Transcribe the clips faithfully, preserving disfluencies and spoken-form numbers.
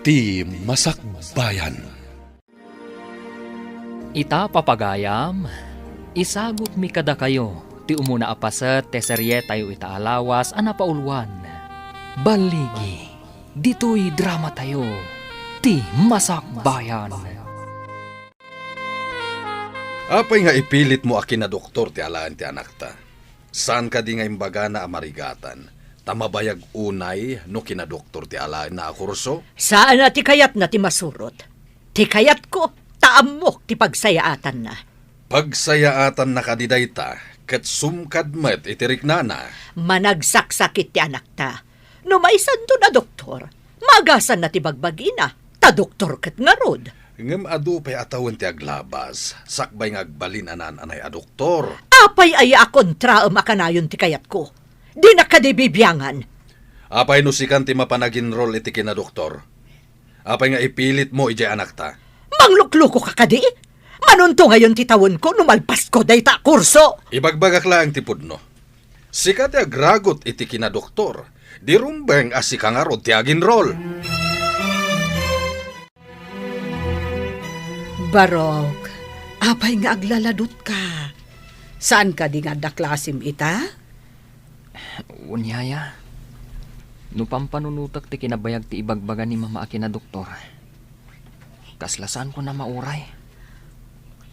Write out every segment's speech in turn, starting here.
Ti Masakbayan. Ita, papagayam, isagutmi kadakayo ti umuna a paset ti serietayo ita a lawas a napauluan. Balligi, ditoy dramatayo, Ti Masakbayan. Apay nga ipilitmo a kinadoktor ti alaen ti anakta? Saan kadi nga imbagana a marigatan, ta mabayag unay no kinadoktor ti alaenna a kurso? Saan a ti kayatna ti masurot. Ti kayatko, ta ammok ti pagsayaatanna. Pagsayaatanna kadi dayta, ket sumkad met iti riknana. Managsaksakit ti anakta. No maisanton a doktor, maagasanna ti bagbagina, ta doktor ket ngarud. Ngem adu pay a tawen ti aglabas, sakbay nga agbalin a naan-anay a doktor. Apay aya a kontraem a kanayon ti kayatko? Dinak kadi bibiangan. Apay no sikan ti mapan aginrol iti kinadoktor? Apay nga ipilitmo idiay anakta? Manglukluko ka kadi? Manunto ngayon ti tawenko no malpasko dayta a kurso. Ibagbagak laeng ti pudno. Sika ti agragut iti kinadoktor, di rumbeng a sika ngarud ti aginrol. Barok, apay nga aglaladutka? Saan kadi nga adda klasim ita? Wen, yaya, no pampanunotek ti kinabayag ti ibagbaga ni mama a kinadoktor, kasla saanko a mauray.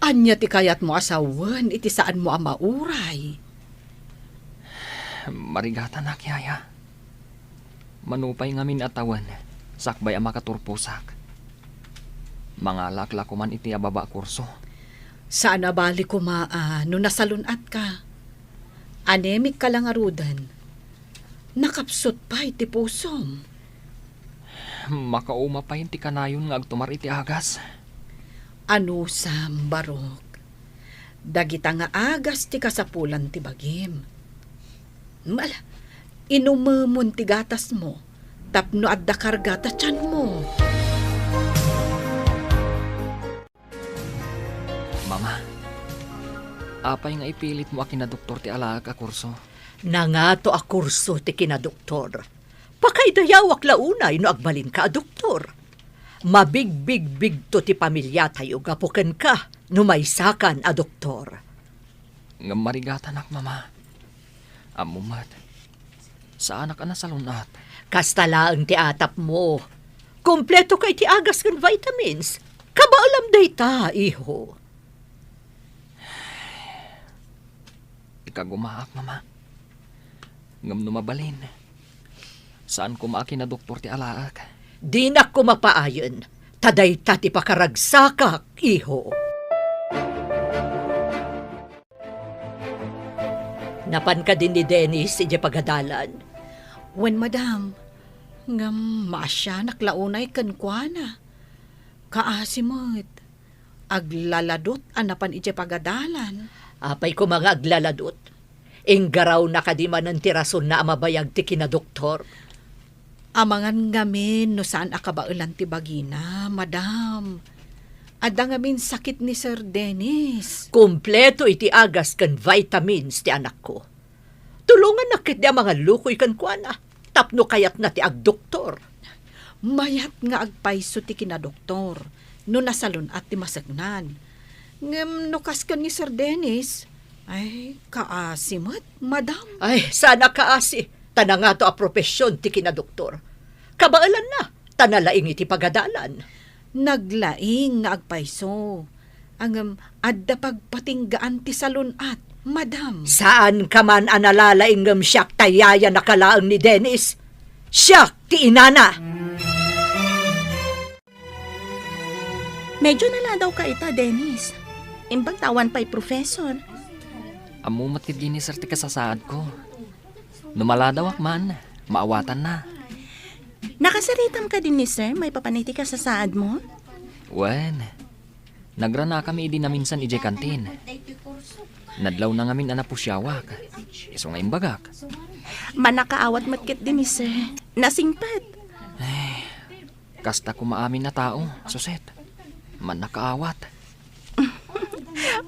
Ania ti kayatmo a sawen iti saanmo a mauray? Marigatanak, yaya. Mano pay ngamin a tawen, sakbay a makaturposak, mangalaak la koman iti ababa a kurso. Saan a bali koma a no nasalun-atka. Anemic ka la ngaruden. Nakapsut pay ti pusom. Makauma pay ti kanayon nga agtumar iti agas. Anusam, Barok. Dagita nga agas ti kasapulan ti bagim. Ala, inumemon ti gatasmo tapno adda karga ta tianmo. Mama, apay nga ipilitmo a kinadoktor ti alaek a kurso? Nangato a kurso ti kinadoktor. Pakaidayawak la unay no agbalinka a doktor. Mabigbigbigto ti pamiliatayo gapu kenka no maysakan a doktor. Ngem marigatanak, mama. Ammom met, saanak a nasalun-at. Kasta laeng ti atapmo. Kumpleto ka iti agas ken vitamins. Kabaelam dayta, iho. Ikagumaak, mama. Ngem no mabalin, saan koma a kinadoktor ti alaek. Dinak koma paayen, ta dayta ti pakaragsakak, iho. Napan kadi ni Dennis idiay pagadalan? Wen, madam. Ngem maasianak la unay kenkuana. Kaasi met. Aglaladut a napan idiay pagadalan. Apay koma nga aglaladut? Inggarawna kadi manen ti rasonna a mabayag ti kinadoktor? Amangan ngamin no saan a kabaelan ti bagina, madam. Adda ngamin sakit ni Sir Dennis. Kumpleto iti agas ken vitamins ti anakko. Tulongannak ketdi a mangallukoy kenkuana tapno kayatna ti agdoktor. Mayat nga agpayso ti kinadoktor no nasalun-at ti maseknan. Ngem no kas ken ni Sir Dennis, ay, kaasi met, madam. Ay, saan a kaasi, ta nangato a profession ti kinadoktor. Kabaelanna, ta nalaing iti pagadalan. Naglaing nga agpayso. Ngem adda pagpatinggaan ti salun-at, madam. Saanka man a nalalaing ngem siak ta yayanak laeng ni Dennis. Siak ti inana. Medyo naladawka ita, Dennis. Imbag ta awan pay professor. Ammo met ketdi ni Sir ti kasasaadko. No maladawak man, maawatanna. Nakasaritam kadi ni Sir maipapan iti kasasaadmo? Wen, nagranakami idi naminsan idiay kantin. Nadlawna ngamin a napusiawak. Isu nga imbagak. Mannakaawat met ketdi ni Sir. Nasingpet. Ay, kasta koma amin a tao, Suset. Mannakaawat.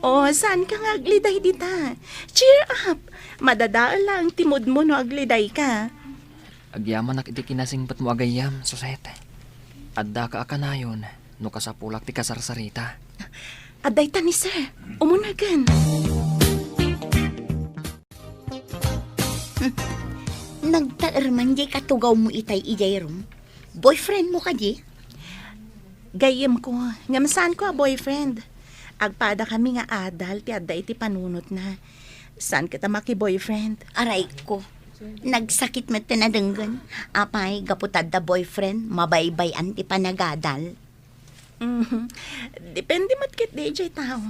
Oh, saanka nga agliday dita? Cheer up! Madadael laeng ti moodmo no agridayka. Agyamanak iti kinasingpetmo a gayyem, Suset. Addaka a kanayon no kasapulak ti kasarsarita. Adda ita ni sir. Umunagen. Nagtaerman diay katugawmo itay idiay room. Boyfriendmo kadi? Gayyemko, ngem saanko a boyfriend. Agpadakami nga adal ti adda iti panunotna. Saan ket a maki-boyfriend? Arayko. Nagsakit met ti nadenggen. Apay, gapu ta adda boyfriend, mabaybay-an ti panagadal. Mhm. Depende met ketdi idiay tao.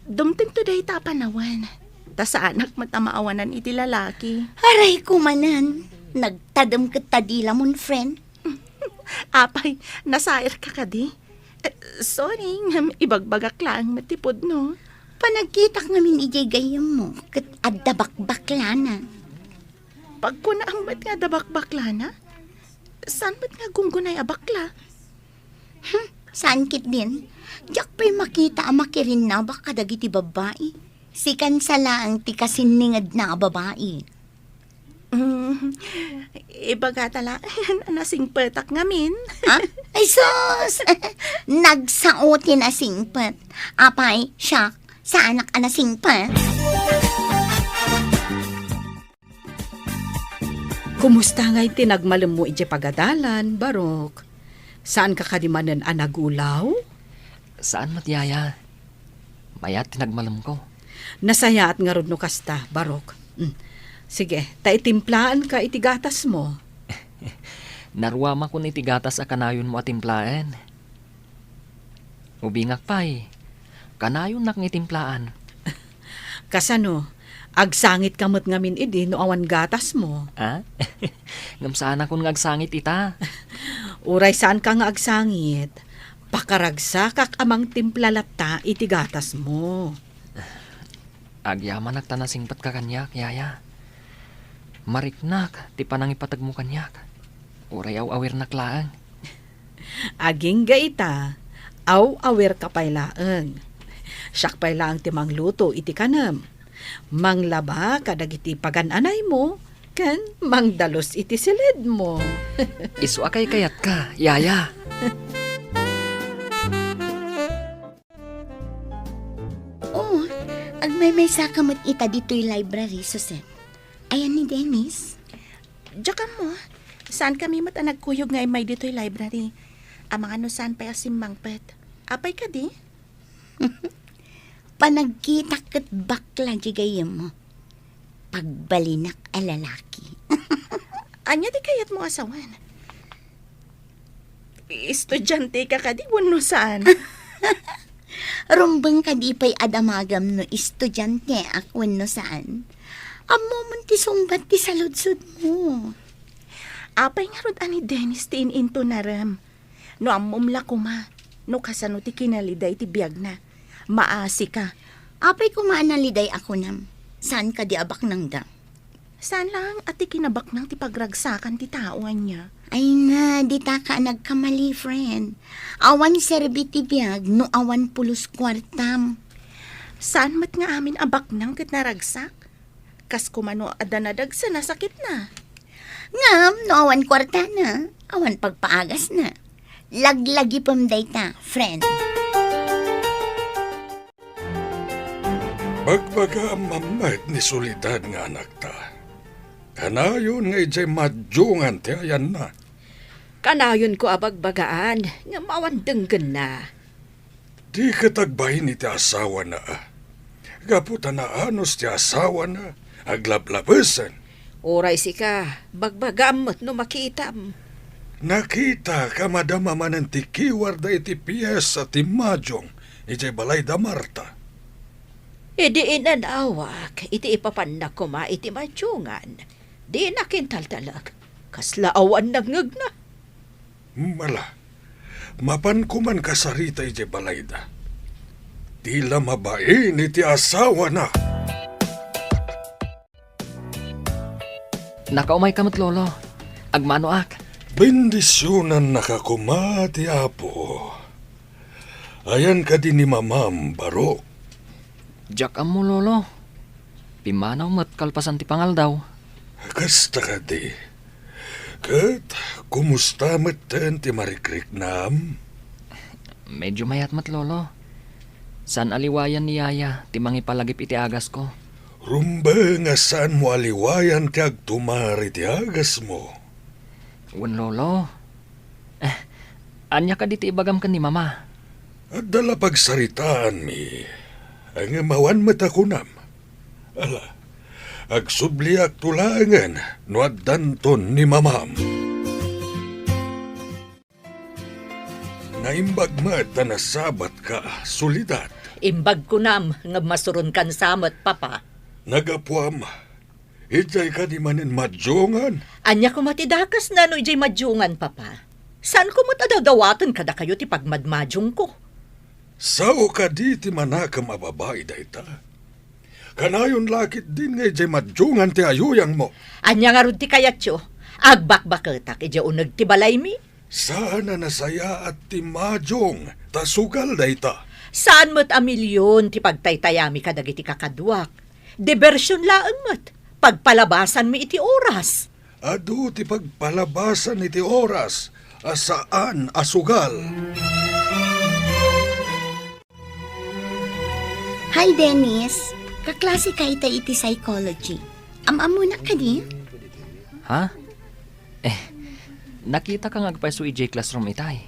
Dumtengto dayta a panawen. Ta saanak met a maawanan iti lalaki. Arayko manen. Nagtadem ket ta dila mon friend. Apay, nasairka kadi? Eh, sorry, ngem ibagbagak laeng met ti pudno. Panagkitak ngamin idiay gayyemmo, ket adda bakbaklana. Pagkunaam met nga adda bakbaklana? Saan met nga gunggunay a bakla? Hmm, saan ketdin? Diak pay makita a makirinnabak kadagiti babbai. Sikan sa laeng ti kasinningedna a babai. Mm, ibagata laeng a nasingpetak ngamin. Ha? Ay sus! Nagsao ti nasingpet. Apay, siak, saanak a nasingpet? Kumusta ngay ti nagmalemmo idiay pagadalan, Barok? Saanka kadi manen a nagulaw? Saan met, Yaya. Mayat ti nagmalemko. Nasayaat ngarud no kasta, Barok. Mm. Sige, ta itimplaanka iti gatasmo. Naruamakon iti gatas a kanayonmo a timplaen. Ubingak pay, kanayonnak nga itimplaen. Kasano? Agsangitka met ngamin idi no awan gatasmo? Ah? Ngem saanakon nga agsangit ita. Uray saanka nga agsangit, pakaragsakak a mangtimpla latta iti gatasmo. Agyamanak ta nasingpetka kaniak, Yaya. Mariknak ti panangipategmo kaniak. Uray aw-awirnak laeng. Agingga ita, aw-awirka pay laeng. Siak pay laeng ti mangluto iti kanem. Manglaba kadagiti pagan-anaymo, ken mangdalus iti silidmo. Isu a kaykayatka, Yaya. Oh, agmaymaysaka met ita ditoy library, Susan. Ayan ni Dennis? Diak ammo. Saankami met a nagkuyog nga immay ditoy library. Amangan no saan pay a simmangpet. Apay kadi? Panagkitak ket bakla di gayyemmo. Pagbalinak a lalaki. Ania ti kayatmo a sawen? Estudianteka kadi wenno saan? Rumbeng kadi pay a damagam no estudianteak wenno saan? Ammomon ti sungbat ti saludsodmo. Apay ngarud a ni Dennis ti in-intonarem? No ammom la koma no kasano ti kinalida iti biagna, maasika. Apay koma a naliday a kunam? Saan kadi a baknangda? Saan laeng a ti kinabaknang ti pagragsakan ti tao ania? Ay na, ditaka a nagkamali, friend. Awan serbi ti biag no awan pulos kuartam. Saan met nga amin a baknang ket naragsak? Kas koma no adda nadagsen a sakitna. Ngem no awan kuartana, awan pagpaagasna. Laglagipem dayta, friend. Bagbagaam met ni Soledad nga anakta. Kanayon nga idiay madiongan ti ayanna. Kanayonko a bagbagaan, ngem awan denggenna. Di ket agbain iti asawana, a. Gapu ta naanus ti asawana, aglablabesen. Uray sika, bagbagaam met no makitam. Nakitaka madama manen ti kiwarda iti piesa ti madiong idiay balay da Marta. Idi inanawak iti ipapanna koma iti madiongan, dinak intaltalek. Kasla awan nangngegna. Mala, mapan koman kasarita idiay balayda. Di la mabain iti asawana. Nakaumayka met, Lolo. Agmanoak. Bendisionannaka koma ti Apo. Ayan kadi ni Mamam, Barok? Diak ammo, Lolo. Pimmanaw met kalpasan ti pangaldaw. Kasta kadi. Ket kumusta metten ti marikriknam? Medyo mayat met, Lolo. Saan a liwayan ni Yaya ti mangipalagip iti agasko. Rumbeng a saanmo a liwayan ti agtumar iti agasmo. Wen, Lolo. Eh, ania kadi ti ibagam ken ni Mama? Adda la pagsaritaanmi, ngem awan met a kunam. Ala, agsubliakto laengen no addanton ni Mamam. Naimbag met a nasabatka, Soledad. Imbag kunam nga masuronkan sa met, Papa. Nagapuam, idiay kadi manen madiongan? Ania koma ti dakesna no idiay madiongan, Papa? Saanko met a dawdawaten kadakayo ti pagmadmadiongko. Sao kadi ti manakem a babai dayta? Kanayon la ketdin nga idiay madiongan ti ayuyangmo. Ania ngarud ti kayatyo? Agbakbaketak idiay uneg ti balaymi? Saan a nasayaat ti madiong ta sugal dayta. Saan met a milion ti pagtaytayami kadagiti kakaduak. Diversion laeng met. Pagpalabasanmi iti oras. Adu ti pagpalabasan iti oras a saan a sugal. Hi, Dennis. Kaklase ka itay iti psychology. Am-ammonak kadi? Ha? Eh, nakitaka nga agpayso idiay classroom itay.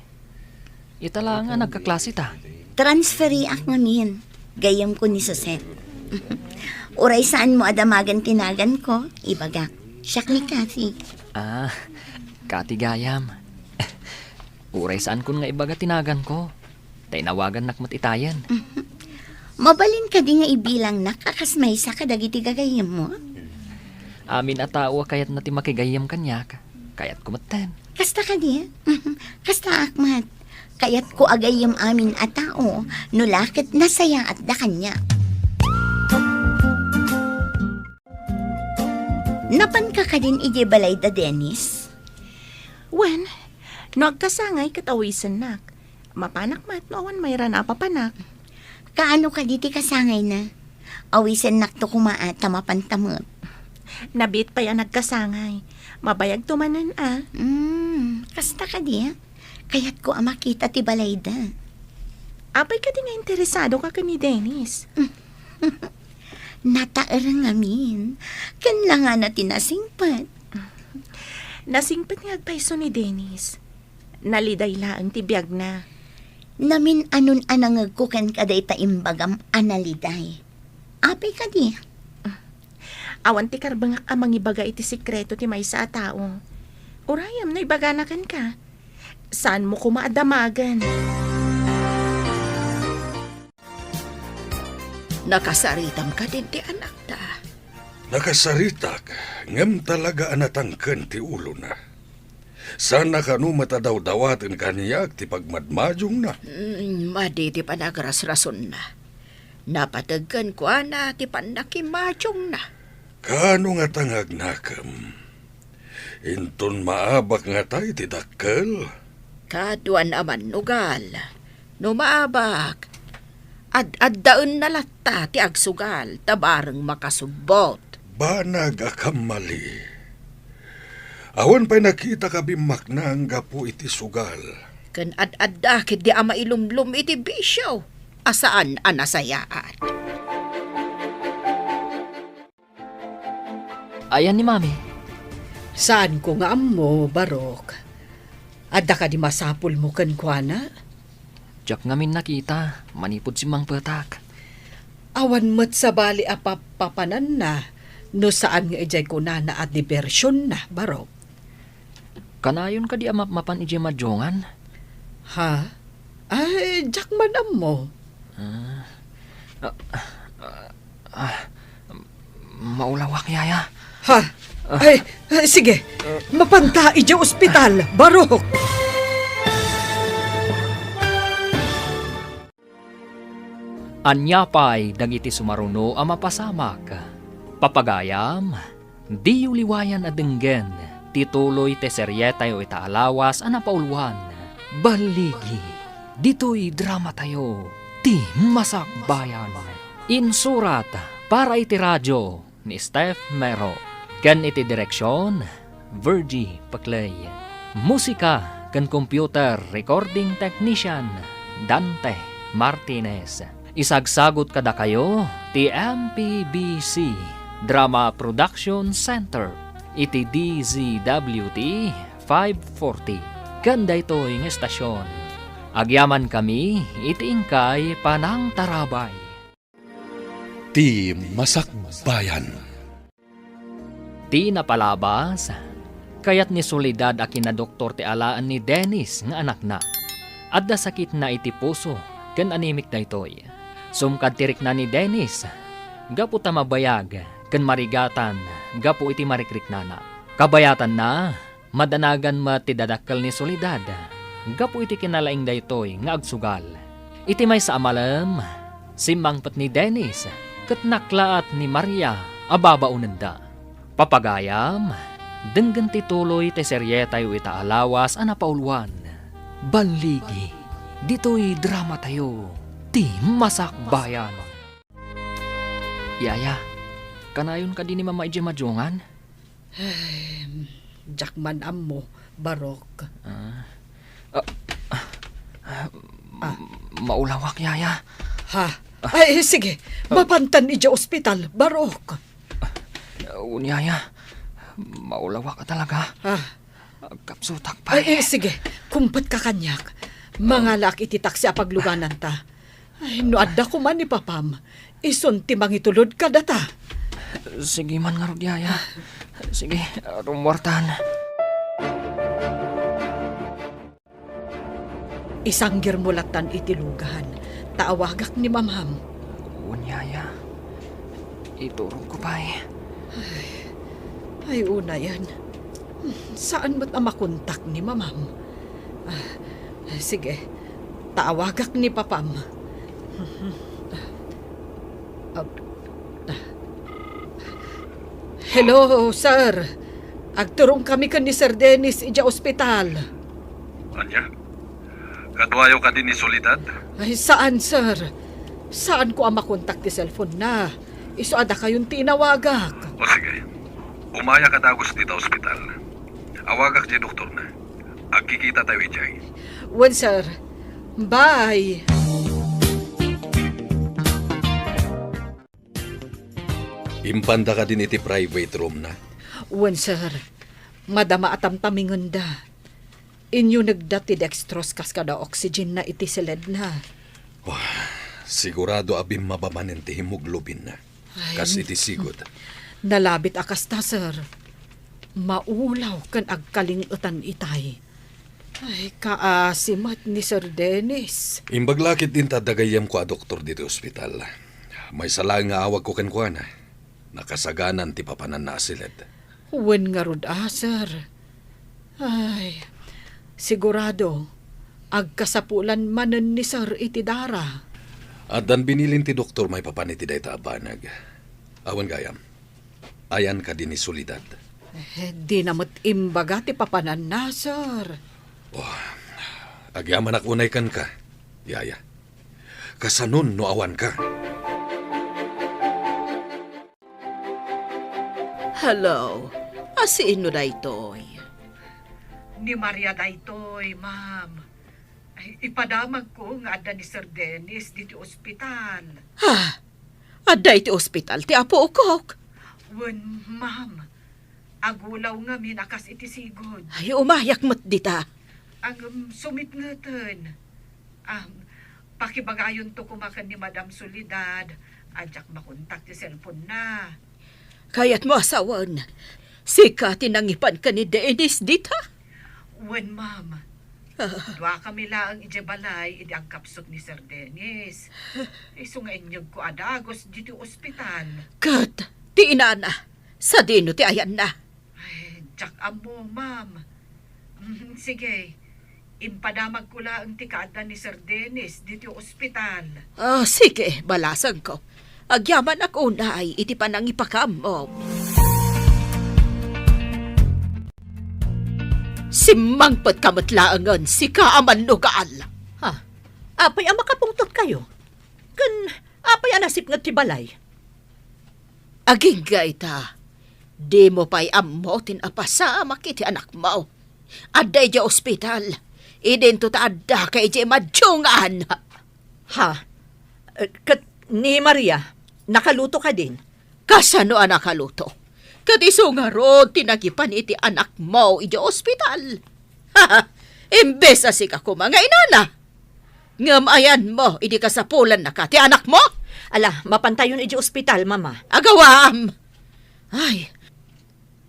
Ita laeng a nagkaklase ta. Transferiak ngamin. Gayyemko ni Suset. Uray saanmo a damagen ti naganko, ibagak. Siak ni Kathy. Ah, Kathy gayam. Uray saankon nga ibaga ti naganko. Ta inawagannak met itayen. Mabalin kadi nga ibilangnak a kas maysa kadagiti gagayyemmo? Amin a tao a kayatna ti makigayyem kaniak, kayatko metten. Kasta kadi? Kastaak met. Kayatko a gayyem amin a tao, no la ket nasayaatda kaniak. Napanka kadin idiay balayda, Dennis? Wen, no agkasangay ket awisennak. Mapanak met no awan mayra a papanak. Kaano kadi ti kasangayna? Awisennakto koma a ta mapanta met. Nabiit pay a nagkasangay. Mabayagto manen a. Hmm, kasta kadi, a? Kayatko a makita ti balayda. Apay kadi nga interesadoka ken ni Dennis? Nataereng ngamin. Ken langana ti nasingpet. Nasingpet nga agpayso ni Dennis. Naliday laeng ti biagna. Namin-anon a nangegko kenka dayta imbagam a naliday. Apay kadi? Awan ti karbengak a mangibaga iti sekreto ti maysa a tao. Urayem no ibagana kenka. Saanmo koma a damagen. Nakasaritam kadin ti anakta? Nakasaritak, ngem talaga a natangken ti ulona. Saan a kano met a dawdawaten kaniak ti pagmadmadiongna. Mm, madi ti panagrasrasonna. Napateg kenkuana ti pannakimadiongna. Kaano ngata nga agnakem? Inton maabak ngata iti dakkel? Kaduan a mannugal. No maabak, ad-addaenna latta ti agsugal ta bareng makasubbot. Banag a kammali. Awan pay nakitak a bimmaknang gapu iti sugal. Ken ad-adda ketdi a mailumlom iti bisio a saan a nasayaat. Ayan ni Mami. Saanko nga ammo, Barok. Adda kadi masapulmo kenkuana? Diak ngamin nakita, manipud simmangpetak. Awan met sabali a papapananna no saan nga idiay kunana a dibersionna, Barok. Kanayon kadi a mapmapan idiay madiongan? Ha? Ay, diak man ammo. Ah, ah, ah, ah, maulawak, Yaya. Ha? Ay, ay, sige. Mapanta idiay ospital, Barok. Ania pay dagiti sumaruno a mapasamak? Papagayam, diyo liwayan a denggen ti tuloy ti serietayo ita a lawas a napauluan, Balligi. Ditoy dramatayo, Ti Masakbayan. Insurat para iti radio ni Steph Mero. Ken iti direksion, Virgie Paclay. Musika ken computer recording technician, Dante Martinez. Isagsagut kadakayo ti M P B C Drama Production Center iti D Z W T five forty. Ken daytoy nga estasion, agyamankami iti inkay panangtarabay. Ti Masakbayan. Ti napalabas, kayat ni Soledad a kinadoktor ti alaen ni Dennis nga anakna. Adda sakitna iti puso ken anemic daytoy. Sumkad ti rikna ni Dennis, gapu ta mabayag ken marigatan gapu iti marikriknana. Kabayatanna, madanagan met ti dadakkel ni Soledad gapu iti kinalaing daytoy nga agsugal. Iti maysa a malem, simmangpet ni Dennis ket naklaat ni Maria a babaonenda. Papagayam, denggen ti tuloy ti serietayo ita a lawas a napauluan. Balligi, ditoy dramatayo, ti Masakbayan. Yaya, kanayon kadi ni Mama idiay madungan? Ay, diak man ammo, Barok. Ah. Ah, ah, Ah. Maulawak, Yaya. Ha? Ay, sige. Ah. Mapantan idiay ospital, Barok. Wen, Yaya. Maulawak talaga. Ah. Agkapsutak pay. Ay, eh, sige. Kumpet ka kaniak. Mangalaak iti taksi a paglugananta. Ay, no adda koma ni Papam, isun ti mangitulod kadata. Sige man ngarud, Yaya. Sige, rummuartan. Isanggirmo lattan iti lugan, ta awagak ni Mamam. Wen, Yaya. Iturogko pay. Ay, ay, unayen. Saan met a makontak ni Mamam. Ah, sige, ta awagak ni Papam. Ah, ah. Hello, sir. Agturongkami ken ni Sir Dennis idiay ospital. Ania? Kaduayo kadi ni Soledad? Ay, saan, sir. Saanko a makontak ti cellphone na. Isu a dakayon ti inawagak. O sige. Umayak a dagus dita ospital. Awagak ti doktorna. Agkikitatayo idiay. Wen, sir. Bye. Impanda kadin iti private room na? Wen, sir. Madama a tamtamingenda. Inyunegda ti dextrose kas kada oxygen na iti siledna. Wah, sigurado a bimmaba manen ti hemoglobin na. Ay, kas iti sigud. Nalabit a kasta, sir. Maulaw ken agkaling-etan itay. Ay, kaasi met ni Sir Dennis. Imbag la ket din ta adda gayyemko a doktor ditoy ospital. Maysa laeng nga awagko kenkuana. Nakasaganan ti papananna a siled. Wen ngarud a, sir. Ay, sigurado, agkasapulan manen ni sir iti dara. Addan binilin ti doktor maipapan iti dayta a banag. Awan gayam. Ayan kadi ni Soledad? Eh, dina met imbaga ti papananna, sir. Oh, agyamanak unay kenka, Yaya. Kasanon no awanka? Hello. A, sino daytoy? Ni Maria daytoy, ma'am. Ay, ipadamagko nga adda ni Sir Dennis ditoy ospital. Ha? Adda iti ospital ti apokok? Wen, ma'am. Agulaw ngamin a kas iti sigud. Ay, umayak met dita. Ngem sumitngeten. Am, pakibagayonto koma ken ni Madam Soledad a diak makontak ti cellphone na. Kayatmo a sawen, sika ti nangipan ken ni Dennis dita? Wen, ma'am. Ah. Duakami laeng idiay balay idi agkapsut ni Sir Dennis. Isu nga inyegko a dagus ditoy ospital. Ket ti inana, sadino ti ayanna? Ay, diak ammo, ma'am. Mm, sige, impadamagko laeng ti kaadda ni Sir Dennis ditoy ospital. Ah, sige, balasangko. Agyamanak unay iti panangipakaammo. Simmangpetka met laengen, sika a mannugal. Ha? Apay a makapungtotkayo? Ken apay a nasipnget ti balay? Agingga ita, Dimo pay ammo ti napasamak iti anakmo. Adda idiay ospital. Idinto ta addaka idiay madungan. Ha? Eh, ket ni Maria, nakaluto kadin? Kasano a nakaluto? Ket isu ngarud ti nagipan iti anakmo idiay ospital. Imbes a sika koma nga inana. Ngem ayanmo idi kasapulannaka ti anakmo? Ala, mapantayon idiay ospital, Mama. Agawaam! Ay,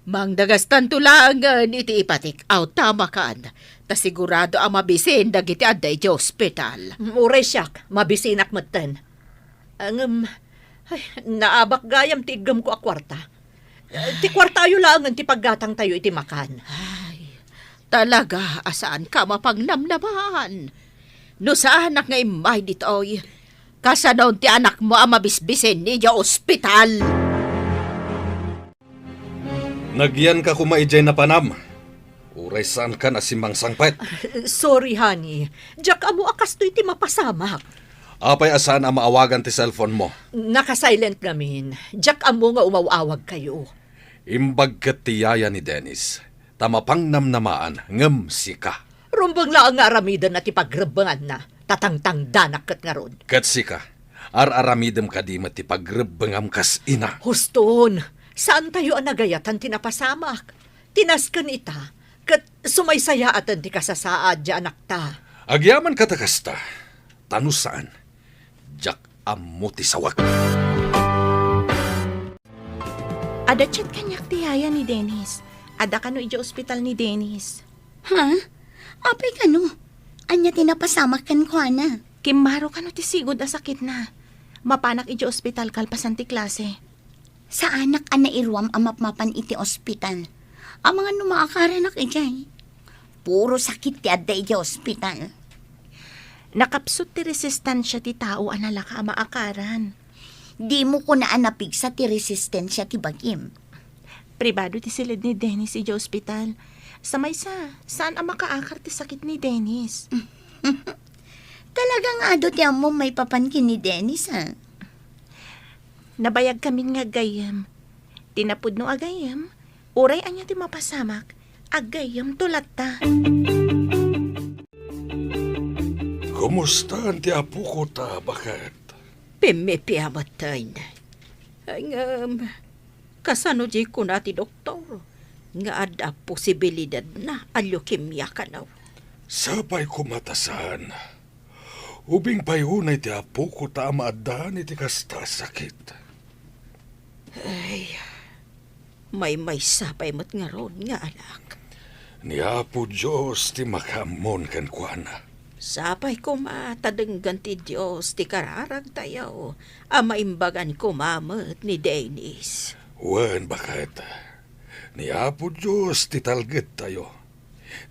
mangdagastanto laengen iti ipatik-aw ta makan, ta sigurado a mabisin dagiti adda idiay ospital. Mm, uray siak, mabisinak metten. Ngem, ay, naabak gayam ti iggemko a kuarta. Eh, ti kuartayo laengen ti paggatangtayo iti makan. Ay, talaga a saanka a mapangnamnamaan. No saanak nga immay ditoy, kasanon ti anakmo a mabisbisin idiay ospital? Nagyanka koma idiay napanam. Uray saankan a simmangsangpet. Sorry, honey. Diak ammo a kastoy ti mapasamak. Apay a saan a maawagan ti cellphone mo? Naka-silent ngamin. Diak ammo nga umaw-awagkayo. Imbag ket ti yaya ni Dennis, ta mapangnamnamaan ngem sika. Rumbeng laeng nga aramidenna ti pagrebbenganna, ta tangtangdanak ket ngarud. Ket sika, ar-aramidem kadi met ti pagrebbengam kas ina? Huston, saantayo a nagayatan ti napasamak. Ti nasken ita, ket sumaysayaaten ti kasasaad ti anakta. Agyamanka ta kasta, ta no saan, diak ammo ti sawek. Adda chat kaniak ti yaya ni Dennis. Adda kano idiay ospital ni Dennis. Ha? Apay kano? Ania ti napasamak kenkuana? Kimmaro kano ti sigud a sakitna. Mapanak idiay ospital kalpasan ti klase. Saanak a nairuam a mapmapan iti ospital. Amangan no maakaranak idiay. Puro sakit ti adda idiay ospital. Nakapsut ti resistensia ti tao a nalaka a maakaran. Dimo kuna a napigsa ti resistensia ti bagim. Pribado ti siled ni Dennis idiay ospital. Sa maysa, saan a makaakar ti sakit ni Dennis. Talaga nga adu ti ammom maipapan ken ni Dennis, a? Nabayagkamin nga aggayyem. Ti napudno a gayyem, uray ania ti mapasamak, aggayyemto latta. Kumustaan ti apokota, baket? Pimmipia metten. Ngem, kasano diay kuna ti doktor nga adda posibilidadna a leukemia kano? Sapay koma ta saan. Ubing pay unay ti apokota a maaddaan iti kasta a sakit. Ay, maymaysa pay met ngarud nga anak. Ni Apo Dios ti makaammon kenkuana. Sapay koma ta denggen ti Dios ti kararagtayo a maimbagan koma met ni Dennis. Wen, baket, ni Apo Dios ti talgedtayo,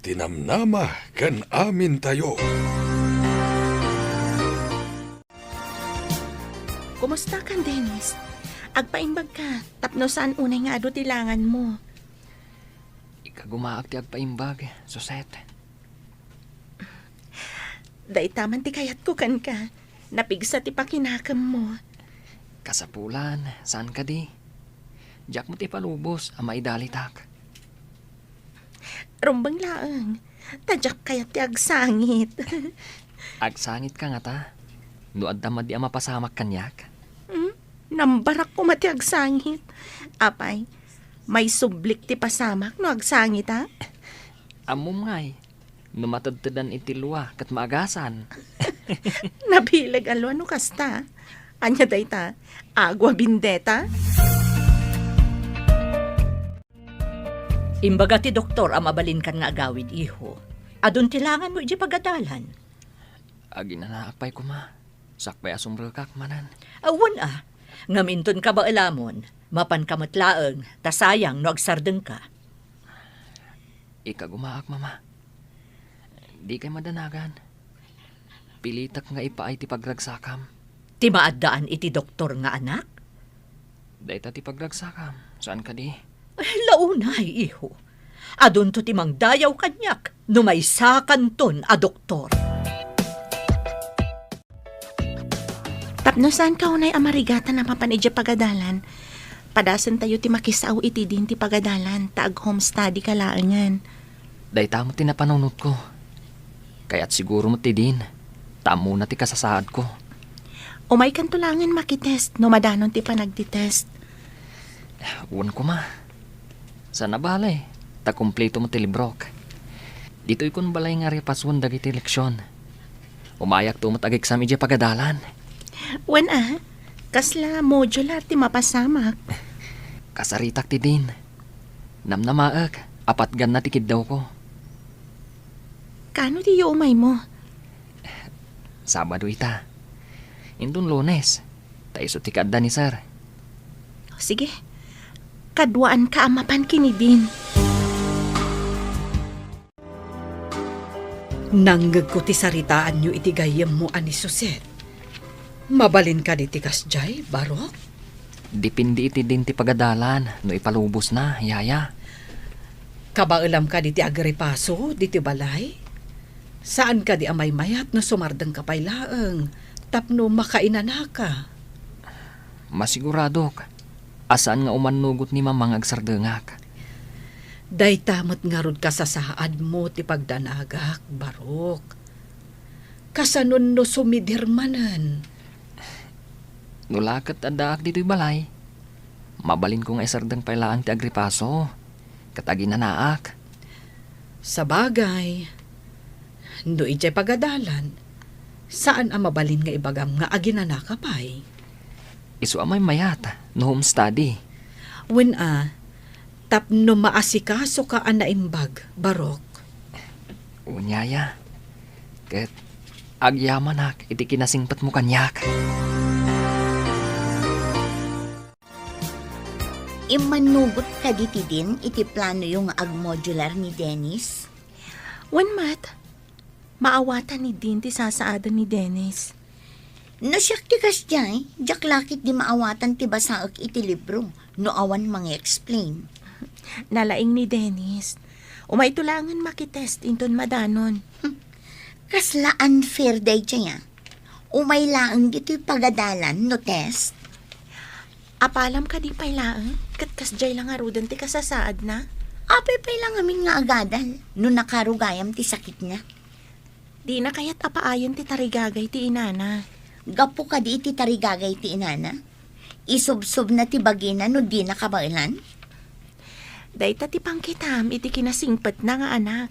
ti namnama ken amintayo. Kumusta kan, Dennis? Agpaimbag ka, tapno saan unay nga adu ti langan mo. Ikagumaak ti agpaimbag, Suset. Dayta man ti kayatko kenka. Napigsa ti pakinakemmo. Kasapulan, saan kadi? Diak met ipalubos a maidalitak. Rumbeng laeng, ta diak kayat ti agsangit. Agsangitka ngata? No adda madi a mapasamak kaniak? Hmm? Nambarak koma ti agsangit. Apay, maisublik ti pasamak no agsangit, a? Ammom ngay, no matedtedan iti lua ket maagasan. Nabileg a lua no kasta. Ania dayta? Agua bendita? Imbaga ti doktor a mabalinkan nga agawid, iho. Adun ti langanmo idiay pagadalan. Aginanaak pay koma. Sakbay a sumrekak manen. Awan a. Ngem inton kabaelamon, mapanka met laeng, ta sayang no agsardengka. Ikagumaak, Mama. Dikay madanagan. Pilitek nga ipaay ti pagragsakam. Ti maaddaan iti doktor nga anak? Dayta ti pagragsakam, saan kadi? Ay, launay, iho. Adunto ti mangdayaw kaniak no maysakanton a doktor. Tapno saanka unay a marigatan a mapan idiay pagadalan, Padasentayo ti makisao iti din ti pagadalan ta ag-home study ka laengen. Dayta met ti napanunotko. Kayat siguro met ti din, ta ammona ti kasasaadko. Umaykanto laengen makitest no madanon ti panagtitest. Wen koma. Saan a bale, ta kumpleto met ti librok. Ditoykon balay nga repasuen dagiti leksion. Umayakto met ag-exam idiay pagadalan. Wen a, kasla modular ti mapasamak? Kasaritak ti din. Namnamaek, a patganna ti kiddawko. Kano diyo umaymo? Sabado ita. Inton Lunes, ta isu ti kaadda ni Sir. Sige, kaduaanka a mapan ken ni Dean. Nangngegko ti saritaanyo iti gayyemmo a ni Suzette. Mabalin kadi ti kasdiay, Barok? Depende iti din ti pagadalan no ipalubosna, yaya. Kabaelam kadi ti agripaso ditoy balay? Saan kadi a maymayat no sumardengka pay laeng tapno makainanaka? Masiguradok a saan nga umannugot ni Mama nga agsardengak. Dayta met ngarud kasasaadmo ti pagdanagak, Barok. Kasanon no sumidir manen? No la ket addaak ditoy balay, mabalinko nga isardeng pay laeng ti agripaso ket aginanaak. Sabagay, no idiay pagadalan, saan a mabalin nga ibagam nga aginanaka pay. Isu a maymayat no home study. Wen a, tapno maasikasoka a naimbag, Barok. Wen, yaya. Ket agyamanak iti kinasingpetmo kaniak. Immannugot kadi ti din iti planoyo nga agmodular ni Dennis? Wen met, maawatan ni Dean ti sasaaden ni Dennis. No siak ti kasdiay, diak la ketdi maawatan ti basaek iti libro no awan mangi-explain. Nalaing ni Dennis. Umayto laengen makitest inton madanon. Hmm. Kasla unfair daydiay a. Umay laeng ditoy pagadalan no test. Apalam kadi pay laeng, ket kasdiay la ngaruden ti kasasaadna? Apay pay la ngamin nga agadal no nakarugayam ti sakitna? Dina kayat a paayen ti tarigagay ti inana. Gapu kadi iti tarigagay ti inana, isubsobna ti bagina no dina kabaelan? Dayta ti pangkitam iti kinasingpetna nga anak.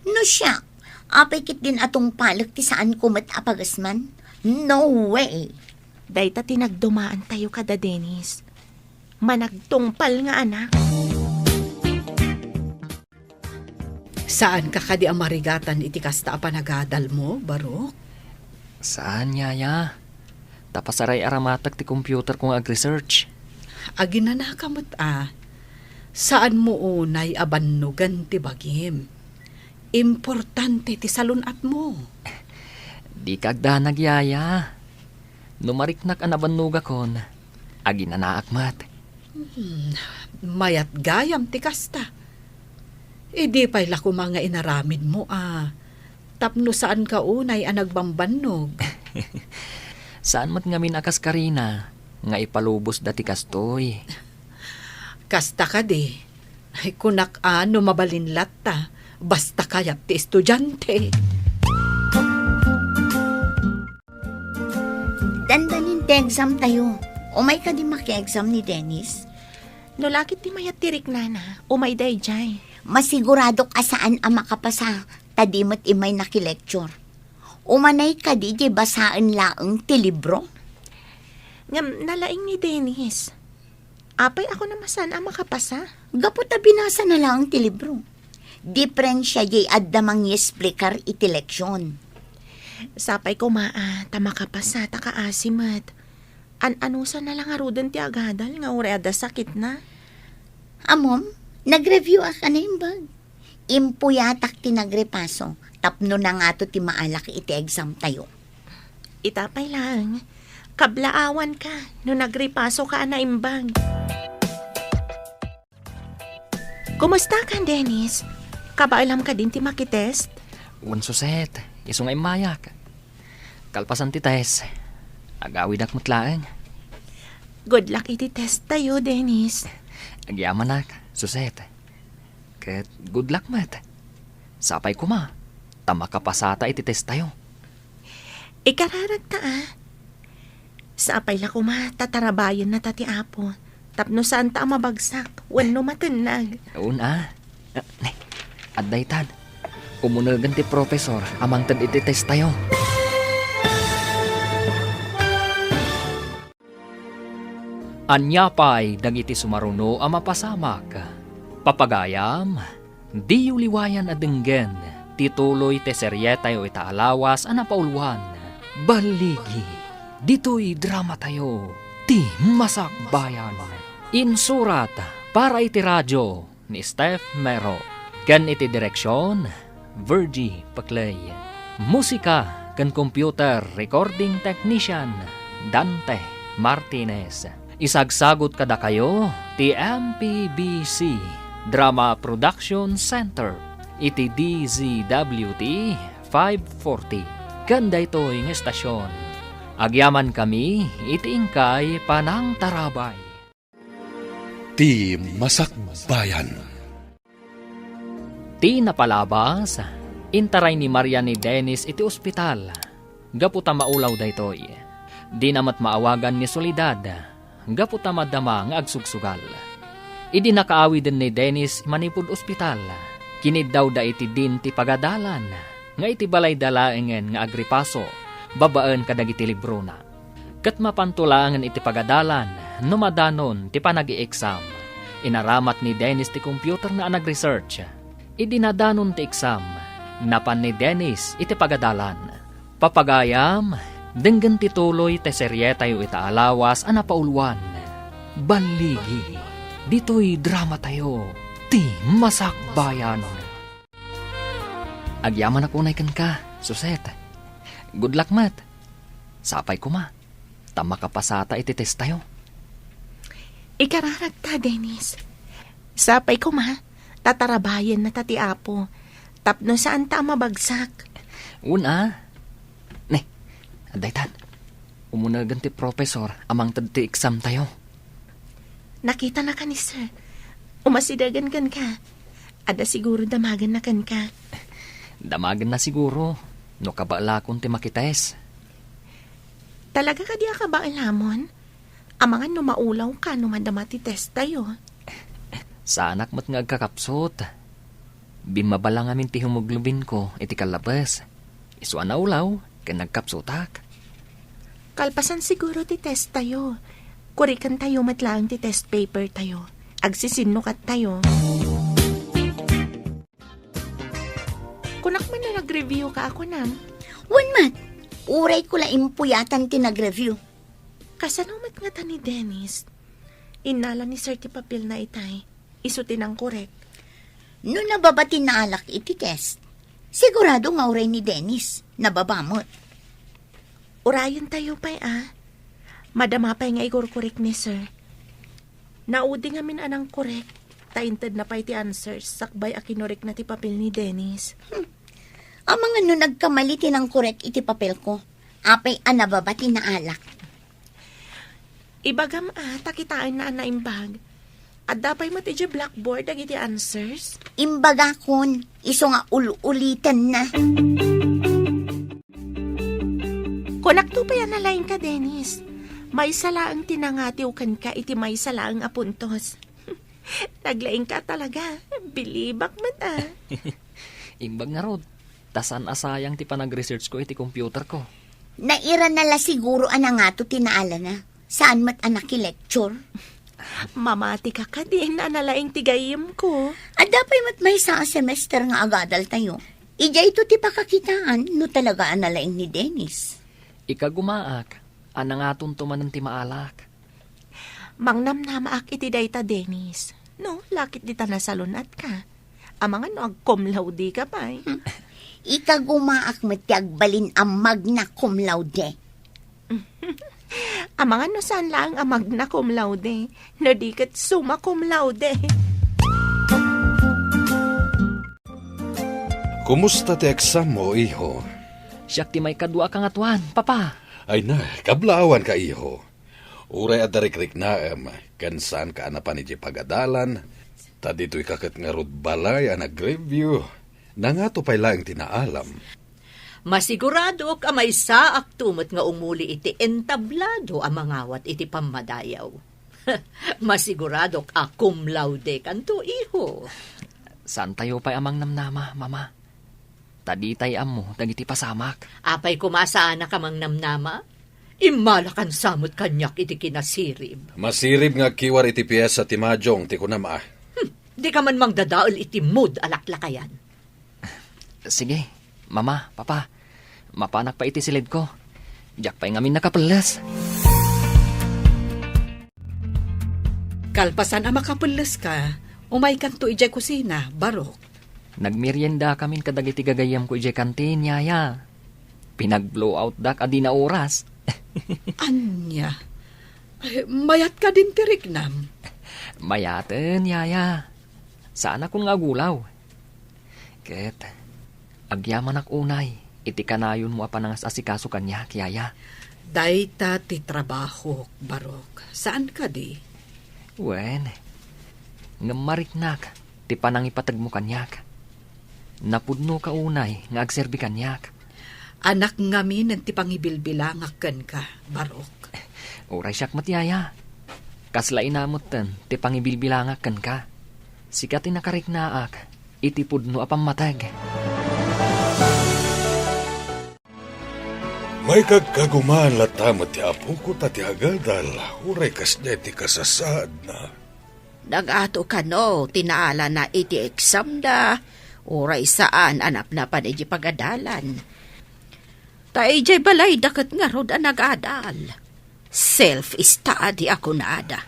No siak, apay ketdin a tungpalek ti saanko met a pagesman? No way! Dayta ti nagdumaantayo kada Dennis. Managtungpal nga anak. Saanka kadi a marigatan iti kasta a panagadalmo, Barok? Saan, yaya. Ta pasaray-aramatek ti computerko nga ag-research. Aginanaka met a. Saanmo unay a bannogen ti bagim. Importante ti salun-atmo. Dika agdanag, yaya. No mariknak a nabannogakon, aginanaak met. Hmm, mayat gayam ti kasta. Idi pay la koma nga inaramidmo a tapno saanka unay a nagbambannog. Saan met ngamin a kas Karina nga ipalubosda ti kastoy. Kasta kadi, ay, kunak a no mabalin latta, basta kayat ti estudiante. Dandanin ti exam tayo. Umay kadi maki-exam ni Dennis? No la ket ti mayat ti riknana, umay daydiay. Masiguradok a saan a makapasa, ta di met immay naki-lecture. Umanay kadi diay basaen laeng ti libro? Ngem nalaing ni Dennis. Apay a kunam a saan a makapasa? Gapu ta binasana laeng ti libro. Diferensia diay adda mangiesplikar iti leksion. Sapay koma a ta makapasa ta kaasi met. An-anusanna la ngaruden ti agadal nga uray adda sakitna? Ammom, nag-review-ak a naimbag. Impuyatak ti nagripaso tapno nangato ti maalak iti exam tayo. Ita pay laeng, kablaawanka no nagripasoka a naimbag. Kumustakan, Dennis? Kabaelam kadin ti makitest? Wen, Suzette, isu nga immayak. Kalpasan ti test, agawidak met laeng. Good luck iti test tayo, Dennis. Agyamanak, Suset. Ket good luck met. Sapay koma, ta makapasata iti test tayo. Ikararagta, a. Sapay la koma, ta tarabayennata ti Apo. Tapno saanta a mabagsak, wenno matennag. Una. Ah, ne, adda itan. Umunegen ti professor a mangted iti test tayo. Ania pay dagiti sumaruno a mapasamak? Papagayam, diyo liwayan a denggen ti tuloy ti serietayo ita a lawas a napauluan. Balligi, ditoy dramatayo, ti Masakbayan. Insurat para iti radio ni Steph Mero, ken iti direksion, Virgie Paclay. Musika ken computer recording technician, Dante Martinez. Isagsagut kadakayo ti M P B C Drama Production Center iti D Z W T five forty. Ken daytoy nga estasion, agyamankami iti inkay panangtarabay. Ti Masakbayan. Ti napalabas, intaray ni Maria ni Dennis iti ospital. Gapu ta maulaw daytoy, dina met maawagan ni Soledad. Gapu ta madama nga agsugsugal. Idi nakaawiden ni Dennis manipud ospital, kiniddawda iti din ti pagadalan nga iti balayda laengen nga agripaso babaen kadagiti librona. Ket mapanto laengen iti pagadalan no madanon ti panag-i-exam. Inaramat ni Dennis ti computerna a nag-research. Idi nadanon ti exam, napan ni Dennis iti pagadalan. Papagayam, denggen ti tuloy ti serietayo ita a lawas a napauluan. Balligi, ditoy dramatayo, ti Masakbayan. Agyamanak unay kenka, Suset. Good luck met. Sapay koma, ta makapasata iti test tayo. Ikararagta, Dennis. Sapay koma, ta tarabayennata ti Apo. Tapno saanta a mabagsak. Una. Ne, adda itan. Umunegen ti professor a mangted ti exam tayo. Nakitanaka ni Sir. Umasidegen kenka. Adda siguro damagenna kenka. Damagenna siguro no kabaelakon ti makitest. Talaga kadi a kabaelamon? Amangan no maulawka no madama ti test tayo. Saanak met nga agkakapsut. Bimmaba la ngamin ti hemoglobinko iti kallabes. Isu a naulaw ken nagkapsutak. Kalpasan siguro ti test tayo. Kuriken tayo met laeng ti test paper tayo. Agsisinnukat tayo. Kunak man no nag-review ka a kunam? Wen met, uray ko la impuyatan ti nag-review. Kasano met ngata ni Dennis? Innala ni Sir ti papelna itay. Isu ti nangkorek. No nababa ti naalak iti test, sigurado nga uray ni Dennis, nababa met. Urayen tayo pay a. Madama pay nga igurkorek ni Sir. Naudi ngamin a nangkorek, ta intedna pay ti answers sakbay a kinorekna ti papel ni Dennis. Hmm. Amangan no nagkamali ti nangkorek iti papelko. Apay a nababa ti naalak. Ibagam a, ta kitaenna a naimbag. Adda pay met idiay blackboard dagiti answers? Imbagakon, isu nga ul-ulitenna. Kunakto pay a nalaingka, Dennis. Maysa laeng ti nangatiw kenka iti maysa laeng a puntos. Naglaingka talaga. Bilibak met a. Imbag ngarud, ta saan a sayang ti panag-research ko iti computer ko. Nairana la siguro a nangato ti naalana. Saan met a nakilecture. Mamatika kadin a nalaing ti gayyemko. Adda pay met maysa a semester nga agadal tayo. Idiayto ti pakakitaan no talaga a nalaing ni Dennis. Ikagumaak a nangatonto manen ti maalak. Mangnamnamaak iti dayta, Dennis. No, lakit dita nasalun-atka. Amangan no ag-cum laude ka pay. Hmm. Ikagumaak met ti agbalin a magna cum laude. Amangan no saan laeng a magna cum laude, no di ket summa cum laude. Kumusta ti exam mo, iho? Siak ti maikadua a kangatuan, Papa. Ay na, kablaawanka, iho. Uray adda rikriknaem, ken saanka a napan idiay pagadalan, ta ditoyka ket ngarud balay a nag-review. Nangato pay laeng ti naalam? Masiguradok a maysaakto met nga umuli iti entablado a mangawat iti pammadayaw. Masiguradok a cum laude kanto, iho. Saantayo pay a mangnamnama, Mama. Ta ditay ammo dagiti pasamak. Apay koma saanak a mangnamnama? Immalakansa met kaniak iti kinasirib. Masirib nga agkiwar iti piesa ti majong ti kunam a. Hmm, dika man mangdadael iti mood a laklakayan. Sige, Mama, Papa, mapanak pay iti siledko. Diak pay ngamin nakapelles. Kalpasan a makapelleska, umaykanto idiay kusina, Barok. Nagmeriendakamin kadagiti gagayyemko idiay kantin, Yaya. Pinag-blowoutdak a dina oras. Ania? Ay, mayat kadin ti riknam? Mayaten, Yaya. Saanakon nga agulaw. Ket agyamanak unay iti kanayonmo a panangas-asikaso kaniak, Yaya. Dayta ti trabahok, Barok. Saan kadi? Wen, ngem mariknak ti panangipategmo kaniak. Napudnoka unay nga agserbi kaniak. Anak ngamin ti pangibilbilangak kenka, Barok. Uray siak met, Yaya. Kasla ina metten ti pangibilbilangak kenka. Sika ti nakariknaak iti pudno a pammateg. Maikagkaguman latta met ti apoko ta ti agadal, uray kasdiay ti kasasaadna. Nagato kano ti naalana iti examda, uray saan a napnapan iti pagadalan. Ta idiay balayda ket ngarud a nagadal. Self-study a kunada.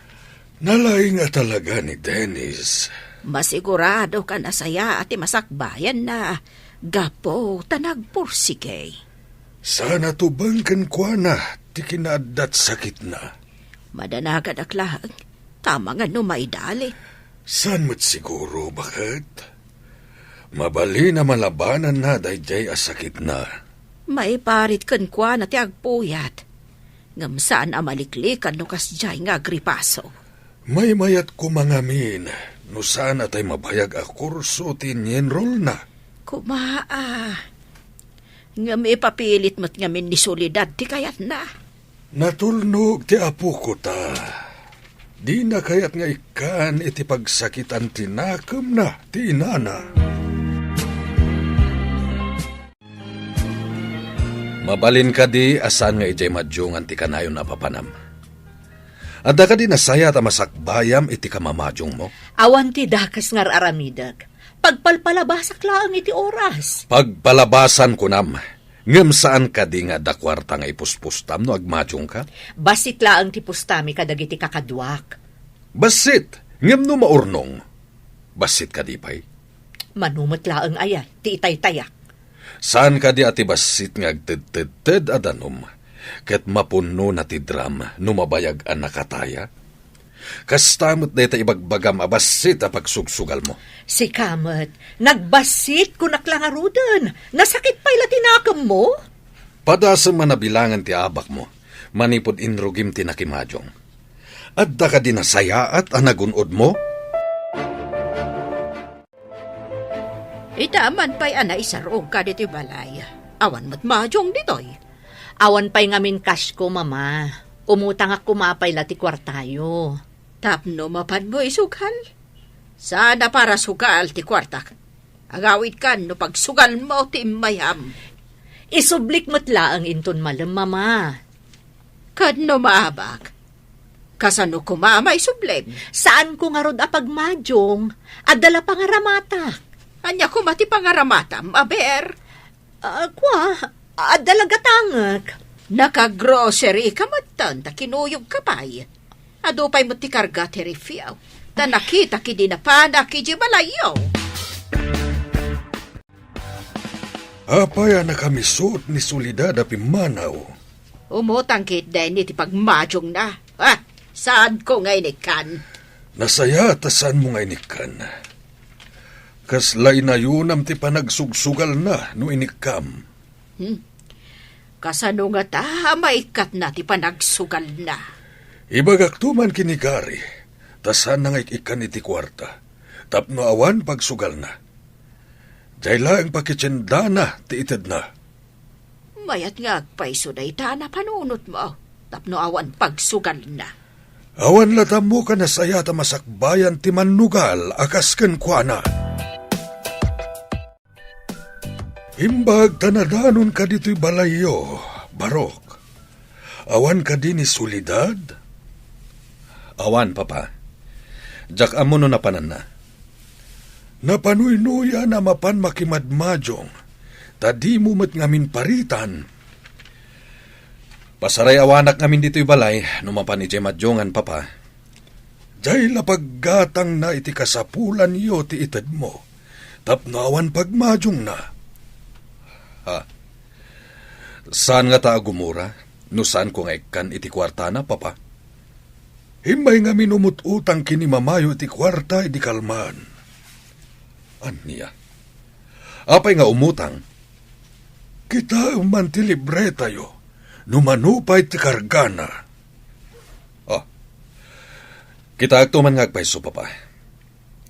Nalaing a talaga ni Dennis. Masigurado ka nasayaat ti masakbayanna, gapu ta nagpursige. Saan a tubeng kenkuana ti kinaaddat sakitna. Madanagadak laeng, ta amangan no maidali. Saan met siguro, baket? Mabalin a malabananna daydiay a sakitna. Maiparit kenkuana ti agpuyat, ngem saan a maliklikan no kasdiay nga agripaso. Maymayat koma ngamin no saan a tay mabayag a kurso ti ini-enrollna. Koma a, ngem ipapilit met ngamin ni Soledad ti kayatna. Natulnog ti apoko ta dina kayat nga ikkan iti pagsakitan ti nakemna ti inana. Mabalin kadi a saan nga idiay madiongan ti kanayon a papanam? Adda kadi nasayaat a masakbayam iti kamamadiongmo? Awan ti dakes nga ar-aramidek. Pagpalpalabasak laeng iti oras. Pagpalabasan, kunam. Ngem saan kadi nga adda kuarta nga ipuspustam no agmadiongka? Bassit laeng ti pustami kadagiti kakaduak. Bassit, ngem no maurnong, bassit kadi pay? Mano met laeng aya ti itaytayak. Saan kadi a ti bassit nga agtedtedted a danum, ket mapunnona ti dram no mabayag a nakataya? Kasta met dayta ibagbagam a bassit a pagsugsugalmo. Sika met, nagbassit, kunak la ngaruden. Nasakit pay la ti nakemmo? Padasem a nabilangan ti abakmo, manipud inrugim ti nakimadiong. Adda kadi nasayaat a nagun-odmo? Ita man pay a naisarog ka ditoy balay. Awan met madiong ditoy. Awan pay ngamin kasko, Mama. Umutangak koma pay la ti kuartayo. Tapno mapanmo isugal? Saan a para sugal ti kuartak. Agawidkan no pagsugalmo ti immayam. Isublik met laeng inton malem, Mama. Ket no maabak, kasano koma a maisublim? Saanko ngarud a pagmadiong, adda la pangaramatak. Ania koma ti pangaramatam, aber? Ah, kua, adda la gatangek. Naka-grocery ka metten, ta kinuyogka pay. Adu pay met ti karga ti refiaw, ta nakitak idi napanak idiay balayyo. Apay a nakamisut ni Soledad a pimmanaw? Umutang ket dayta iti pagmadiongna. Ah, saanko nga inikkan. Nasayaat a saanmo nga inikkan. Kasla inayonam ti panagsugsugalna no inikkam. Hmm. Kasano ngata a maikkatna ti panagsugalna? Ibagakto man ken ni Gary, ta saanna nga ik-ikkan iti kuarta, tapno awan pagsugalna. Diay laeng pakitiendana ti itedna. Mayat nga agpayso dayta a napanunotmo, tapno awan pagsugalna. Awan latta ammo a nasayaat a masakbayan ti mannugal a kas kenkuana. Imbag ta nadanonka ditoy balayyo, Barok. Awan kadi ni Soledad? Awan, Papa. Diak ammo no napananna. Napanuynoyan a mapan makimadmadiong, ta dimo met ngamin paritan. Pasarayawanak ngamin ditoy balay no mapan idiay madiongan, Papa. Diay la paggatangna iti kasapulanyo ti itedmo, tapno awan pagmadiongna. Ha? Saan ngata a gumura no saanko nga ikkan iti kuartana, Papa? Immay ngamin umut-utang ken ni Mamayo iti kuarta idi kalman. Ania? Apay nga umutang? Kitaem man ti libretayo no mano pay ti kargana. Ah, kitaekto man nga agpayso, Papa.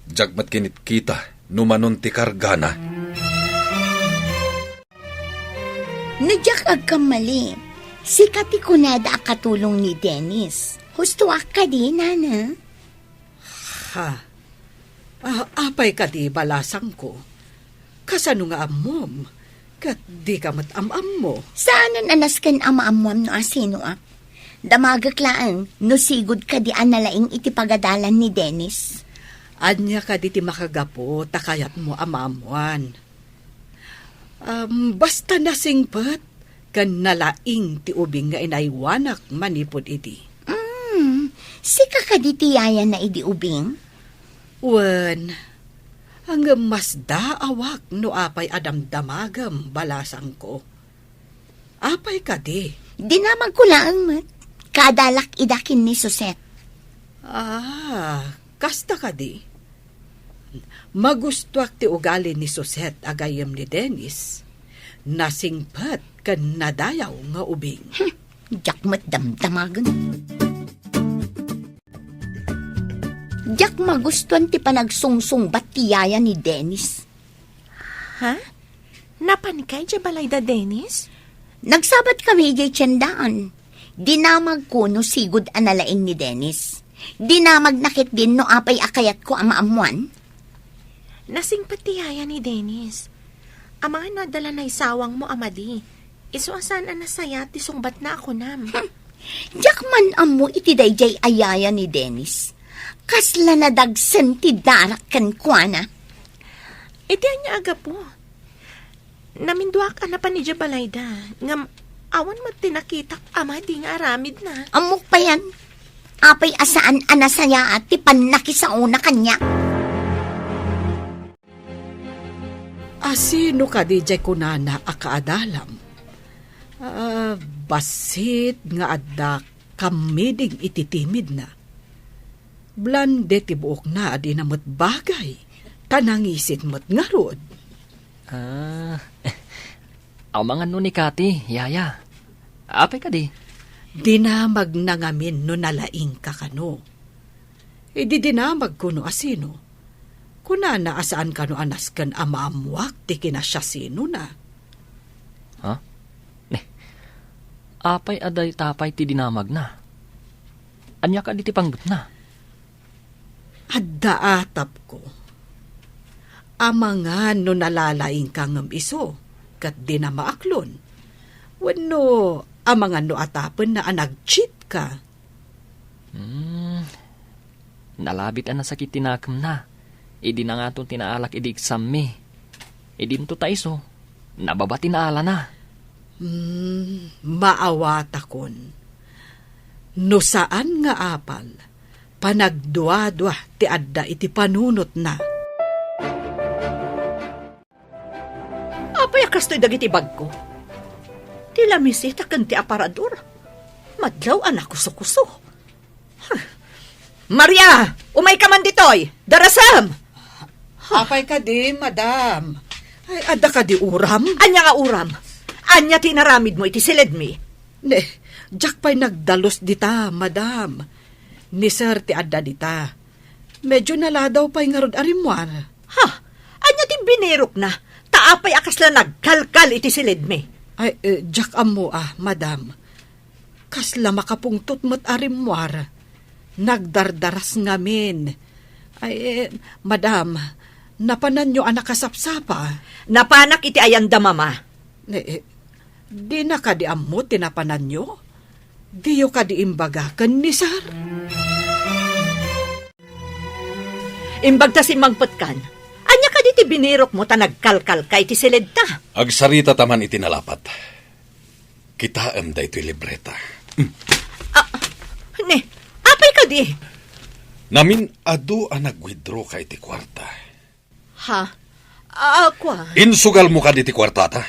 Diak met kinitkita no manon ti kargana. No diak agkamali, sika ti kunada a katulong ni Dennis. Hustoak kadi, Nana? Ha? Ah, apay kadi, balasangko? Kasano nga ammom? Ket dika met am-ammo? Saanen a nasken a maammoam no asinoak. Damagek laeng no sigud kadi a nalaing iti pagadalan ni Dennis. Ania kadi ti makagapu ta kayatmo a maammoan? Am, basta nasingpet ken nalaing ti ubing nga inaywanak manipud idi. Mm, sika kadi ti yayana idi ubing? Wen, ngem masdaawak no apay a damdamagem, balasangko. Apay kadi? Dinamagko laeng met. Kaadalak ida ken ni Suset. Ah, kasta kadi? Magustoak ti ugali ni Suset a gayyem ni Dennis. Nasingpet ken nadayaw nga ubing. Hmm, diak met damdamagen. Diak magustuan ti panagsungsungbat ti yaya ni Dennis. Ha? Napanka idiay balayda, Dennis? Nagsabat kami idiay tiendaan. Dinamagko no sigud a nalaing ni Dennis. Dinamagna ketdin no apay a kayatko a maammoan. Nasingpet ti yaya ni Dennis. Amangan no adda la naisawangmo a madi. Isu a saan a nasayaat ti sungbatna a kunam. Hmm. Diak man ammo iti daydiay a yaya ni Dennis. Kasla nadagsen ti darak kenkuana. Iti ania a gapu? Naminduak a napan idiay balayda, ngem awan met ti nakitak a madi nga aramidna. Ammok payen, apay a saan a nasayaat ti pannakisaona kaniak. Asino kadi diay kunana a kaadalam? Ah, bassit nga adda kammiding iti timidna. Blonde ti buokna a dina met bagay, ta nangisit met ngarud. Ah, amangan no ni Kati, yaya. Apay kadi? Dinamagna ngamin no nalaingka kano. Idi dinamagko no asino, kunana a saan kano a nasken a maammoak ti kinasiasinona. Ha? Ne, apay a dayta pay ti dinamagna? Ania kadi ti panggepna? Adda atapko. Amangan no nalalaingka ngem isu, ket dina maaklon. Wenno amangan no atapenna a nag-cheat ka. Hmm. Nalabit a nasakit ti nakemna. Idi nangaton ti naalak idi exam-mi. Idinto ta isu, nababa ti naalana. Hmm, maawatakon. No saan nga apal, panagduadua ti adda iti panunotna. Apay a kastoy dagiti bagko? Ti lamisita ken ti aparador. Madlaw a nakusokuso. Huh. Maria, umayka man ditoy! Darasem! Apay kadi, madam? Ay, adda kadi uram? Ania nga uram? Ania ti inaramidmo iti siledmi? Ne, diak pay nagdalus dita, madam. Ni Sir ti adda dita. Medyo naladaw pay ngarud a rimmuar. Ha? Ania ti binirokna? Ta apay a kasla nagkalkal iti silidmi? Ay, eh, diak ammo, ah, madam. Kasla makapungtot met a rimmuar. Nagdardaras ngamin. Ay, eh, madam, napananyo a nakasapsapa? Napanak iti ayanda, Mama. Eh, eh, dina kadi ammo ti napananyo? Diyo kadi imbaga ken ni Sir? Imbag ta simmangpetkan. Ania kadi ti binirokmo ta nagkalkalka iti silidta? Agsarita ta man iti nalapat. Kitaem daytoy libreta. Mm. Ah, ne, apay kadi? Namin-adu a nag-withdraw ka iti kuarta. Ha? Ah, kua? Insugalmo kadi ti kuartata?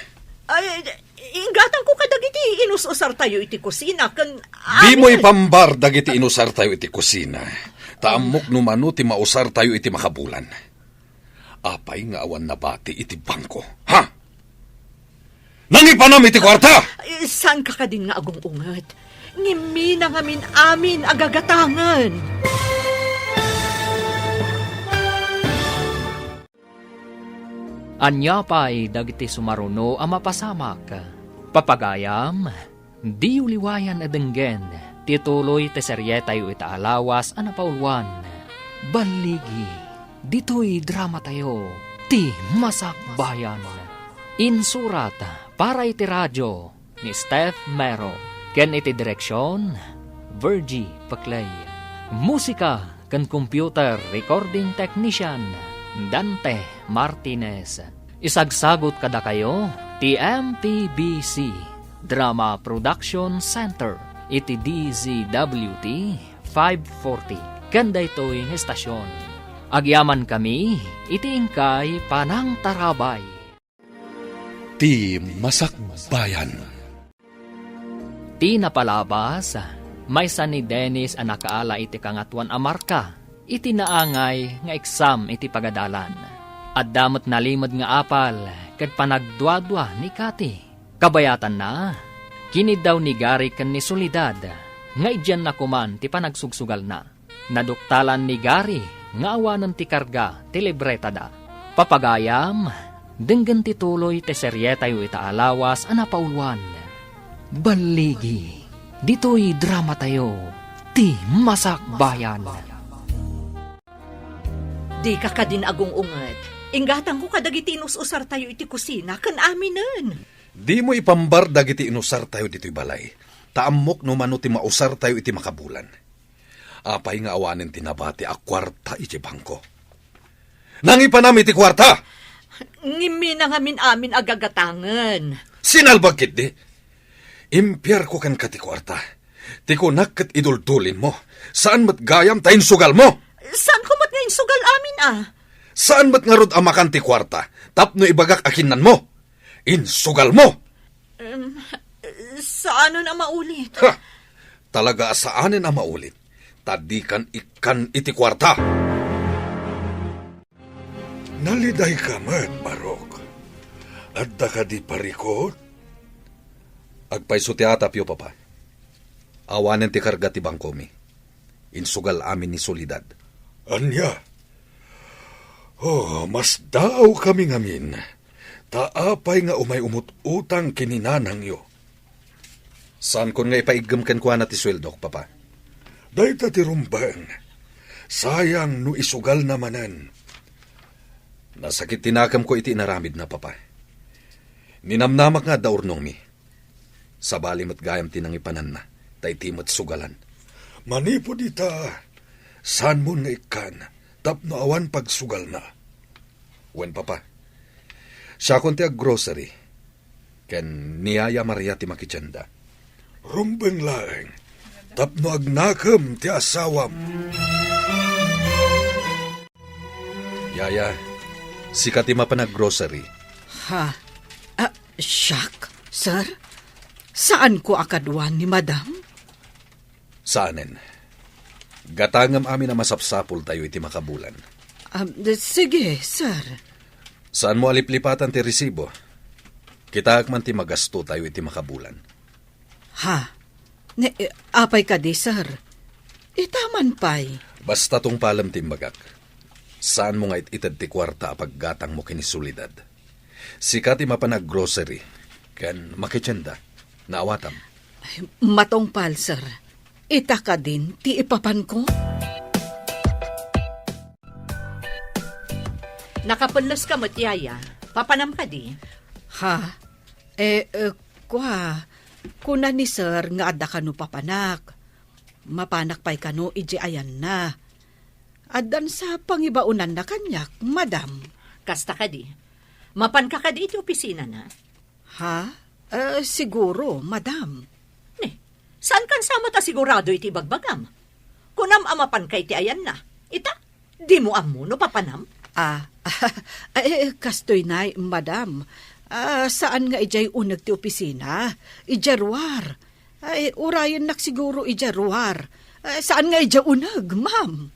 Ay, inggatangko kadagiti inus-usartayo iti kusina ken... Dimo amin. Ipambar dagiti inusartayo iti kusina. Ta ammok no mano ti mausartayo iti makabulan. Apay nga awan nabati iti bangko? Ha? Nangipanam iti kuarta! Eh, saan ka kadin nga agung-unget? Ngimmi na ngamin amin a gagatangen. Ania pay dagiti sumaruno a mapasamak? Papagayam, diyo liwayan a denggen ti tuloy ti serietayo ita a lawas a napauluan. Balligi, ditoy dramatayo, ti Masakbayan. Insurat para iti radio ni Steph Mero, ken iti direksion, Virgie Paclay. Musika ken computer recording technician, Dante Martinez. Isagsagut kadakayo ti M P B C Drama Production Center iti D Z W T five forty ken daytoy nga estasion. Agyamankami iti inkay panangtarabay. Ti Masakbayan. Ti napalabas, maysa ni Dennis a nakaala iti Kangatoan a Marka iti naangay nga eksam iti pagadalan. Adda met nalimed nga apal ket panagduadua ni Cathy. Kabayatanna, kiniddaw ni Gary ken ni Soledad nga idianna koman ti panagsugsugalna. Naduktalan ni Gary nga awanen ti karga ti libretada. Papagayam, denggen ti tuloy ti serietayo ita a lawas a napauluan. Balligi, ditoy dramatayo, ti Masakbayan. Dika kadin agung-unget. Inggatangko kadagiti inus-usartayo iti kusina ken aminen. Dimo ipambar dagiti inusartayo ditoy balay, ta ammok no mano ti mausartayo iti makabulan. Apay nga awanen ti nabati a kuarta iti bangko? Nangipanam iti kuarta! Ngimmi na ngamin amin a gagatangen. Sinalbag ketdi? Impiarko kenka ti kuarta. Ti kunak ket iduldulinmo. Saan met gayam ta insugalmo. Saanko met nga insugal amin a? Saan met ngarud a makan ti kuarta tapno ibagak a kinnanmo? Insugalmo! Em, saanen a maulit. Ha! Talaga a saanen a maulit, ta dikan ikkan iti kuarta. Nalidayka met, Barok. Adda kadi parikut? Agpayso ti atapyo, Papa. Awanen ti karga ti bangkomi. Insugal amin ni Soledad. Ania? Oh, masdaawkami ngamin. Ta apay nga umay umut-utang ken ni nanangyo? Saankon nga ipaiggem kenkuana ti sueldok, Papa. Dayta ti rumbeng. Sayang no isugalna manen. Nasakit ti nakemko iti inaramidna, Papa. Ninamnamak nga adda urnongmi. Sabali met gayam ti nangipananna, ta iti met sugalan. Manipud ita, saanmon nga ikkan tapno awan pagsugalna. Wen, Papa, siakon ti aggrocery, ken ni Yaya Maria ti makitienda. Rumbeng laeng, tapno agnakem ti asawam. Yaya, sika ti mapan aggrocery. Ha? Ah, siak, sir? Saanko a kaduan ni madam? Saanen. Gatangem amin a masapsapultayo iti makabulan. Ah, sige, sir. Saanmo a liplipatan ti resibo? Kitaek man ti magastotayo iti makabulan. Ha? Ne, eh, apay kadi, sir? Ita man pay. Basta tungpalem ti imbagak. Saanmo nga it-ited ti kuarta a paggatangmo ken ni Soledad. Sika ti mapan aggrocery ken makitienda. Naawatam. Ay, matungpal, sir. Ita kadin ti ipapanko? Nakapelles ka met, Yaya. Papanam kadi? Ha? Eh, eh, kua, kuna ni sir nga adda kano papanak. Mapanak pay kano idiay ayanna. Addan sa pangibaonanna kaniak, madam. Kasta kadi. Mapanka kadi iti opisinana? Ha? Eh, siguro, madam. Ne, saankan sa met a sigurado iti ibagbagam? Kunam a mapanka iti ayanna. Ita, dimo ammo no papanam? Ah, eh, kastoy nay, madam. Ah, saan nga idiay uneg ti opisina? Idiay ruar. Ay, urayennak siguro idiay ruar. Eh, saan nga idiay uneg, ma'am?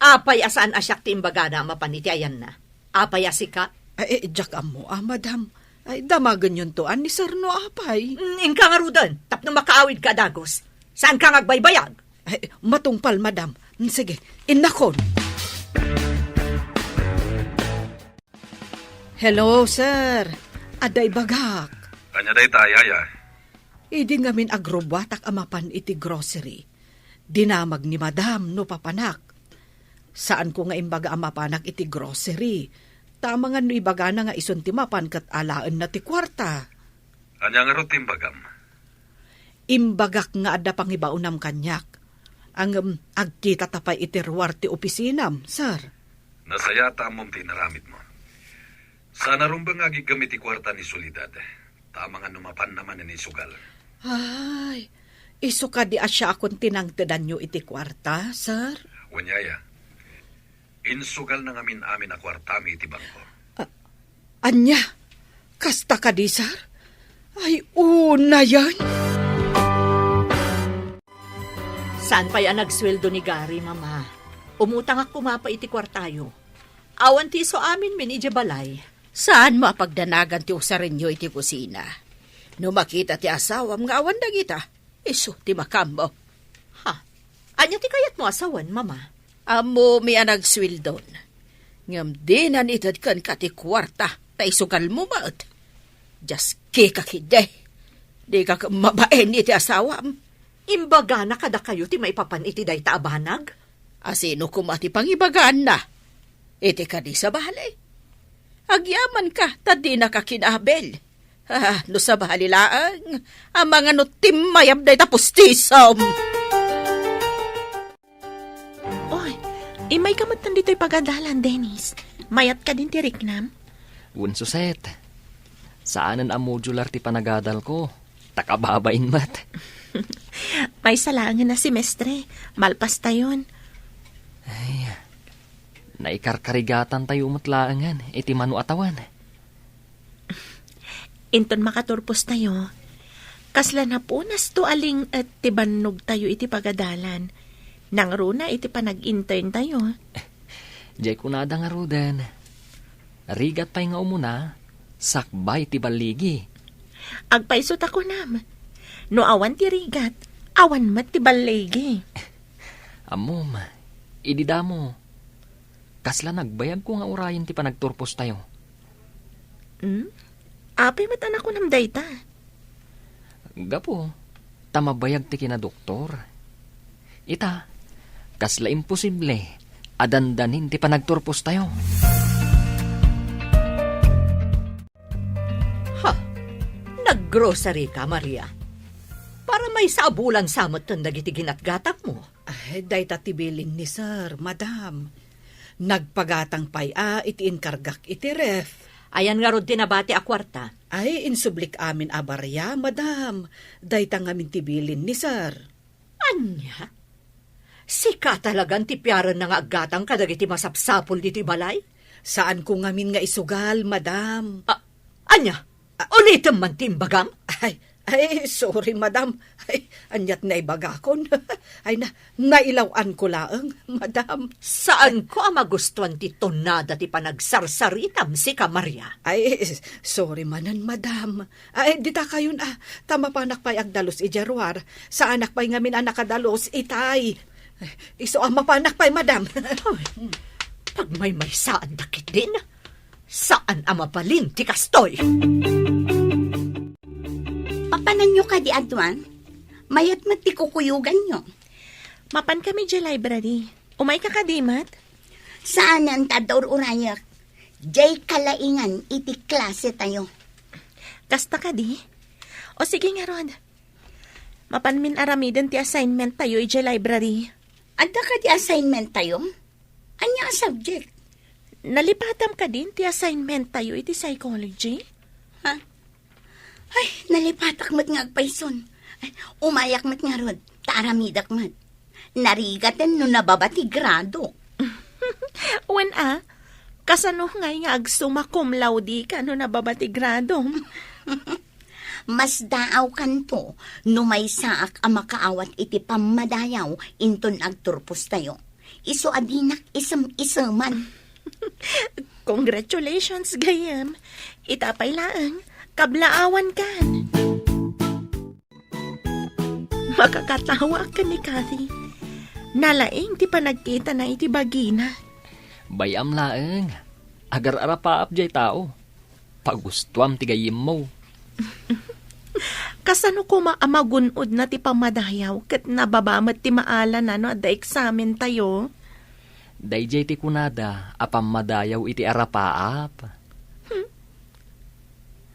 Apay a saan a siak ti imbagana a mapan iti ayanna? Apay a sika? Ay, eh, diak ammo, ah, madam. Ay, damagenyonto a ni sir no apay. Mm, inka ngaruden, tapno makaawidka a dagus. Saanka nga agbaybayag? Ay, matungpal, madam. Mm, sige, innakon. Hello, sir. Adda ibagak. Ania dayta, Yaya? Idi ngamin agrubbuatak a mapan iti grocery, dinamag ni madam no papanak. Saanko nga imbaga a mapanak iti grocery. Ta amangan no ibagana nga isun ti mapan ket alaenna ti kuarta. Ania ngarud ti imbagam? Imbagak nga adda pangibaonam kaniak. Ngem agkitata pay iti ruar ti opisinam, sir. Nasayaat ta ammom ti inaramidmo. Saan a rumbeng nga agiggem iti kuarta ni Soledad. Ta amangan no mapanna manen isugal. Ay, isu kadi a siakon ti nangtedanyo iti kuarta, sir? Wen, Yaya. Insugalna ngamin amin a kuartami iti bangko. A-, ania? Kasta kadi, sir? Ay, unayen? Saan pay a nagsueldo ni Gary, Mama? Umutangak koma pay iti kuartayo. Awan ti isu aminmin idiay balay. Saanmo a pagdanagan ti usarenyo iti kusina? No makita ti asawam nga awan dagita, isu ti makaammo. Ha? Ania ti kayatmo a sawen, Mama? Ammomi a nagsueldon. Ngem dinan ited kenka ti kuarta ta isugalmo met. Diaskika ketdi. Dika ket mabain iti asawam. Imbagana kadakayo ti maipapan iti dayta a banag? A sino koma ti pangibagaanna? Iti kadi sabali? Agyamanka ta dinaka kinabil. Ah, no sabali laeng, amangan no timmayab dayta pustisom. Oy, immayka met ditoy pagadalan, Dennis. Mayat kadin ti riknam? Wen, Suset. Saanen a modular ti panagadalko. Ta kababain met. Maysa laengen a semestre, malpastayon. Ay, naikarkarigatantayo met laengen iti mano a tawen. Inton makaturpostayo, kasla napunasto a ling-et ti bannogtayo iti pagadalan. Nangruna iti panag-interntayo. Diay kunada ngaruden. Rigat pay nga umuna, sakbay ti balligi. Agpayso ta kunam. No awan ti rigat, awan met ti balligi. Ammom, idi damo, kasla nagbayagko nga urayen ti panagturpostayo. Hmm? Apay met a nakunam dayta? Gapu ta mabayag ti kinadoktor. Ita, kasla imposible a dandanin ti panagturpostayo. Ha? Naggrocery ka, Maria? Para maysa a bulan sa metten dagiti ginatgatangmo. Ay, dayta ti bilin ni sir, madam. Nagpagatang pay a iti inkargak iti ref. Ayan ngarud ti nabati a kuarta? Ay, insublik amin a baria, madam. Dayta ngamin ti bilin ni sir. Ania? Sika talagan ti piarenna nga aggatang kadagiti masapsapul ditoy balay? Saanko ngamin nga isugal, madam. A-, ania? Ulitem man ti imbagam? Ay, Ay, sorry, madam. Ay, aniat naibagakon. Ay, na, nailaw-anko laeng, madam. Saanko a magustuan ti tonada ti panagsarsaritam, sika, Maria. Ay, sorry manen, madam. Ay, dita kayon, ah, ta mapanak pay agdalus idiay ruar. Saanak pay ngamin a nakadalus itay. Isu a mapanak pay, madam. Ay, pagmaymaysaanda ketdin. Saan a mabalin ti kastoy. Papananyo kadi, Aduan? Mayat met ti kukuyoganyo. Mapan kami idiay library. Umayka kadi met? Saanen ta adda ur-urayek. Diay kalaingan iti klase tayo. Kasta kadi? O sige ngarud. Mapanmin aramiden ti assignment tayo idiay library. Adda kadi assignment tayo? Ania a subject? Nalipatam kadin ti assignment tayo iti psychology? Ha? Ay, nalipatak met nga agpayson. Ay, umayak met ngarud, ta aramidek met. Narigaten no nababa ti grado. Wen a, kasano ngay nga agsumma cum laude ka no nababa ti gradom? Masdaawkanto no maysaak a makaawat iti pammadayaw inton agturpostayo. Isu a dinak isem-iseman. Congratulations, gayyem. Ita pay laeng, kablaawankan. Makakatawa ken ni Kathy. Nalaing ti panagkitana iti bagina. Bay-am laeng. Agar-arapaap jay tao. Pagustuam ti gayyemmo. Kasano koma a magun-odna ti pammadayaw ket nababa met ti maalana no adda eksamen tayo? Dayjay ti kunada a pammadayaw iti arapaap. Hmm.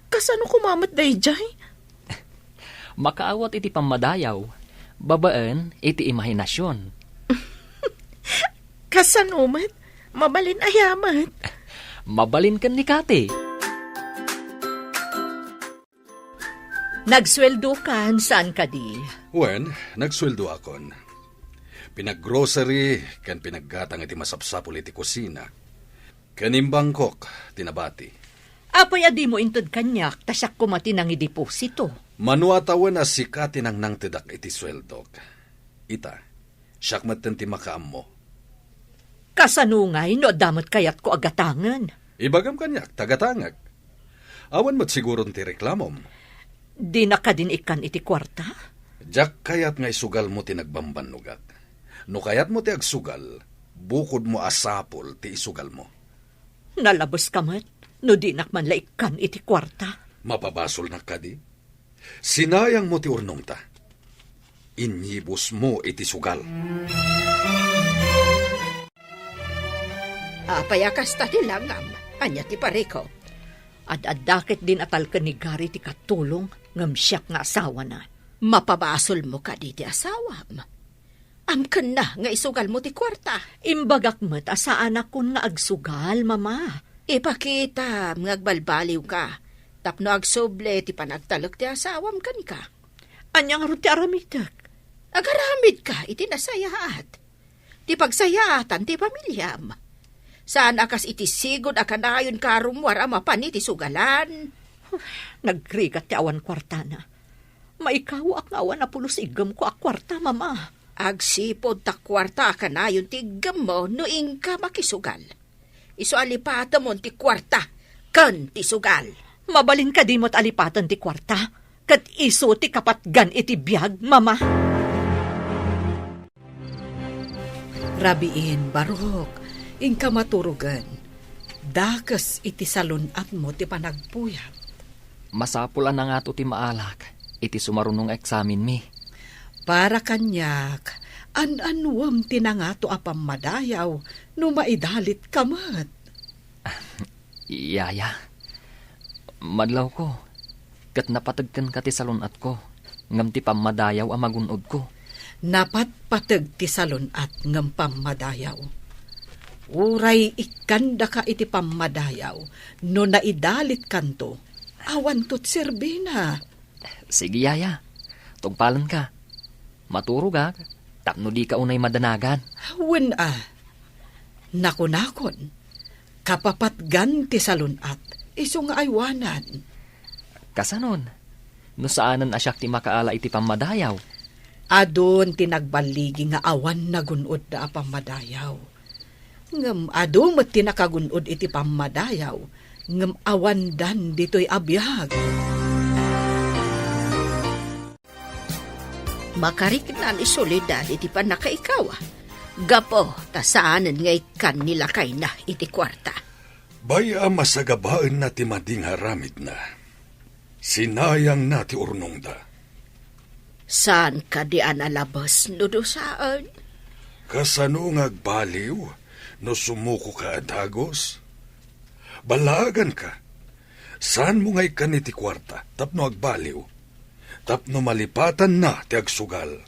Kasano koma met dayjay? Makaawat iti pammadayaw babaen iti imahinasion. Kasano met? Mabalin aya met? Mabalin ken ni Kati. Nagsueldokan, saan kadi? Wen, nagsueldoakon. Pinaggrocery ken pinaggatang iti masapsapul iti kusina. Ken imbangkok ti nabati. Apay a dimo inted kaniak, ta siak koma ti nangideposito? Mano a tawen a sika ti nangnangtedak iti sueldok. Ita, siak metten ti makaammo. Kasano ngay no adda met kayatko a gatangen? Ibagam kaniak, ta gatangek. Awan met siguron ti reklamom. Dinak kadin ikkan iti kuarta? Diak kayat nga isugalmo ti nagbambannogak. No kayatmo ti agsugal, bukodmo a sapul ti isugalmo. Nalabeska met no dinak man la ikkan iti kuarta. Mapabasolnak kadi? Sinayangmo ti urnongta. Inyibusmo iti sugal. Apay a kasta ti langam? Ania ti parikop? Ad-adda ketdin a talken ni Gary ti katulong ngem siak nga asawana. Mapabasolmo kadi ti asawam? Amkenna nga isugalmo ti kuarta. Imbagak met a saanakon nga agsugal, Mama. Ipakitam nga agbalbaliwka tapno agsubli ti panagtalek ti asawam kenka. Ania ngarud ti aramidek? Agaramidka iti nasayaat. Ti pagsayaatan ti pamiliam. Saan a kas iti sigud a kanayon ka a rummuar a mapan iti sugalan. Nagrigat ti awan kuartana. Maikawaak nga awan a pulos iggemko a kuarta, Mama. Agsipud ta kuarta a kanayon ti iggemmo no inka makisugal. Isu a lipatemon ti kuarta ken ti sugal. Mabalin kadi met a lipaten ti kuarta, ket isu ti kapatgan iti biag, Mama? Rabiin, barok, inka maturogen. Dakes iti salun-atmo ti panagpuyat. Masapul a nangato ti maalak iti sumaruno nga eksamenmi. Para kaniak, an-annuem ti nangato a pammadayaw no maidalitka met. Yaya, madlawko, ket napateg kenka ti salun-atko, ngem ti pammadayaw a magun-odko. Napatpateg ti salun-at ngem pammadayaw. Uray ikkandaka iti pammadayaw no naidalitkanto, awanto ti serbina. Sige, yaya. Tungpalenka. Maturogak tapno dika unay madanagan. Wen a. Nakunakon, kapapatgan ti salun-at, isu nga aywanan. Kasanon? No saanen a siak ti makaala iti pammadayaw. Adun ti nagballigi nga awan nagun-odda a pammadayaw. Ngem adu met ti nakagun-od iti pammadayaw, ngem awandan ditoy a biag. Makarikna ni Soledad iti pannakaikaw, gapu ta saanen nga ikkan ni lakayna iti kuarta. Bay-am a sagabaenna ti madi nga aramidna. Sinayangna ti urnongda. Saan kadi a nalabes no dusaen? Kasano nga agbaliw no sumukoka a dagus? Ballaaganka. Saanmo nga ikkan iti kuarta tapno agbaliw, tapno malipatanna ti agsugal.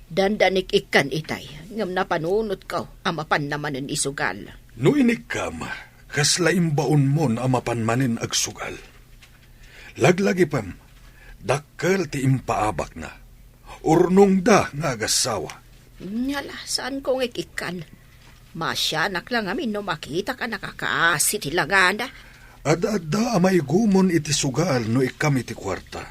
Dandanik ikkan itay, ngem napanunotko a mapanna manen isugal. No inikkam, kasla imbaonmon a mapan manen agsugal. Laglagipem, dakkel ti impaabakna. Urnongda nga agassawa. Nya la, saanko nga ikkan. Masianak la ngamin no makitak a nakakaasi ti langana. Adda-adda a maigumon iti sugal no ikkam iti kuarta.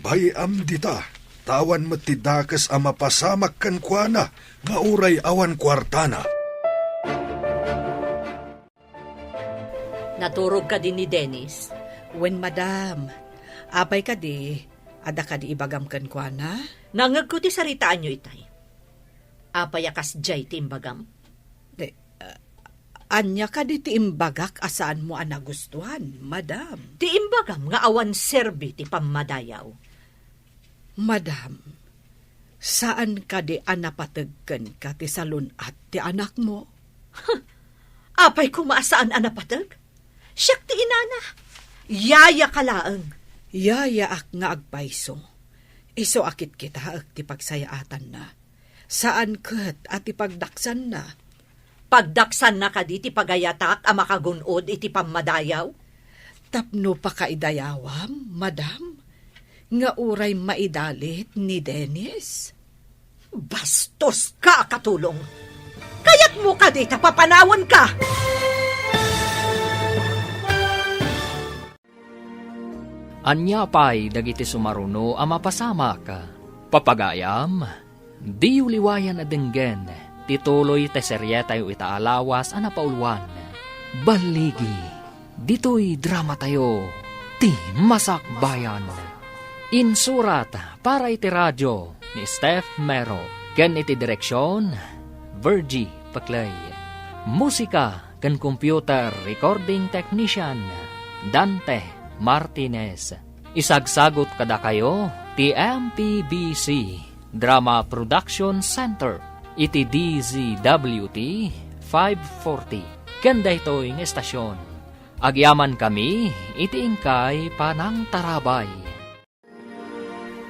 Bay-am dita, ta awan met ti dakes a mapasamak kenkuana nga uray awan kuartana. Naturog kadi ni Dennis? Wen, madam. Apay kadi? Adda kadi ibagam kenkuana? Nangngegko ti saritaanyo itay. Apay a kasdiay ti imbagam? Eh, ah, ania kadi ti imbagak a saanmo a nagustuan, madam? Ti imbagam nga awan serbi ti pammadayaw. Madam, saan kadi a napateg kenka ti salun-at ti anakmo? Apay koma a saan a napateg? Siak ti inana. Yayaka laeng. Yayaak nga agpayso. Isu a kitkitaek ti pagsayaatanna. Saan ket a ti pagdaksanna. Pagdaksanna kadi ti pagayatak a makagun-od iti pammadayaw? Tapno pakaidayawam, madam, nga uray maidalit ni Dennis. Bastoska a katulong! Kayatmo kadi ta papanawenka? Ania pay dagiti sumaruno a mapasamak? Papagayam, diyo liwayan a denggen ti tuloy ti serietayo ita a lawas a napauluan. Balligi, ditoy dramatayo, Ti Masakbayan. Insurat para iti radio ni Steph Mero ken iti direksion, Virgie Peclay. Musika ken computer recording technician, Dante Martinez. Isagsagut kadakayo ti M P B C Drama Production Center iti D Z W T five forty ken daytoy nga estasion. Agyamankami iti inkay panangtarabay.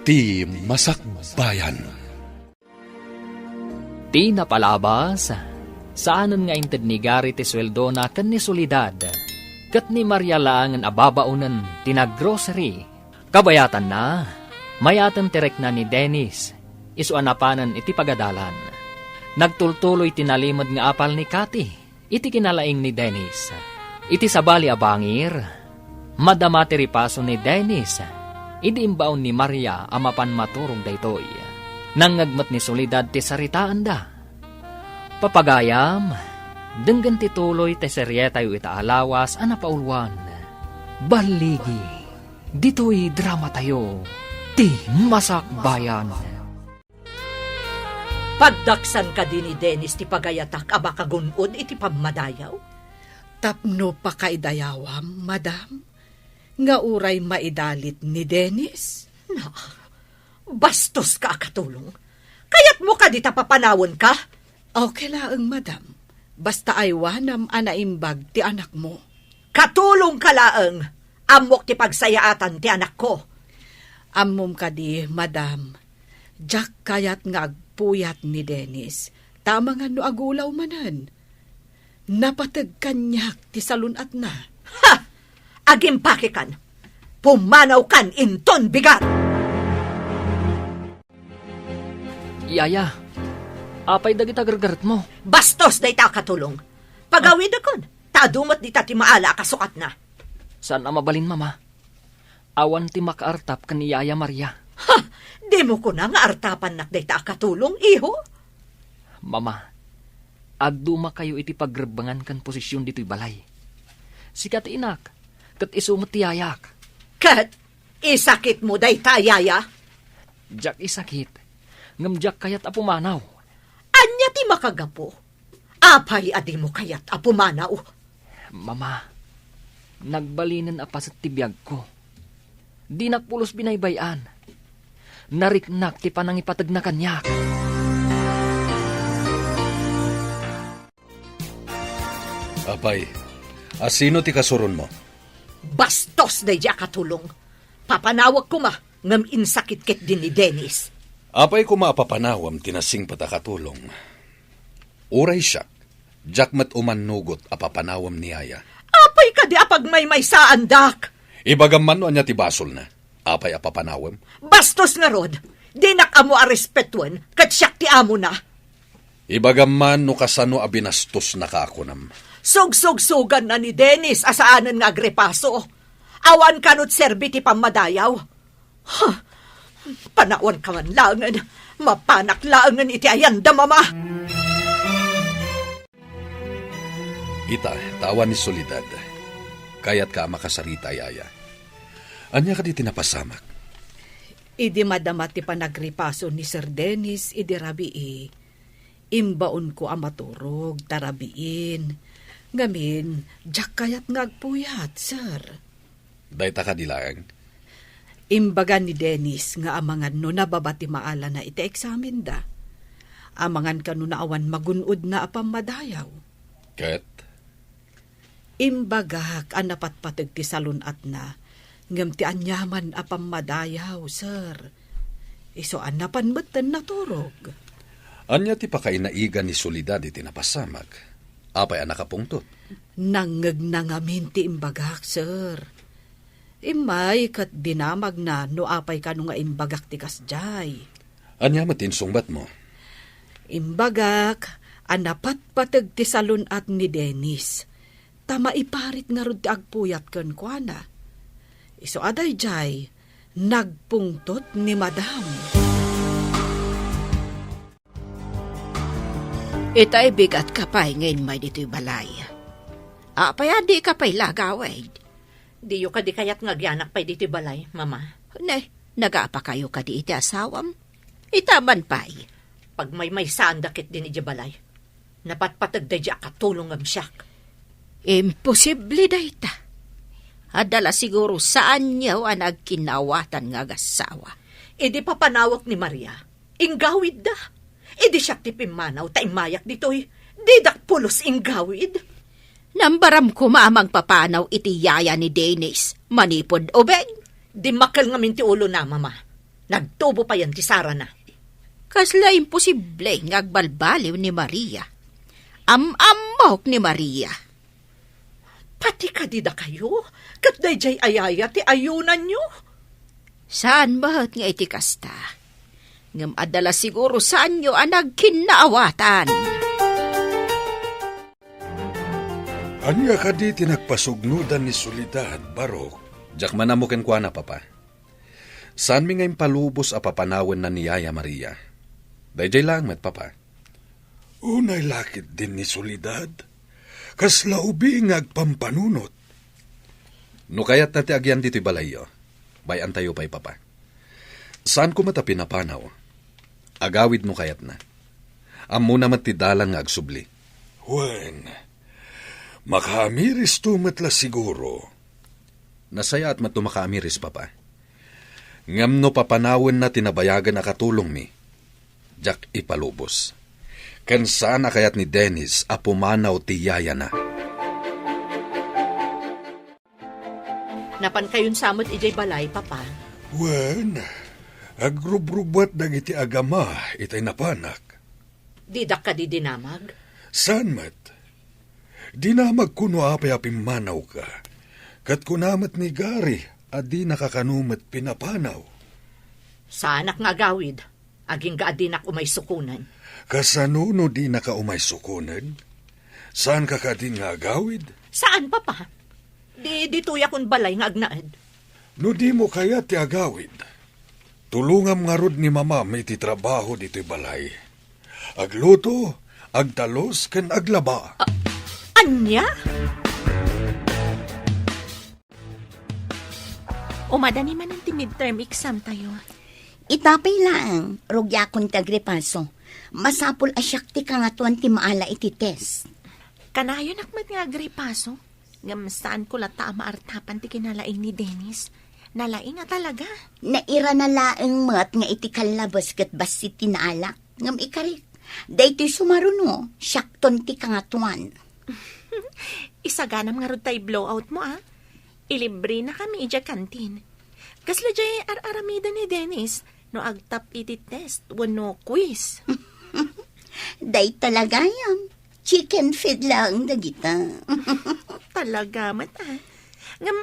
Ti Masakbayan. Ti napalabas, saanen nga inted ni Gary ti sueldona ken ni Soledad, ket ni Maria laengen a babaonen ti naggrocery. Kabayatanna, mayaten ti rikna ni Dennis, isu a napanen iti pagadalan. Nagtultuloy ti nalimed nga apal ni Cathy iti kinalaing ni Dennis. Iti sabali a bangir, madama ti ripaso ni Dennis idi imbaon ni Maria a mapan maturog daytoy. Nangngeg met ni Soledad ti saritaanda. Papagayam, denggen ti tuloy ti serietayo ita a lawas a napauluan. Balligi, ditoy dramatayo, Ti Masakbayan. Pagdaksan kadi ni Dennis ti pagayatak a makagun-od iti pammadayaw? Tapno pakaidayawam, madam, nga uray maidalit ni Dennis? Na, bastoska a katulong. Kayatmo kadi ta papanawenka? Okay laeng, madam. Basta aywanam a naimbag ti anakmo. Katulongka laeng. Ammok ti pagsayaatan ti anakko. Ammom kadi, madam, diak kayat nga agpuyat ni Dennis, ta amangan no agulaw manen. Napateg kaniak ti salun-atna. Ha! Agimpakekan! Pumanawkan inton bigat! Yaya, apay dagita gargaretmo? Bastos dayta a katulong. Pagawidekon, ta adu met dita ti maala a kasukatna. Saan a mabalin, Mama. Awan ti makaartap ken ni Yaya Maria. Ha! Dimo kuna nga artapannak dayta a katulong, iho? Mama, agdumakayo iti pagrebbengan ken posesion ditoy balay. Sika ti inak, ket isu met ti yayak. Ket isakitmo dayta a yaya? Diak isakit, ngem diak kayat a pumanaw. Ania ti makagapu? Apay a dimo kayat a pumanaw? Mama, nagbalinen a paset ti biagko. Dinak pulos binaybay-an. Nariknak ti panangipategna kaniak. Apay, asino ti kasuronmo? Bastos daydi a katulong. Papanawek koma, ngem insakit ketdi ni Dennis. Apay koma a papanawem ti nasingpet a katulong? Uray siak, diak met umannugot a papanawem ni Yaya. Apay kadi a pagmaymaysaandak? Ibagam man no ania ti basolna. Apay a papanawem? Bastos ngarud! Dinak ammo a respetuen, ket siak ti amona. Ibagam man no kasano a binastosnaka a kunam. Sugsugsuganna ni Dennis a saanen nga agrepaso. Awan kano ti serbi ti pammadayaw. Huh! Panawanka man laengen, mapanak laengen iti ayanda, Mama! Ita, ta awan ni Soledad. Kayatka a makasarita, Yaya. Ania kadi ti napasamak? Idi madama ti panagripaso ni Sir Dennis idi rabii, imbaonko a maturog ta rabiin. Ngamin, diak kayat nga agpuyat, sir. Dayta kadi laeng? Imbaga ni Dennis nga amangan no nababa ti maalana iti eksamenda. Amangan kano no awan magun-odna a pammadayaw. Ket? Imbagak a napatpateg ti salun-atna, ngem ti aniaman a pammadayaw, sir. Isu a napan metten naturog. Ania ti pakainaigan ni Soledad iti napasamak? Apay a nakapungtot? Nangngegna ngamin ti imbagak, sir. Immay ket dinamagna no apay kano nga imbagak ti kasdiay. Ania met ti insungbatmo? Imbagak a napatpateg ti salun-at ni Dennis, ta maiparit ngarud ti agpuyat kenkuana. Isu a daydiay, nagpungtot ni Madam. Itay bigatka pay nga immay ditoy balay. Apay a dika pay la agawid? Diyo kadi kayat nga agyanak pay ditoy balay, Mama? Ne, nagapakayo kadi iti asawam? Ita man pay. Pagmaymaysaanda ketdin idiay balay. Napatpateg daydi a katulongem siak. Imposible dayta. Adda la siguro saanyo a nagkinnaawatan nga agassawa. Idi papanawek ni Maria, inggawidda. Idi siak ti pimmanaw ta immayak ditoy, didak pulos inggawid. Nambaram koma a mangpapanaw iti yaya ni Dennis manipud ubing. Dimmakkel ngamin ti ulona, Mama. Nagtubo payen ti sarana. Kasla imposible nga agbalbaliw ni Maria. Am-ammok ni Maria. Pati kadi dakayo, ket daydiay a yaya ti ayunanyo? Saan met nga iti kasta. Ngem adda la siguro saanyo a nagkinnaawatan. Ania kadi ti nagpasugnodan ni Soledad, Barok? Diak man ammo kenkuana, Papa. Saanmi nga impalubos a papanawenna ni Yaya Maria. Daydiay laeng met, Papa. Unay la ketdin ni Soledad, kasla ubing nga agpampanunot. No kayatna ti agyan ditoy balayyo, bay-antayo pay, Papa. Saanko met a pinapanaw. Agawid no kayatna. Ammona met ti dalan nga agsubli. Wen, makaamiristo met la siguro. Nasayaat met no makaamiris, Papa. Ngem no papanawenna ti nabayagen a katulongmi, diak ipalubos. Ken saan a kayat ni Dennis a pumanaw ti yayana. Napankayon sa met idiay balay, Papa? Wen, agrubrubbuat dagiti agama itay napanak. Didak kadi dinamag? Saan met. Dinamagko no apay a pimmanawka. Ket kuna met ni Gary a dinaka kano met pinapanaw. Saanak nga agawid, agingga a dinak umay sukonen. Kasano no dinaka umay sukonen? Saanka kadin nga agawid? Saan, Papa. Di, ditoyakon balay nga agnaed. No dimo kayat ti agawid, tulongam ngarud ni mamam iti trabaho ditoy balay. Agluto, agtalus, ken aglaba. Ania? Umadani manen ti midterm exam tayo. Itapay laeng, rugiakon ti agripaso. Masapul a siak ti kangatoan ti maala iti test. Kanayonak met nga agripaso, ngem saanko latta a maartapan ti kinalaing ni Dennis. Nalaing a talaga. Nairana laeng met nga iti kallabes ket bassit ti naalak. Ngem ikarik, daytoy sumaruno, siakton ti kangatoan. Isaganam ngarud tay blowout mo, a? Ilibrenakami idiay kantin. Kasla diay ar-aramiden ni Dennis no agtap iti test wenno quiz. Dayta la gayam. Chicken feed laeng dagita. Talaga met, a. Ngem,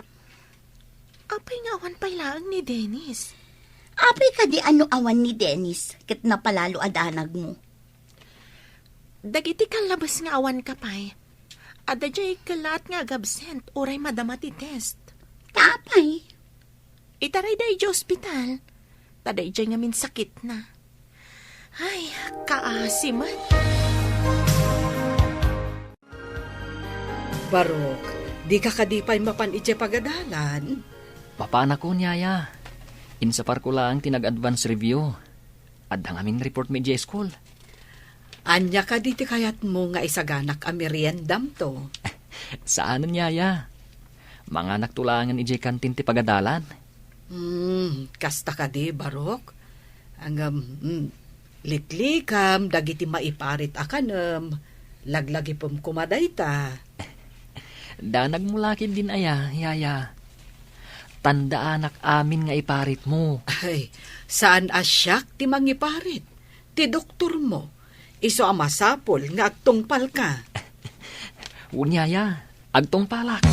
apay nga awan pay laeng ni Dennis? Apay kadi a no awan ni Dennis ket napalalo a danagmo? Dagiti kallabes nga awan ka pay, adda diay kellaat nga agabsent uray madama ti test. Ta apay? Itarayda idiay ospital, ta daydiay ngamin sakitna. Ay, kaasi man. Barok, dika kadi pay mapan idiay pagadalan? Mapanakon, yaya. Insaparko laeng ti nag-advance review. Adda ngamin report mi idiay school. Ania kadi ti kayatmo nga isaganak a meriendamto? Saanen, yaya. Manganakto laengen idiay kantin ti pagadalan. Hmm, kasta kadi, Barok? Ngem, mm, liklikam dagiti maiparit a kanem. Laglagipem koma dayta. Danagmo la ketdin aya, yaya. Tandaanak amin nga iparitmo. Ay, saan a siak ti mangiparit. Ti doktormo, isu a masapul nga agtungpalka. Wen, yaya, agtungpalak.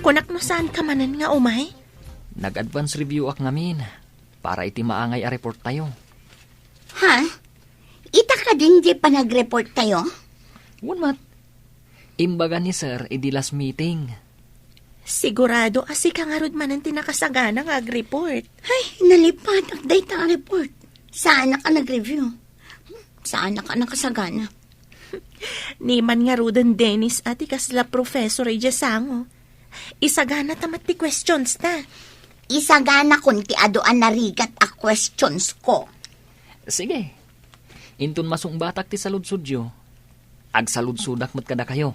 Kunak no saanka manen nga umay? Nag-advance review-ak ngamin para iti maangay a report tayo. Ha? Ita kadin diay panagreport tayo? Wen met. Imbaga ni Sir idi last meeting. Sigurado a sika ngarud manen ti nakasagana nga agreport. Ay, nalipatak dayta a report. Saanak a nagreview. Saanak a nakasagana. Ni man ngaruden Dennis a ti kasla professor idiay sango. Isaganata met ti questions ta. Isaganakon ti adu a narigat a questions ko. Sige. Inton masungbatak ti saludsodyo, agsaludsodak met kadakayo.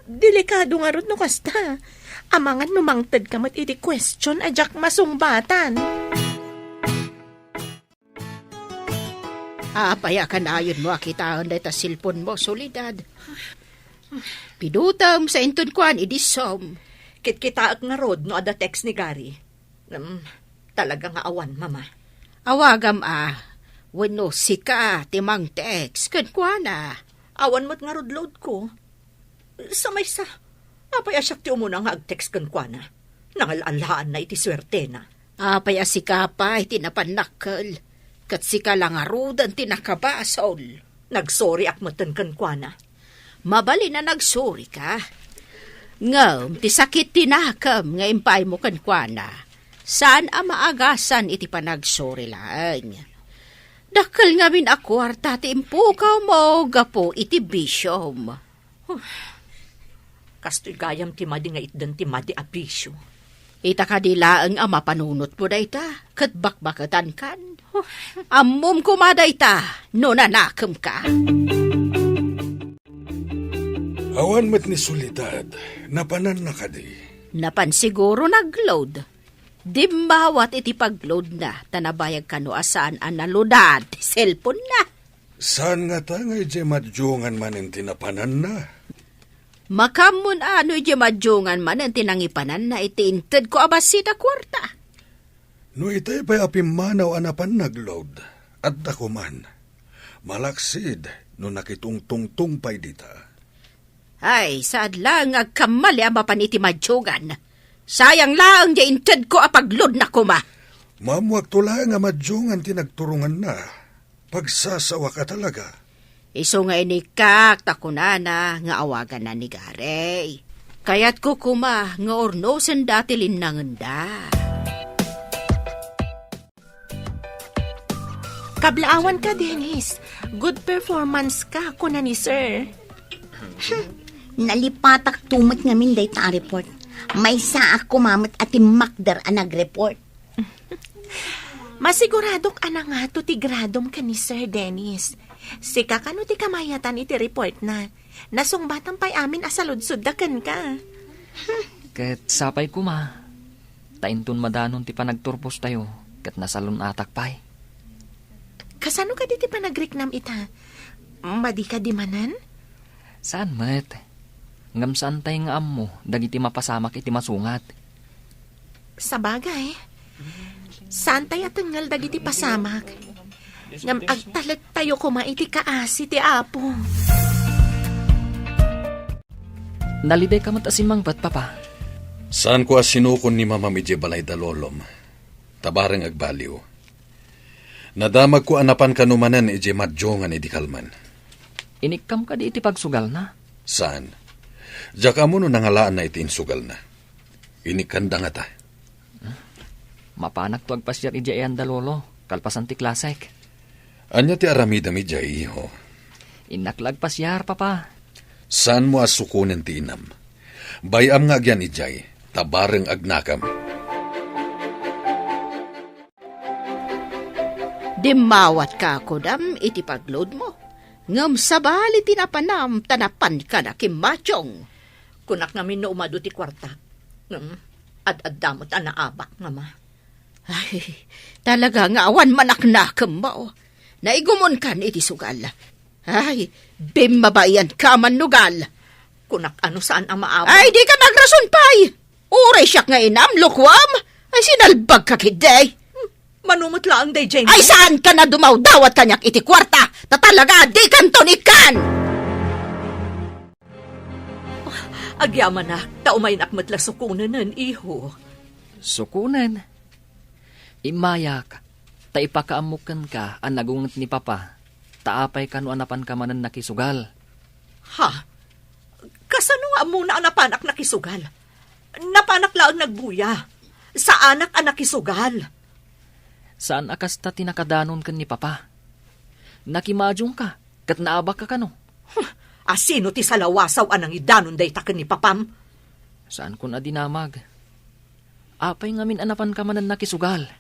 Delikado ngarud no kasta. Amangan no mangted ka met iti question a diak masungbatan. Apay a kanayonmo a kitaen dayta cellphone mo, Soledad? Pidutem sa inton kuan idi Zoom. Kitkitaek ngarud no adda text ni Gary. Ngem, talaga nga awan, Mama. Awagam a, wenno sika ti mangtext kenkuana. Awan met ngarud load ko. Sa maysa, apay a siak ti umuna nga agtext kenkuana? Nangal-allaanna iti suertena. Apay a sika pay ti napannakkel, ket sika la ngaruden ti nakabasol. Nagsoriak metten kenkuana. Mabalin a nagsorika. Ngem ti sakit ti nakem nga impaaymo kenkuana, saan a maagasan iti panagsori laeng. Dakkel ngamin a kuarta ti impukawmo gapu iti bisiom. Huh. Kastoy gayam ti madi nga itdan ti madi a bisio. Ita kadi laeng a mapanunotmo dayta, ket bakbaketankan. Huh. Ammom koma dayta no nanakemka. Awan met ni Soledad, napananna kadi? Napan siguro nag-load. Dimmawat iti pag-loadna, ta nabayag kano a saan a nalodad ti cellphone-na. Saan ngata nga idiay madiongan manen ti napananna? Makaammoan a no idiay madiongan manen ti nangipananna iti intedko a bassit a kuarta. No itay pay a pimmanaw a napan nag-load, adda koman. Malaksid no nakitungtungtong pay dita. Ay, saad laeng nga agkammali a mapan iti madiongan. Sayang laeng diay intedko a pag-load-na koma. Maammoakto laeng a madiongan ti nagturonganna. Pagsasawak a talaga. Isu nga inikkak ta kunana nga awaganna ni Gary. Kayatko koma nga urnosenda ti linnangenda. Kablaawanka, Dennis. Good performance ka, kuna ni Sir. Nalipatak to met ngamin dayta a report. Maysaak koma met a timmakder a nag-report. Masiguradok a nangato ti gradom ken ni Sir Dennis. Sika kano ti kamayatan iti report na. Nasungbatam pay amin a saludsodda kenka. Ket sapay koma, ta inton madanon ti panagturpostayo, ket nasalun-atak pay. Kasano kadi ti panagriknam ita? Madi kadi manen? Saan met. Ngem saantay nga ammo dagiti mapasamak iti masungat. Sabagay, saantay a tengngel dagiti pasamak. Ngem agtalektayo koma iti kaasi ti Apo. Nalidayka met a simmangpet, Papa. Saanko a sinukon ni Mamam idiay balay da Lolom. Ta bareng agbaliw. Nadamagko a napan kano manen idiay madiongan idi kalman. Inikkam kadi iti pagsugalna? Saan. Diak ammo no nangalaanna iti insugalna. Inikkanda ngata. Mapanakto agpasiar idiay ayan da Lolo, kalpasan ti klasek. Ania ti aramidem idiay, iho? Innak la agpasiar, Papa. Saanmo a sukonen ti inam. Bay-am nga agyan idiay, ta bareng agnakem. Dimmawatka, kunam, iti pagloadmo. Ngem sabali ti napanam, ta napanka nakimmatyong. Kunak ngamin no umadu ti kuartak. Ngem ad-adda met a naabak, Mama. Ay, talaga nga awan manaknakemmo. Naigumonkan iti sugal. Ay, bimmabaianka, mannugal. Kunak a no saan a maawat. Ay, dika agrason pay! Uray siak nga inam, lukuam! Ay, sinalbagka ketdi! Mano met laeng daydiay? Ay, saanka a dumawdawat kaniak iti kuarta, ta talaga dikanton ikkan! Agyamanak, ta umaynak met la sukonenen, iho. Sukonen? Immayak, ta ipakaammok kenka a nagunget ni Papa, ta apay kano a napanka manen nakisugal. Ha? Kasano nga ammona a napanak nakisugal? Napanak laeng nagbuya. Saanak a nakisugal. Saan a kasta ti nakadanon ken ni Papa. Nakimmatyongka, ket naabakka kano. Huh, a sino ti salawasaw a nangidanon dayta ken ni Papam? Saankon a dinamag. Apay ngamin a napanka manen nakisugal?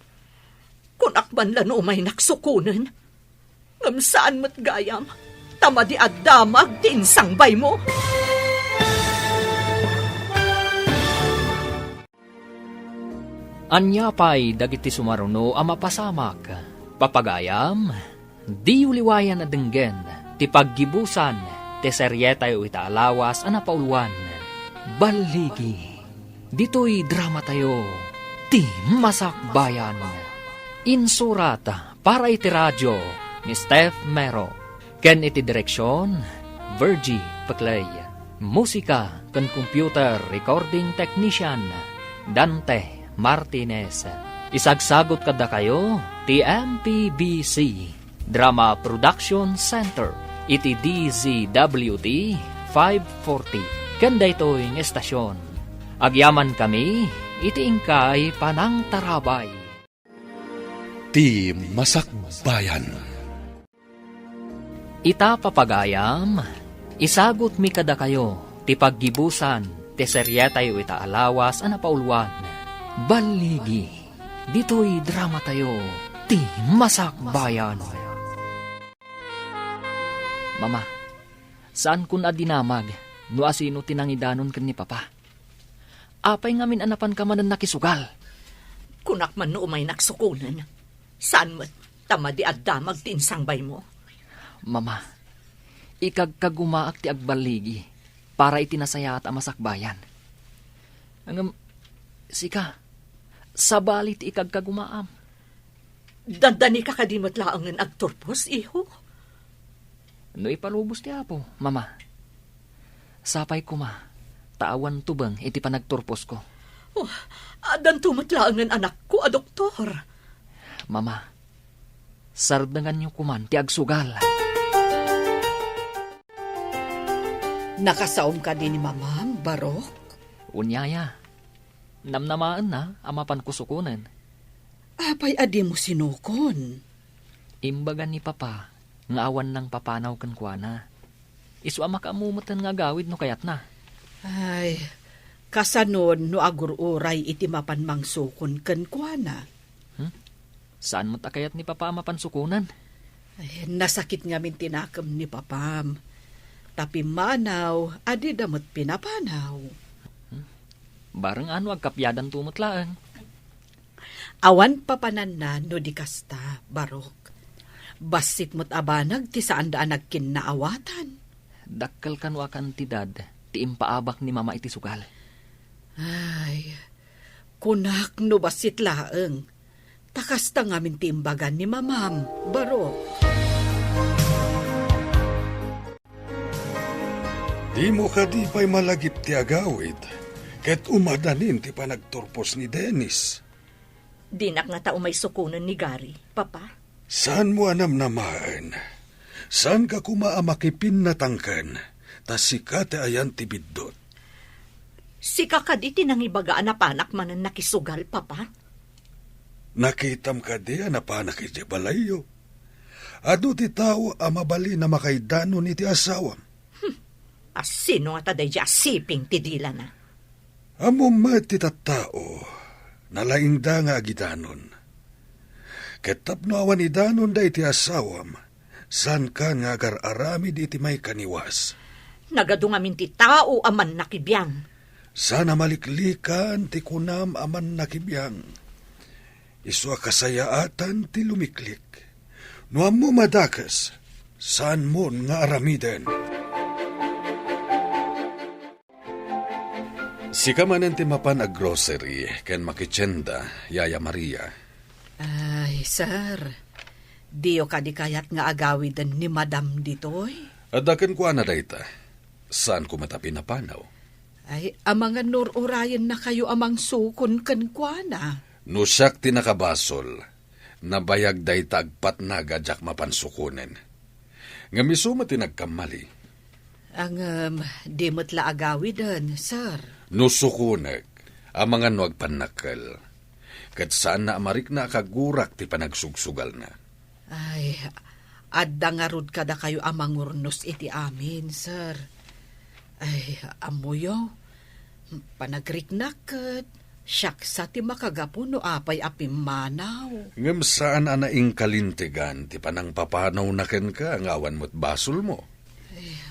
Kunak man la no umaynak sukonen. Ngem saan met gayam, ta madi a damag ti insangbaymo. Ania pay dagiti sumaruno a mapasamak? Papagayam, diyo liwayan a denggen ti paggibusan ti serietayo ita a lawas a napauluan, Balligi. Ditoy dramatayo, Ti Masakbayan. Insurat para iti radio ni Steph Mero, ken iti direksion, Virgie Peclay. Musika ken computer recording technician, Dante Martinez. Isagsagut kadakayo ti M P B C Drama Production Center iti D Z W T five forty ken daytoy nga estasion. Agyamankami iti inkay panangtarabay. Ti Masakbayan. Ita, papagayam, isagutmi kadakayo ti paggibusan ti serietayo ita a lawas a napauluan, Balligi. Ditoy dramatayo, Ti Masakbayan. Mama, saankon a dinamag no asino ti nangidanon ken ni Papa. Apay ngamin a napanka manen nakisugal? Kunak man no umaynak sukonen. Saan met, ta madi a damag ti insangbaymo. Mama, ikagkagumaak ti agballigi para iti nasayaat a masakbayan. Ngem, sika, sabali ti ikagkagumaam. Dandanika kadi met laengen agturpos, iho? No ipalubos ti Apo, Mama. Sapay koma, ta awan tubeng iti panagturposko. Oh, addanto met laengen anakko a doktor. Mama, sardenganyo koman ti agsugal. Nakasaom kadi ni Mamam, Barok? Wen, yaya, namnamaenna a mapanko sukonen. Apay a dimo sinukon? Imbaga ni Papa nga awan nangpapanaw kenkuana. Isu a makaammo metten nga agawid no kayatna. Ay, kasanon no agur-uray iti mapan mangsukon kenkuana? Hmm? Saan met a kayat ni Papa a mapansukonen? Ay, nasakit ngamin ti nakem ni Papam. Ta pimmanaw a dida met pinapanaw. Hmm? Bareng ano agkapiadanto met laeng. Awan papananna no di kasta, Barok. Bassit met a banag ti saanda a nagkinnaawatan. Dakkel kano a kantidad ti impaabak ni Mama iti sugal. Ay, kunak no bassit laeng. Ta kasta ngamin ti imbaga ni Mamam, Barok. Dimo kadi pay malagip ti agawid, ket umadanin ti panagturpos ni Dennis? Dinak ngata umay sukonen ni Gary, Papa. Saanmo a namnamaen? Saanka koma a makipinnatangken, ta sika ti ayan ti biddut. Sika kadi ti nangibaga a napanak manen nakisugal, Papa? Nakitam kadi a napanak idiay balayyo? Adu ti tao a mabalin a makaidanon iti asawam? Hmm. Asino ngata daydiay a siping ti dilana? Ammom met ti tattao, nalaingda nga agidanon. Ket tapno awan idanonda iti asawam, saankan nga agar-aramid iti maikaniwas. Nagadu ngamin ti tao a mannakibiang. Saan a maliklikan ti kunam a mannakibiang. Isu a kasayaatan ti lumiklik. No ammom a dakes, saanmon nga aramiden. Sika manen ti mapan a grocery ken makitienda, Yaya Maria. Ay, sir. Diyo kadi kayat nga agawiden ni Madam ditoy? Adda kenkuana dayta. Saanko met a pinapanaw. Ay, amangan no ur-urayennakayo a mangsukon kenkuana. No siak ti nakabasol, nabayag dayta agpatnag a diak mapan sukonen. Ngem isu met ti nagkammali. Ngem, di met la agawiden, sir. No sukonek, amangan no agpannakkel. Ket saanna a marikna a kagurak ti panagsugsugalna. Ay, adda ngarud kadakayo a mangurnos iti amin, sir. Ay, ammoyo, panagriknak ket siak sa ti makagapu no apay a pimmanaw. Ngem saan a naingkalintegan ti panangpapanawna kenka nga awan met basolmo.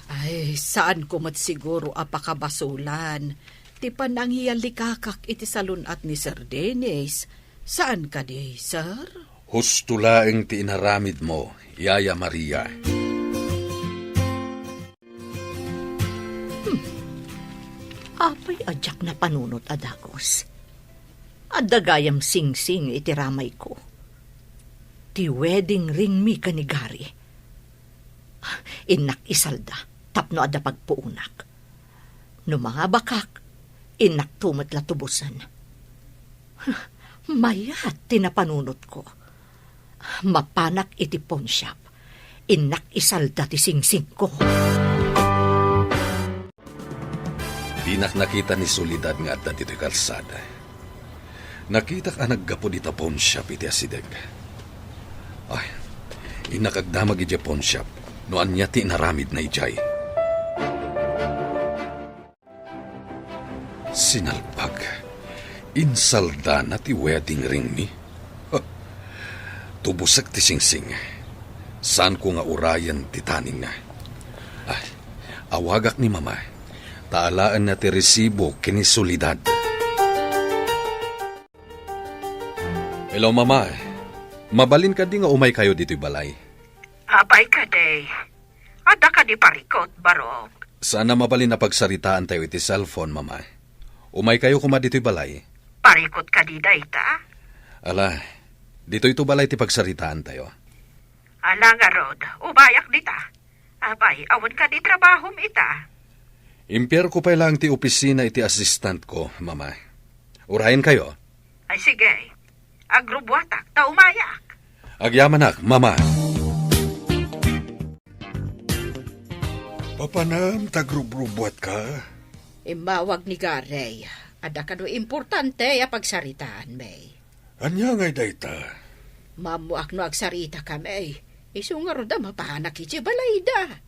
Ay, saanko met siguro a pakabasolan ti panangiyalikakak iti salun-at ni Sir Dennis. Saan kadi, sir? Husto laeng ti inaramidmo, Yaya Maria. Hmm. Apay a diak napanunot a dagus? Adda gayam singsing iti ramayko. Ti wedding ring mi ken ni Gary. Innak isalda tapno adda pagpuonak. No mangabakak, innakto met la tubosen. Mayat ti napanunotko. Mapanak iti pawnshop, innak isalda ti singsingko. Dinak nakita ni Soledad nga adda ditoy kalsada. Nakitak a naggapu dita pawnshop iti asideg. Ay, innak agdamag idiay pawnshop no ania ti inaramidna idiay. Sinalbag. Insaldana ti wedding ringmi. Huh. Tubosek ti singsing. Saanko nga urayen ti taningna. Ay, awagak ni Mama. Ta alaenna ti resibo ken ni Soledad. Hello, Mama. Mabalin kadi nga umaykayo ditoy balay? Apay kadi? Adda kadi parikut, Barok? Saan a mabalin a pagsaritaantayo iti cellphone, Mama. Umaykayo koma ditoy balay. Parikut kadi dayta? Ala, ditoyto balay ti pagsaritaantayo. Ala ngarud, umayak dita. Apay, awan kadi trabahom ita? Impierko pay laeng ti opisina iti assistantko, Mama. Urayenkayo? Ay, sige. Agrubbuatak, ta umayak. Agyamanak, Mama. Papanam ta agrubrubuatka? Immawag ni Gary. Adda kano importante a pagsaritaan, May. Ania ngay dayta? Maammoak no agsarita kami. Isu ngarud a mapanak iti balayda.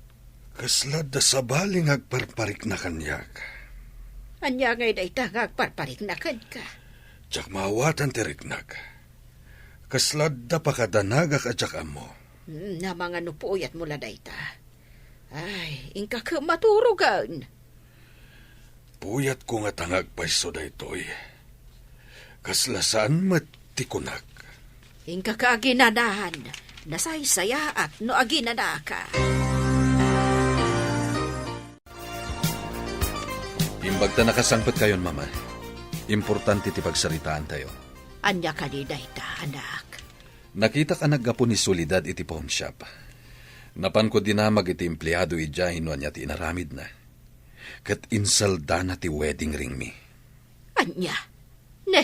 Kasla adda sabali nga agparparikna kaniak. Ania ngay dayta nga agparparikna kenka? Diak maawatan ti riknak. Kasla adda pakadanagak a diak ammo. Hmm, namangano puyatmo la dayta. Ay, inka ket maturogen. Puyatko ngata nga agpayso daytoy. Kasla saan met ti kunak. Inka ka aginanahan, nasaysayaat no aginanaka. Imbag ta nakasangpetkayon, Mama. Importante ti pagsaritaantayo. Ania kadi dayta, anak? Nakitak a naggapu ni Soledad iti pawnshop. Napanko dinamag iti empleado idiay no ania ti inaramidna. Ket insaldana ti wedding ringmi. Ania? Ne,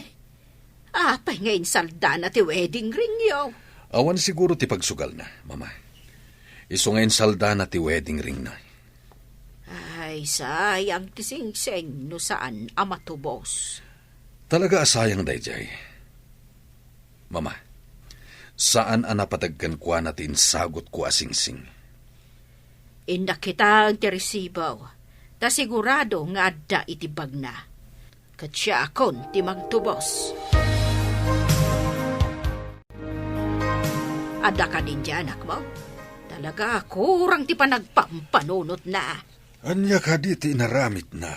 apay nga insaldana ti wedding ringyo? Awan siguro ti pagsugalna, Mama. Isu nga insaldana ti wedding ringna. Ay, sayang ti singsing no saan a matubos. Talaga a sayang daydiay. Mama, saan a napateg kenkuana ti insagutko a singsing. Innak kitaen ti resibo, ta sigurado nga adda iti bagna. Ket siakon ti mangtubos. Adda kadin ti anakmo? Talaga, kurang ti panagpampanunotna. Ania kadi ti inaramidna?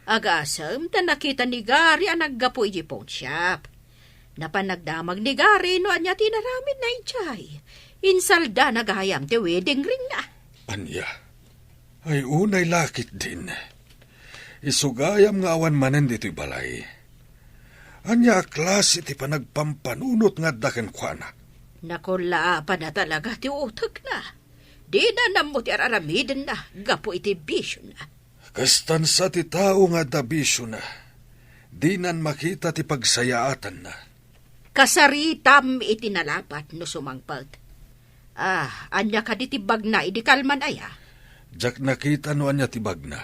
Agasem ta nakita ni Gary a naggapu iti pawnshop. Napan nagdamag ni Gary no ania ti inaramidna idiay. Insaldana gayam ti wedding ringna. Ania? Ay, unay la ketdin. Isu gayam nga awan manen ditoy balay. Ania a klase ti panagpampanunot nga adda kenkuana? Nakullaapanna talaga ti utekna. Dina nammo ti ar-aramidenna gapu iti bisiona. Kastan sa ti tao nga adda bisiona. Dinan makita ti pagsayaatanna. Kasaritam iti nalapat no sumangpet. Ah, ania kadi ti bagna idi kalman aya? Diak nakita no ania ti bagna.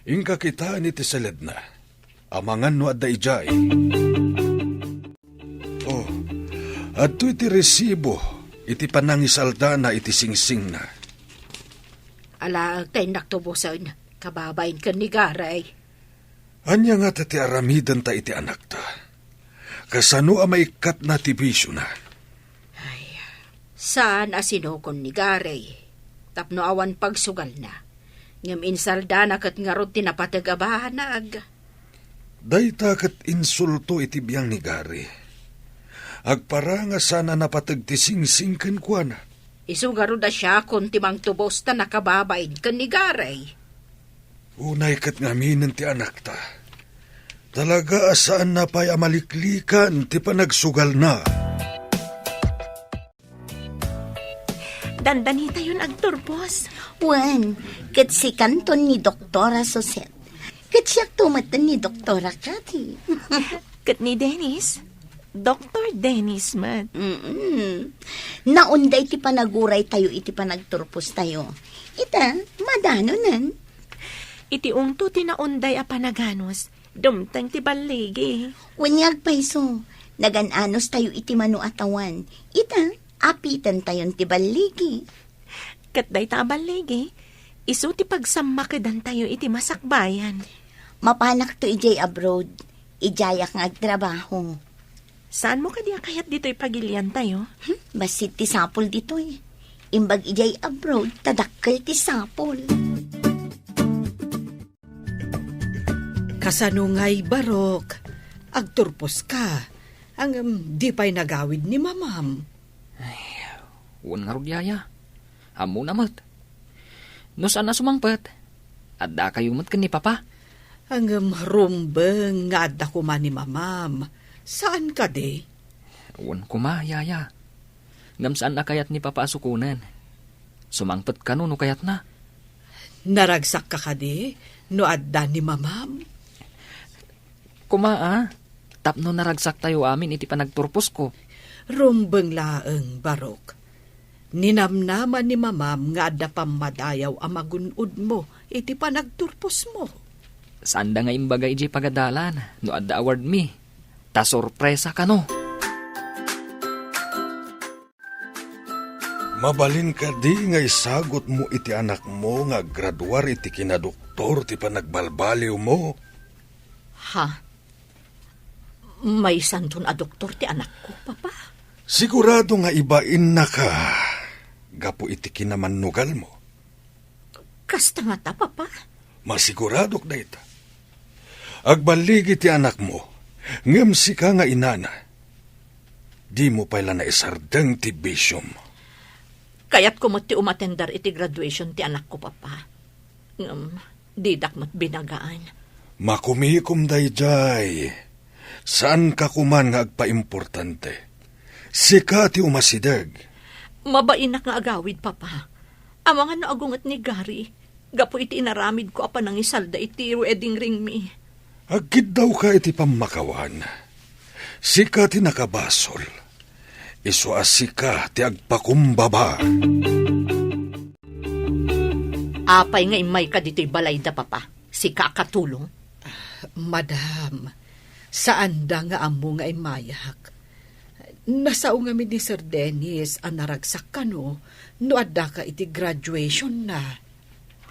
Inka kitaen iti seledna. Amangan no adda idiay. Oh, adtoy ti resibo iti panangisaldana iti singsingna. Alaek ta innak tubosen, kababain ken ni Gary. Ania ngata ti aramidenta iti anakta? Kasano a maikkatna ti bisiona? Ay, saan a sinukon ni Gary tapno awan pagsugalna. Ngem insaldana ket ngarud ti napateg a banag. Dayta ket insulto iti biang ni Gary. Agparang a saan a napateg ti singsing kenkuana. Isu ngarud a siakon ti mangtubos ta nakababain ken ni Gary. Unay ket ngaminen ti anakta. Talaga a saanna pay a maliklikan ti panagsugalna. Dandanitayon agturpos. Wen, ket sikanton ni Doktora Suset. Ket siakto met ni Doktora Cathy. Ket ni Dennis? Doktor Dennis met. Mm-mm. Naunday ti panaguraytayo iti panagturpostayo. Ita, madanonen. Iti ungto ti naunday a panaganus, dumteng ti balligi. Wen nga agpayso, nagan-anustayo iti mano a tawan. Ita, apitentayon ti balligi. Ket dayta a balligi, isu ti pagsammakedantayo iti masakbayan. Mapanakto idiay abroad, idiayak nga agtrabaho. Saanmo kadi a kayat ditoy pagiliantayo? Hmm, bassit ti sapul ditoy. Imbag idiay abroad, ta dakkel ti sapul. Kasano ngay, Barok? Agturposka. Ngem, di pay nagawid ni Mamam. Ay, wen ngarud, Yaya. Ammona met. No saan a sumangpet, addakayo met ken ni Papa. Ngem rumbeng nga adda koma ni Mamam. Saan kadi? Wen koma, Yaya. Ngem saan a kayat ni Papa a sukonen. Sumangpet kano no kayatna. Naragsakka kadi no adda ni Mamam? Koma a, tapno naragsaktayo amin iti panagturposko. Rumbeng laeng, Barok. Ninamnama ni Mamam nga adda pammadayaw a magun-odmo iti panagturposmo. Saanda nga imbaga idiay pagadalan no adda awardmi. Ta sorpresa kano. Mabalin kadi nga isagutmo iti anakmo nga aggraduar iti kinadoktor ti panagbalbaliwmo? Ha? Maysanton a doktor ti anakko, Papa? Sigurado nga ibainnaka gapu iti kinamannugalmo. Kasta ngata, Papa? Masiguradok dayta. Agballigi ti anakmo, ngem sika nga inana, dimo pay la naisardeng ti bisiom. Kayatko met ti umatender iti graduation ti anakko, Papa. Ngem, didak met binagaan. Makumikom daydiay. Saanka koman nga agpaimportante. Sika ti umasideg. Mabainak nga agawid, Papa. Amangan no agunget ni Gary, gapu iti inaramidko a panangisalda iti wedding ringmi. Agkiddawka iti pammakawan. Sika ti nakabasol. Isu a sika ti agpakumbaba. Apay nga immayka ditoy balayda, Papa? Sika a katulong? Ah, madam, saanda nga ammo nga immayak. Nasao ngamin ni Sir Dennis a naragsak kano no addaka iti graduationna.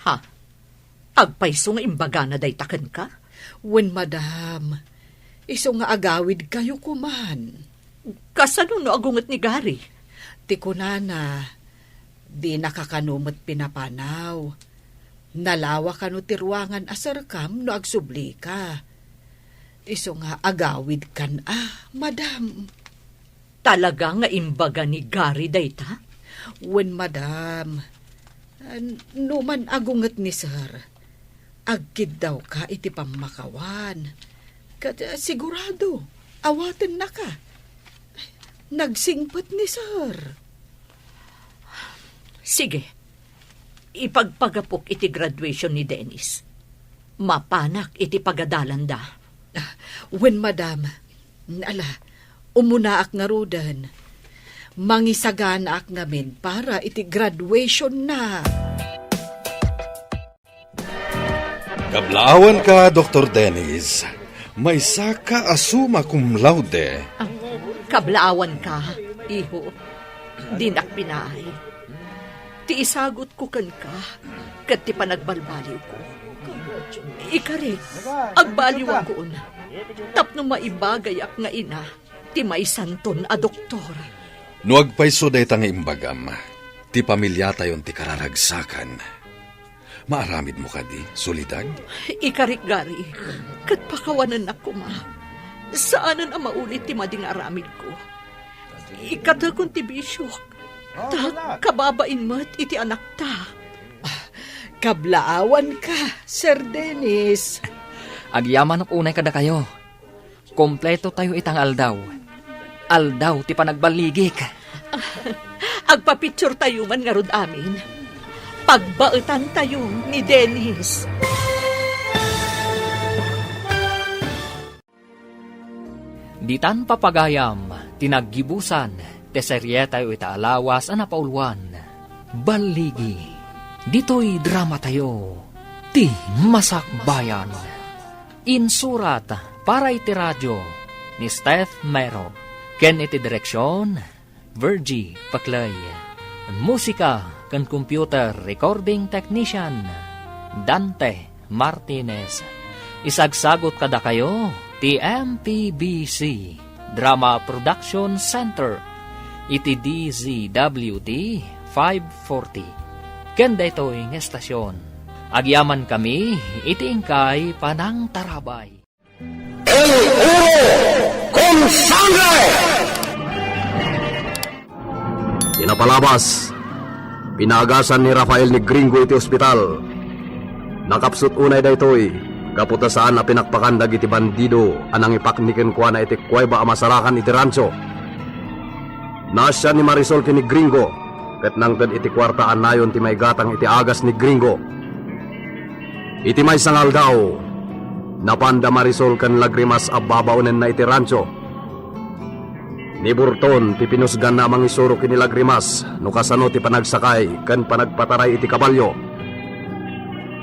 Ha? Agpayso nga imbagana dayta kenka? Wen, madam. Isu nga agawidkayo koman. Kasano no agunget ni Gary? Ti kunana, dinaka kano met pinapanaw. Nalawa kano ti ruangan a serkam no agsublika. Isu nga agawidkan a, madam. Talaga nga imbaga ni Gary dayta? Wen, madam. Numan agunget ni Sir, agkiddawka iti pammakawan. Ket, eh, sigurado, awatennaka. Nagsingpet ni Sir. Sige, ipagpagapok iti graduation ni Dennis. Mapanak iti pagadalanda. Ah, wen, madam. Ala, umunaak ngaruden. Mangisaganaak ngamin para iti graduationna. Kablaawanka, Doktor Dennis. Maysaka a summa cum laude. Ah, kablaawanka, iho. Dinak binaay. Ti isagutko kenka, ket ti panagbalbaliwko. Ikarik, agbaliwakon. Tapno maibagayak nga ina ti maysanton a doktor. No agpayso dayta nga imbagam, ti pamiliatayon ti kararagsakan. Maaramidmo kadi, Soledad? Ikarik, Gary, ket pakawanennak koma. Saanen a maulit ti madi nga aramidko. Ikatekon ti bisiok, ta kababain met iti anakta. Ah, kablaawanka, Sir Dennis. Agyamanok unay kadakayo. Kompleto tayo ita nga aldaw. Aldaw ti panagballigik. Agpapicture tayo man ngarud amin. Pagbaetan tayo ni Dennis. Ditan papagayam ti naggibusan ti serie tayo ita a lawas a napauluan, Balligi. Ditoy drama tayo, Ti Masakbayan. Insurat para iti radio ni Steph Mero ken iti direksyon, Virgie Paclay. Musika ken computer recording technician, Dante Martinez. Isagsagot kadakayo ti M P B C Drama Production Center iti D Z W T five forty. Ken daytoy nga estasyon, agyamankami iti inkay panangtarabay. El oro con sangre! Ti napalabas, pinaagasan ni Rafael ni Gringo iti ospital. Nakapsut unay daytoy, gapu ta saan a pinakpakan dagiti bandido a nangipakni kenkuana iti kuweba a masarakan iti rancho. Naasian ni Marisol ken ni Gringo, ket nangted iti kuarta a nayon ti maigatang iti agas ni Gringo. Iti maysa nga aldaw, napan da Marisol ken Lagrimas a babaonenna iti rancho. Ni Burton ti pinusganna a mangisuro ken ni Lagrimas no kasano ti panagsakay ken panagpataray iti kabalio.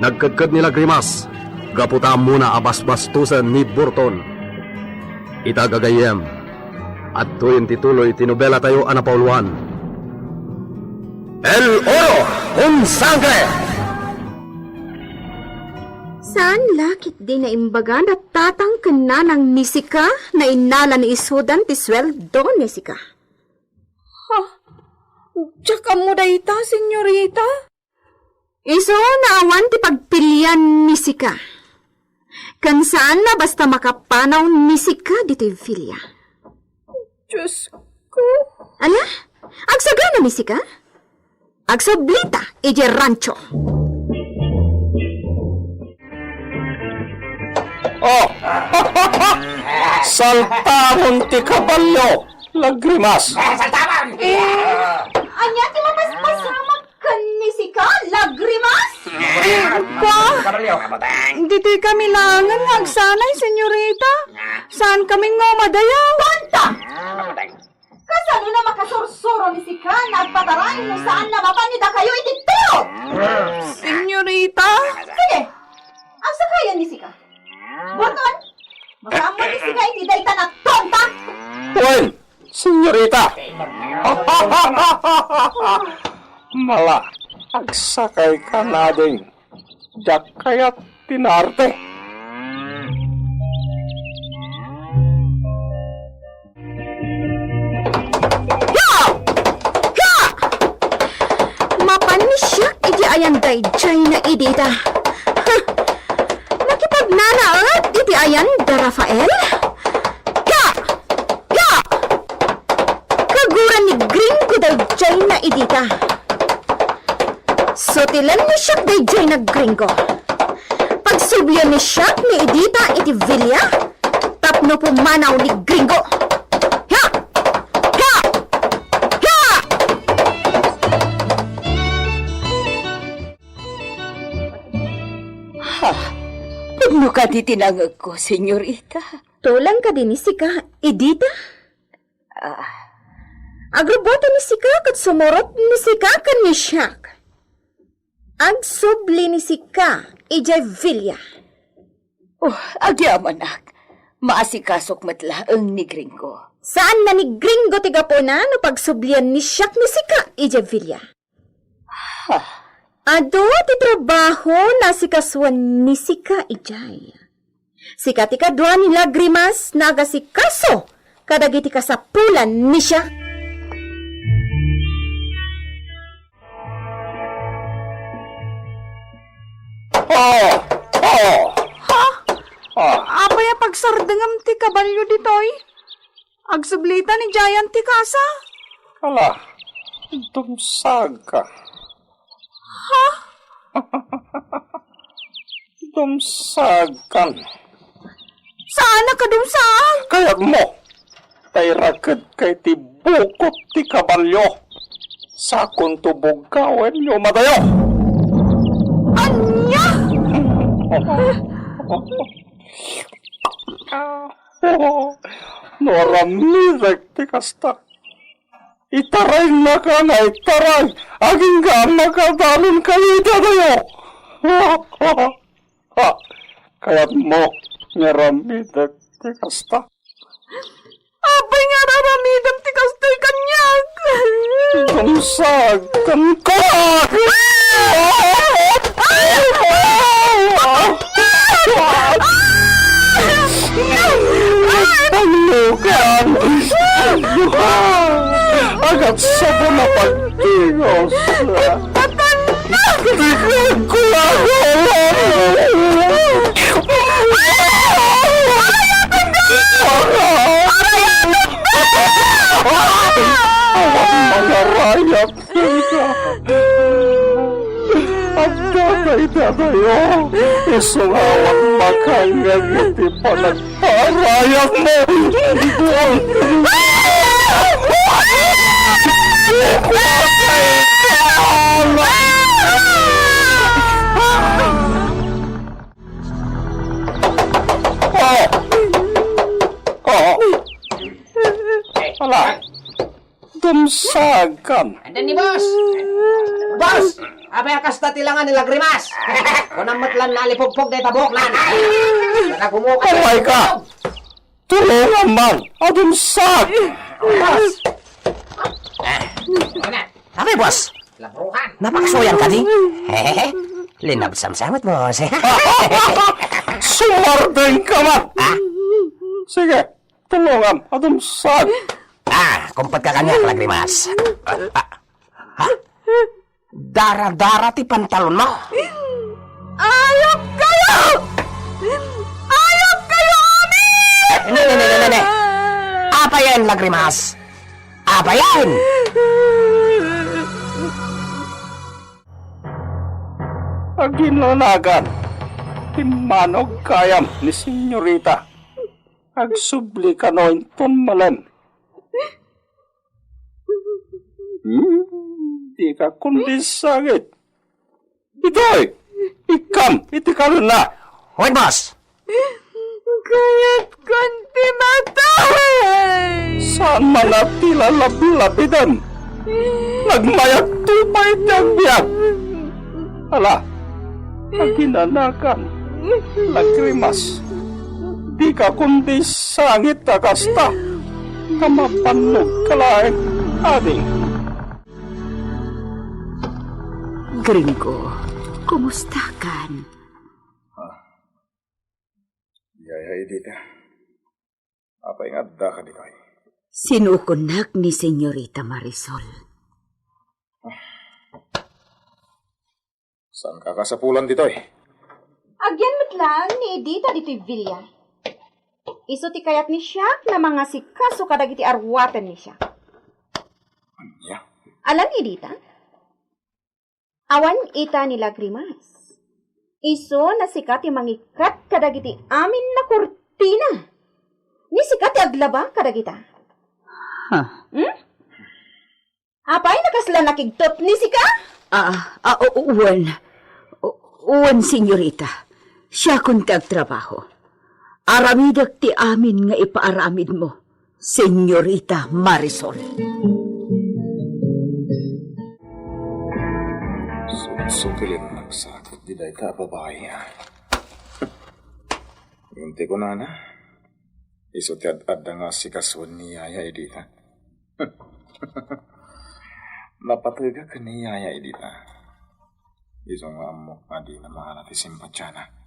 Nagkedked ni Lagrimas, Gapu ta ammona a basbastosen ni Burton. Ita, gagayyem, adtoyen ti tuloy ti nobelatayo a napauluan, El Oro con Sangre! Saan la ketdi naimbagan da Tatang ken Nanang ni Sika, nainnala ni isudan ti sueldo ni Sika. Ha? Diak ammo dayta, senyorita. Isu no awan ti pagpilian ni Sika. Ken saan a basta makapanaw ni Sika ditoy villa. Diosko. Ania? Agsagana ni Sika? Agsublita idiay rancho. Oh! Saltaron ti kabalio, Lagrimas! Eh, ania ti mapaspasamak ken ni Sika, Lagrimas? Ba? Ditoy kami laengen nga agsanay, senyorita. Saan kami nga umadayaw. Tonta! Kasano na makasursuro ni Sika nga agpataray no saan na mapan ni dakayo iti turo? Senyorita? Sige, agsakayan ni Sika. Burton, makaammo ni Sika iti dayta a tonta? Wen, senyorita. Mala, agsakayka, ading. Diak kayat ti naarte. Ya! Ya! Mapan ni siak iti ayan daydiay nga Edita. Huh! Makipagnanaet iti ayan da Rafael? Ya! Ya! Kaguran ni Gringo daydiay nga Edita. Sutilen ni siak daydiay nga Gringo. Pagsublian ni siak ni Edita iti villa tapno pumanaw ni Gringo. Ya! Ya! Ya! Ha? Pudno kadi ti nangegko, senyorita? Tulang kadi ni Sika, Edita? Ah. Agrubotan ni Sika ket sumurot ni Sika ken ni siak. Agsubli ni Sika idiay villa. Oh, agyamanak. Maasikasok met laeng ni Gringo. Saan na ni Gringo ti gapuna no pagsublian ni siak ni Sika idiay villa. Ha? Adu ti trabaho nga asikasuan ni Sika idiay. Sika ti kadua ni Lagrimas nga agasikaso kadagiti kasapulan ni siak. Oh! Oh! Ha? Oh! Apay a pagsardengem ti kabalio ditoy? Agsublitan idiayen ti kasa. Ala, dumsagka. Ha? Dumsagkan. Saan a kadumsag? Kayatmo, ta irakedka iti bukot ti kabalio. Sakonto buggawen yo madayo. Ania? No aramidek ti kasta, itarayennaka nga itaray, agingga a makadalonkayo iti adayo. Kayatmo nga aramidek ti kasta? Apay nga ar-aramidem ti kastoy kaniak? Dumsag kenka! Paglukan! Agat sabon a pagtigos! Patay! Di ko kulago! Awan mangarayat kenka. Adda kay dadayo. Isu nga awan makangngeg iti panagparayatmo. Oh! Oh! Ala, dumsagkan. Anda ni boss? Boss! Apay a kasta ti langa ni Lagrimas? Kunam met lan nalipugpog dayta buoknan. Nagumuka. Apay ka? Tulongam man, adun saan. Boss! Apay, boss? Labruhan. Napakasuyan kadi? Hehehe. Linabsam sa met, boss. Sumardeng ka man. Ah? Sige, tulongam, adun saan. Ah, kumpet ka kaniak, Lagrimas. Ah, ah. Ha? Dara-dara ti pantalonmo? Ayop kayo! Ayop kayo, amin! Ne, ne, ne, ne, ne, ne. Apayen, Lagrimas? Apayen! Aginanakan ti manog kayam ni Senyorita. Agsubli kano inton malem. Hmm, dika kundi sangit. Itoy, ikkam iti karna. Hoy, boss! Kayatkan ti matay! Saan man a ti lalablabiden? Nagmayat to pay ti agbiag. Ala, aginanakan, Lagrimas. Dika kundi sangit a kasta. Ka mapannog ka laeng, ading. Gringo, kumusta kan? Ah. Yaya Edita, apay nga adda ka ditoy? Sinukonnak ni Senyorita Marisol. Saan ka kasapulan ditoy? Agyan met laeng ni Edita ditoy villa. Isu ti kayat ni Siak nga mangasikaso kadagiti arwaten ni Siak. Ania? Alam ni Edita? Awan ita ni Lagrimas. Isu a sika ti mangikkat kadagiti amin a kurtina. Ni sika ti aglaba kadagita. Ha? Hmm? Apay, nakasla nakigtot ni sika? Ah, ah, u-, wen. U-, wen, senyorita. Siakon ti agtrabaho. Aramidek ti amin nga ipaaramidmo, Senyorita Marisol. Suksukilin nagsakit di dayta a babai, ah. Ngem ti kunana, isu ti ad-adda nga asikasuen ni Yaya Edita. Napategak ken ni Yaya Edita. Isu nga ammok nga dina maala ti simpatiana.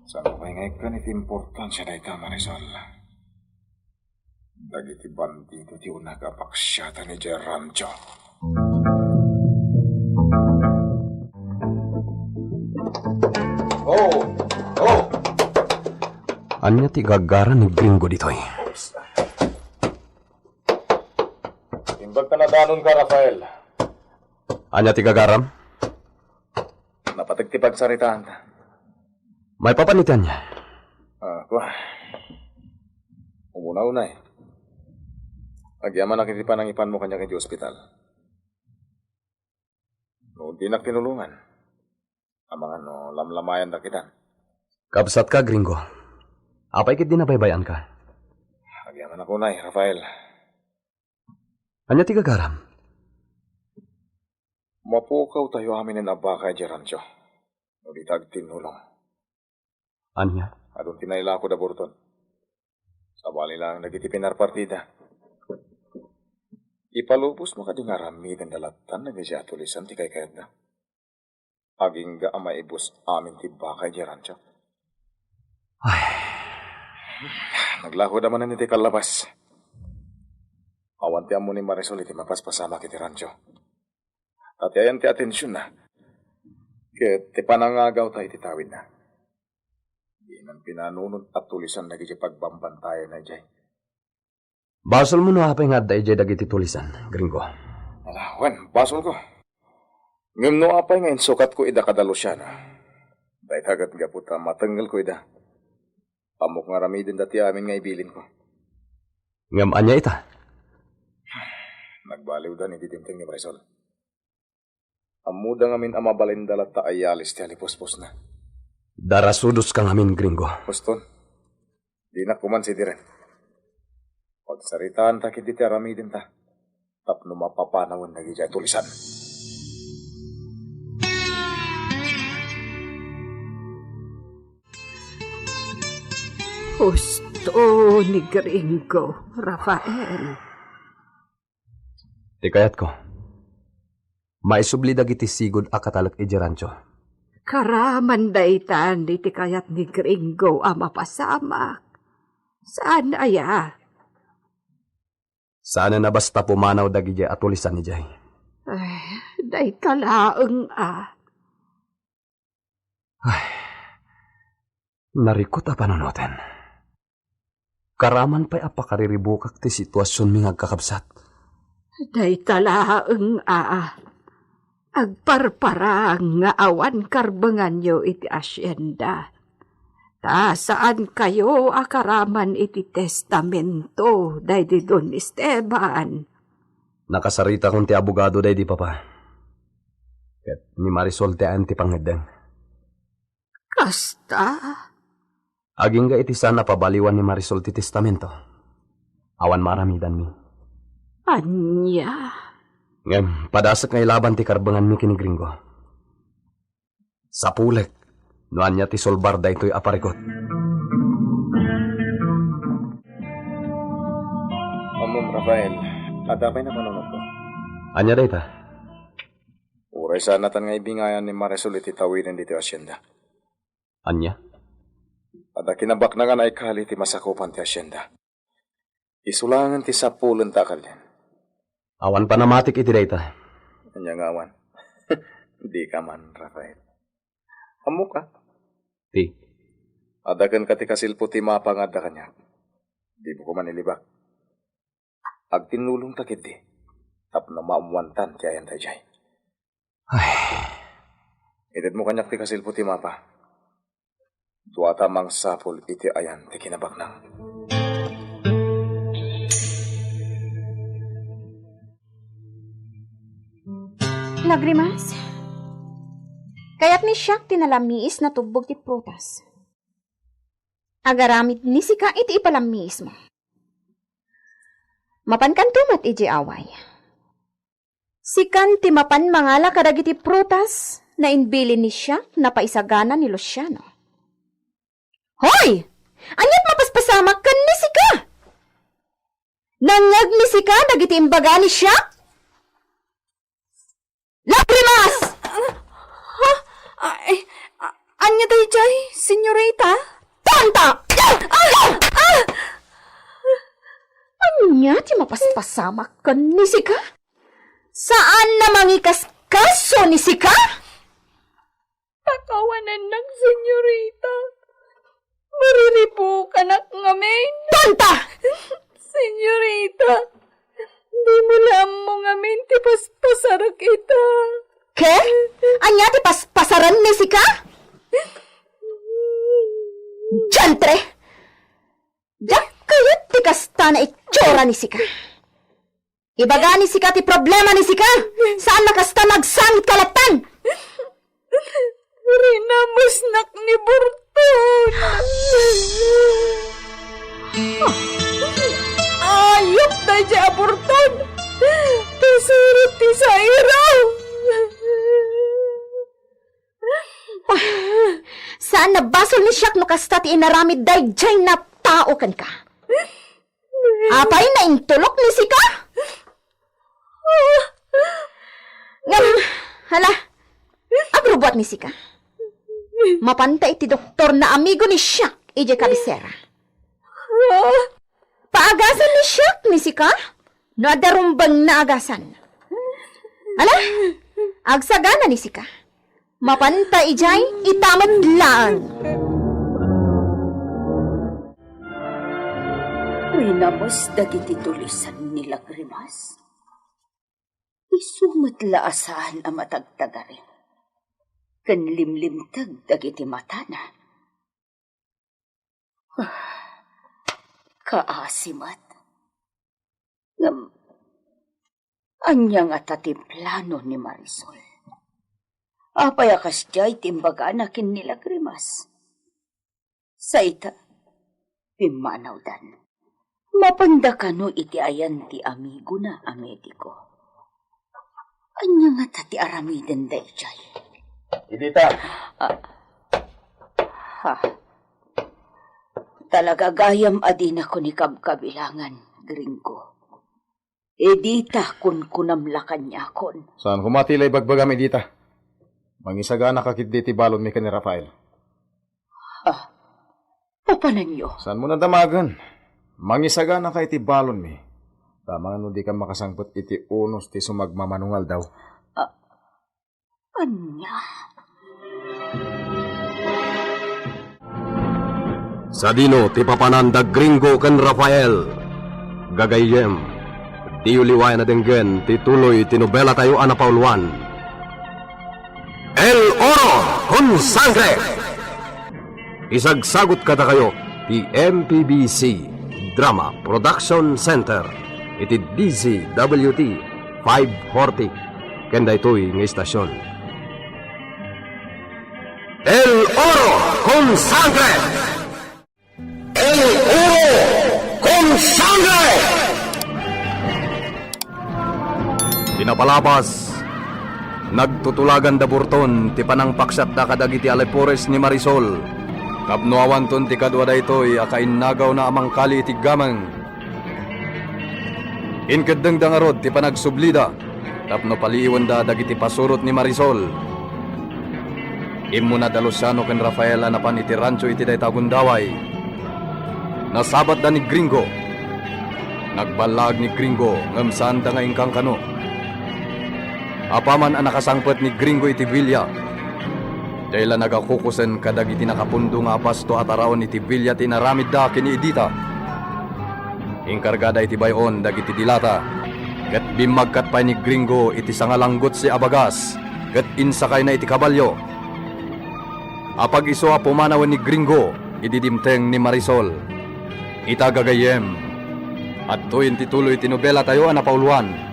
Saan pay nga ikkan iti importansia dayta, Marisol? Dagiti bandido ti unak a paksiatan idiay rancho. Oh! Oh! Ania ti gagara ni Gringo ditoy? Imbag ta nadanonka, Rafael. Ania ti gagaram? Napateg ti pagsaritaanta. Maipapan iti ania? Ah, kua. Umuna unay. Agyamanak iti panangipanmo kaniak iti ospital. No dinak tinulongan, amangan no lamlamayandak itan. Kabsatka, Gringo. Apay ket di nabaybay-anka? Agyamanak unay, Rafael. Ania ti gagaram? Mapukawtayo aminen a baka idiay rancho no dita agtinnulong. Ania? Adun ti nailako da Burton. Sabali laeng dagiti pinarpartida. Ipalubosmo kadi nga aramiden da lattan dagiti atulisan ti kaykayatda. Agingga a maibus amin ti baka idiay rancho. Ay. Naglakoda manen iti kallabas. Awan ti ammo ni Marisol iti mapaspasamak iti rancho. Ta ti ayan ti atensionna ket ti panangagawta iti tawidna. Dinan pinanunot a tulisan dagiti pagbambantayanna idiay. Basolmo no apay nga adda idiay dagiti tulisan, Gringo. Ala, wen, basolko. Ngem no apay nga insukatko ida kada Luciano, dayta ket gapu ta matengelko ida. Ammok nga aramidenda ti amin nga ibilinko. Ngem ania ita? Nagbaliwda ni Didimteng ni Marisol. Ammoda ngamin a mabalinda latta a yalis ti alipuspusna. Darasudoska ngamin, Gringo. Poston, dinak koman sidiren. Pagsaritaanta ketdi ti aramidenta tapno mapapanawen dagiti atulisan. Husto ni Gringo, Rafael. Ti kayatko, maisubli dagiti sigud a katalek idiay rancho. Karaman daytan iti kayat ni Gringo a mapasamak. Saan aya? Saan a basta pumanaw dagidiay a tulisan idiay. Ay, dayta laeng a. Ay, narikot a panunoten. Karaman pay a pakariribukak ti situasionmi nga agkakabsat. Dayta laeng a. Agparparang nga awan karbenganyo iti asienda. Ta saankayo a karaman iti testamento daydi Don Esteban. Nakasaritakon ti abogado daydi papa. Ket ni Marisol ti ayan ti pangngeddeng. Kasta? Agingga iti saan a pabaliwan ni Marisol ti testamento. Awan maaramidanmi. Ania? Ngem, padasek nga ilaban ti karbenganmi ken ni Gringo. Sapulek no ania ti sulbar daytoy a parikut. Ammom, Rafael, adda pay napanunotko. Ania dayta? Uray saannatan nga ibingayan ni Marisol iti tawiden ditoy asienda. Ania? Adda kinabaknangan a ikali ti masakupan ti asienda. Isu laengen ti sapulenta a kalien. Awan panamatik iti dayta. Ania nga awan? Dika man, Rafael. Ammoka? Ti? Adda kenka ti kasilpo ti mapa nga adda kaniak. Dimo koma ilibak. Agtinnulongta ketdi tapno maammoantan ti ayanta idiay. Ay. Itedmo kaniak ti kasilpo ti mapa. Duata a mangsapul iti ayan ti kinabaknang. Lagrimas, kayat ni siak ti nalamiis natubbog ti prutas. Agaramid ni sika iti ipalamiismo. Mapankanto met idiay away. Sikan ti mapan mangala kadagiti prutas na inbilin ni siak napaisagana ni Luciano. Hoy! Aniat mapaspasamak ken ni sika? Nangngeg ni sika dagiti imbaga ni siak? Lagrimas! Ha? Ay, a-, ania daydiay, senyorita? Tonta! Ah! Ah! Ania ti mapaspasamak ken ni sika? Saan a mangikaskaso ni sika? Pakawanennak, senyorita. Mariribukanak ngamin. Tonta! Senyorita, dimo la ammo ngamin ti paspasarek ita. Ke? Ania ti paspasaren ni sika? Diantre! Diak kayat ti kasta nga itsura ni sika. Ibaga ni sika ti problema ni sika. Saan a kasta nga agsangit ka lattan. Rinamusnak ni Burton. Ayup daydiay a Burton. Ti surot ti sairaw. Ah, saan a basol ni siak no kasta ti inaramid daydiay a tao kenka. Apay, naintulok ni sika? Ngem, hala, agrubbuat ni sika. Mapanta iti doktor nga amigo ni siak idiay kabisera. Paagasan ni siak ni sika? No adda rumbeng nga agasan. Ala, agsagana ni sika. Mapanta idiay, ita met laeng. Rinamus dagiti tulisan ni Lagrimas. Isu met la a saan a matagtagaring ken limlimteg dagiti matana. Kaasi met. Ngem, ania ngata ti plano ni Marisol? Apay a kasdiay ti imbagana ken ni Lagrimas? Sa ita, pimmanawdan. Mapanda kano iti ayan ti amigona a mediko. Ania ngata ti aramiden daydiay? Idita. Ah. Ha? Talaga gayam a dinakon ikabkabilangan, Gringo. Idita kunkunam la kaniakon. Saan koma ti la ibagbagam idita? Mangisaganaka ketdi iti balonmi ken ni Rafael. Ha? Papananyo? Saanmo nadamagen? Mangisaganaka iti balonmi. Ta amangan no dika makasangpet iti unos ti sumagmamano nga aldaw. Ah, ania? Sadino ti papanan da Gringo ken Rafael? Gagayyem, diyo liwayan a denggen ti tuloy ti nobelatayo a napauluan, El Oro con Sangre. Isagsagut kadakayo ti M P B C Drama Production Center iti D Z W T five forty ken daytoy nga istasion. El Oro con Sangre! El Oro con Sangre! Ti napalabas, nagtutulagan da Burton ti panangpaksiatda kadagiti alipores ni Marisol. Tapno awanton ti kadua daytoy a kainnagawna a mangkali iti gameng. Inkeddengda ngarud ti panagsublida tapno paliiwenda dagiti pasurot ni Marisol. Immuna da Luciano ken Rafael a napan iti rancho iti dayta a gundaway. Nasabatda ni Gringo. Nagballaag ni Gringo ngem saanda nga inkankano. Apaman a nakasangpet ni Gringo iti bilia, diay la nagakukusen kadagiti nakapundo nga abasto a taraon iti bilia ti inaramidda ken ni Edita. Inkargada iti bay-on dagiti dilata, ket bimmagkat pay ni Gringo iti sangalanggotsio a bagas, ket insakayna iti kabalio. Apag-isu a pumanawen ni Gringo idi dimteng ni Marisol. Ita gagayyem, adtoyen ti tuloy ti nobelatayo a napauluan,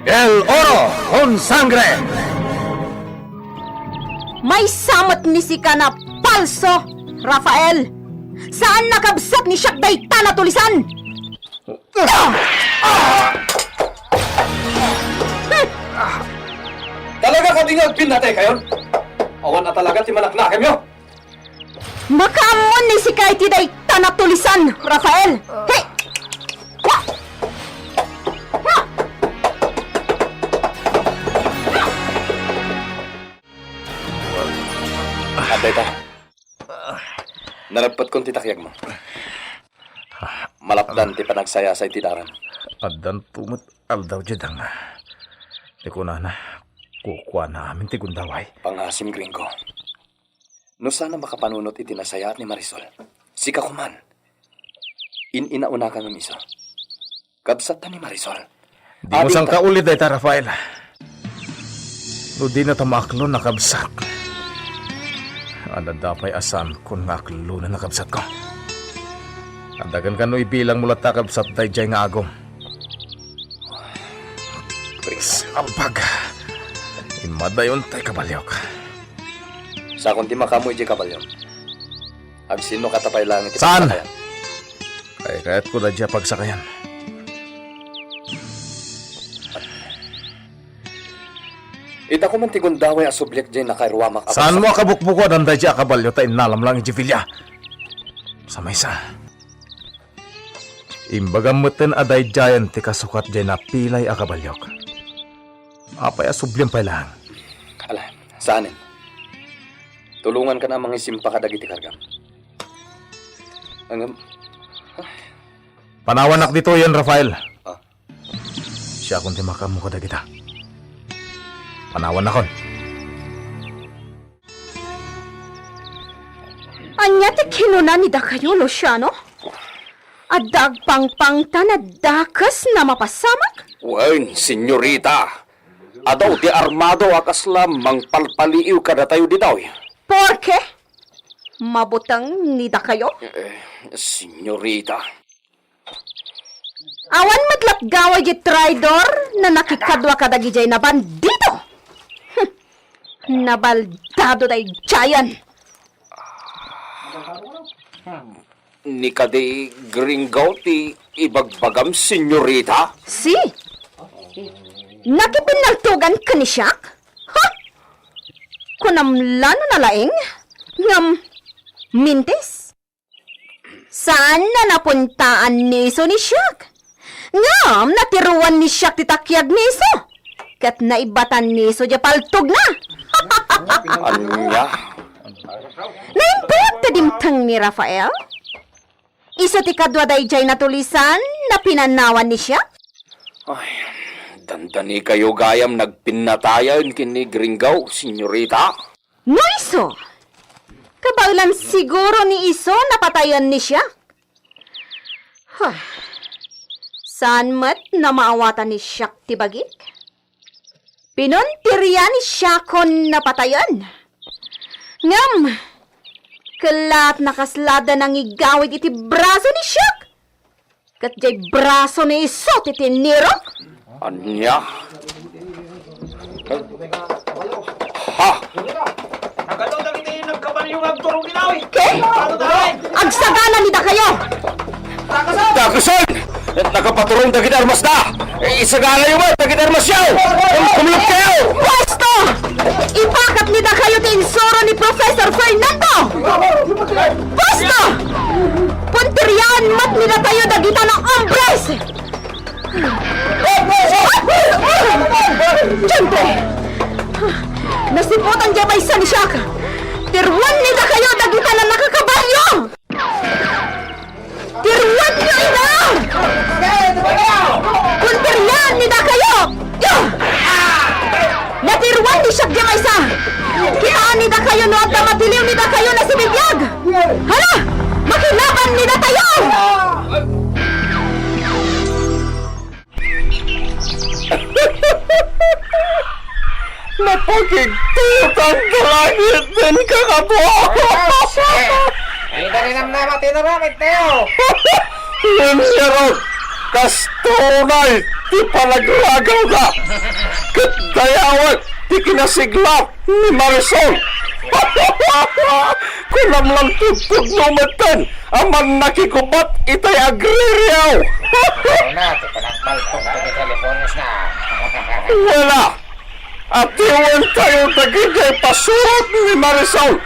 El Oro con Sangre! Maysa met ni sika a palso, Rafael! Saan a kabsat ni siak dayta a natulisan! Talaga kadi nga agpinnataykayon? Awan a talaga ti manaknakemyo? Makaammo ni sika iti dayta a natulisan, Rafael! Hey! Adda ita. Naragpatkon ti takiagmo. Malapdan ti panagsayasay ti daram. Addanto met aldaw diay danga. Ti kunana, kukuana amin ti gundaway. Pangasim, Gringo. No saan a makapanunot iti nasayaat ni Marisol, sika koman. In-inaunaka ngem isu. Kabsatta ni Marisol. Dimo sangkauli dayta, Rafael. No dinata maaklon a kabsat, adda pay a saankon nga aklonen a kabsatko. Adda kenka no ibilangmo latta a kabsat daydiay nga agom. Salbag. Immadayon tay kabaliok. Sakon ti makaammo idiay kabalio. Agsinno kata pay laeng iti pagsakayan? Kaykayatko daydiay a pagsakayan. Ita koman ti gundaway a subliak diay nakairuamak a pagsakayan. Saanmo a kabukbukodan daydiay a kabalio ta innalam laeng idiay bilia? Sa maysa, imbagam metten a daydiayen ti kasukat diay napilay a kabaliok. Apay a subliam pay laeng? Ala, saanen. Tulongankan a mangisimpa kadagiti kargam. Ngem, panawannak ditoyen, Rafael. Ah. Siakon ti makaammo kadagita. Panawannakon. Ania ti kinuna ni dakayo, Luciano? Adda agpangpang ta nadakes a mapasamak? Wen, senyorita. Adaw ti armado a kasla mangpalpaliiw kadatayo ditoy. Porke? Mabuteng ni dakayo? Eh, senyorita. Awan met laeng gaway diay traidor a nakikadua kadagidiay a bandito. Hmm. Nabaldado daydiayen. Ni kadi Gringo ti ibagbagam, senyorita? Si? Nakipinnaltugan ken ni siak? Ha? Kunam la no nalaing? Ngem, mintis? Saan a napuntaan ni isu ni Siak. Ngem natiruan ni Siak ti takiag ni isu, ket naibatan ni isu diay paltogna. Ania? Naimbag ti dimteng ni Rafael. Isu ti kadua daydiay natulisan a pinanawan ni Siak. Ay, dandanikayo gayam nagpinnatayen ken ni Gringo, senyorita. No isu, kabaelan siguro ni isu napatayen ni Siak. Huh. Saan met a maawatan ni Siak ti bagik? Pinuntiryan ni Siakon napatayen. Ngem, kellaat a kasla adda nangigawid iti braso ni Siak. Ket diay braso ni isu ti tinirok. Ania? Ha? Nagano dagiti nagkabalio nga agturong ginawi? Ket agsagana ni dakayo. Daguson! Nakapaturong dagiti armasda! Isaganayo met dagiti armasyo! Kumlupkayo! Pwesto! Ipakat ni dakayo ti insuro ni Professor Fernando! Pwesto! Puntiryan met ni datayo dagita nga hombres! Diantre! Nasiputan diay maysa ni Siak! Tiruan ni dakayo dagita nga nakakabalio! Tiruanyo ida! Puntiryan ni dakayo! Yo! Natiruan ni Siak diay maysa! Kitaan ni dakayo no adda matiliw ni dakayo nga sibibiag! Hala! Makilaban ni datayo! Napakigtutan ta langit ken kakabua. Ay, ida ni namnama ti inaramid tayo. Ngem ngarud, kasto unay ti panagragawda. Ket dayawen ti kinasigla ni Marisol. Kunam lang tugtugno metten a mannakigubat itay agririaw. Una, ti panagbaltok dagiti teleponos na. Wala. Atiwentayo dagidiay pasurot ni Marisol.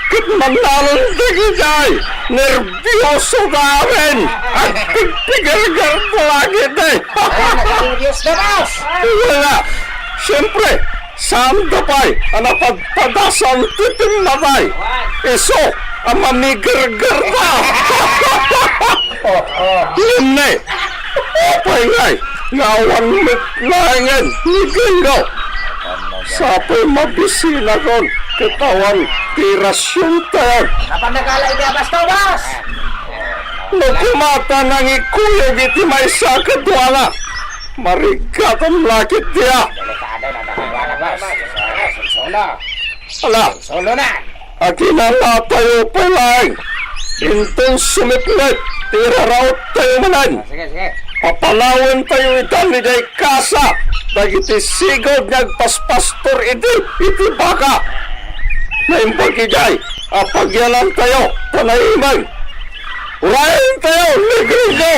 Ket mananon dagidiay, nerbioso da amin. Agpigpigerger ta langit, eh. Ay, nagpigpigerger da, boss. Wala. Siyempre, saan da pay a napadpadasan ti pimmatay. Isu a mamigergerda. Ngem ne, apay ngay nga awan met laengen ni Gringo? Sapay mabisinakon ket awan ti rasiontayon. Napan nagala iti abas, Tobas! No kumata nangikuyog iti maysa kaduana, marigatam la ketdi a. Delikado na, delikado na, boss. Solo. Ala. Solo na. Akinanatayo pay laeng. Inton sumipnget ti iraraottayo manen. Sige, sige. Papanawentayo ida idiay kasa dagiti sigud nga agpaspastor idi iti baka. Naimbag idiay a pagyanantayo ta naimeng. Urayentayo ni Gringo!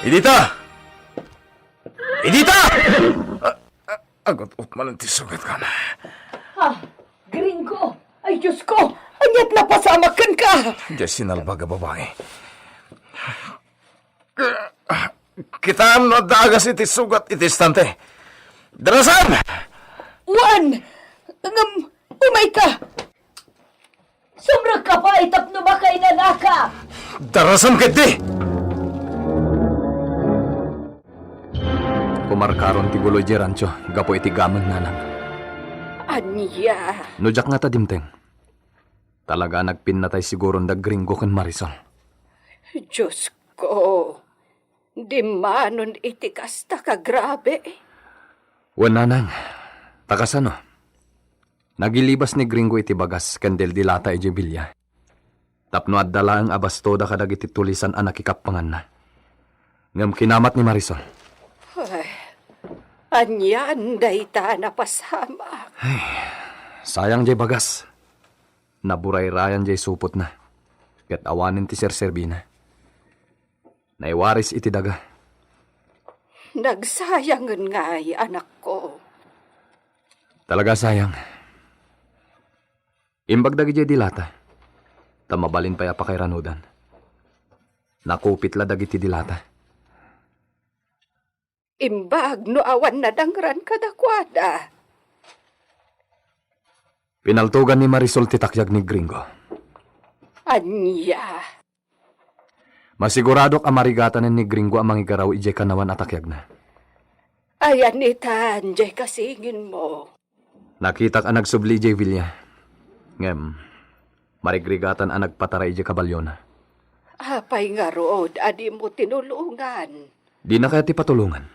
Idita! Idita! A-, a-, agut-ut manen ti sugatkan. Ah, Gringo! Ay, Diyos ko! Ania't napasamak kenka? Diay sinalbag a babai. Kitaem no adda agas iti sugat iti istante. Darasam! Wen! Ngem, umayka! Sumrekka pay tapno makainanaka! Darasam ketdi! Kumarkaron ti buloy diay rancho gapu iti gameng, nanang. Ania? No diak ngata dimteng, talaga a nagpinnatay siguron da Gringo ken Marisol. Diosko, dimmanon iti kasta ka grabe. Wen, nanang, ta kasano? Nagilibas ni Gringo iti bagas ken dildilata idiay bilia. Tapno adda laeng a bastoda kadagiti tulisan a nakikappanganna. Ngem kinamat ni Marisol. Ay, anian dayta a napasamak? Ay, sayang diay bagas. Naburayrayan diay supotna, ket awanen ti serserbina. Naiwaris iti daga. Nagsayangen ngay, anakko. Talaga sayang. Imbag dagidiay dilata, ta mabalin pay a pakairanudan. Nakupit la dagiti dilata. Imbag no awan nadangran kadakuada. Pinaltogan ni Marisol ti takyag ni Gringo. Ania? Masiguradok a marigatanen ni Gringo a mangigaraw idiay kanawan a takyagna. Ayan itan, diay kasinginmo. Nakitak a nagsubli idiay villa. Ngem, marigrigatan a nagpataray idiay kabalyona. Apay ngarud a dimo tinulongan? Dina kayat ti patulongan.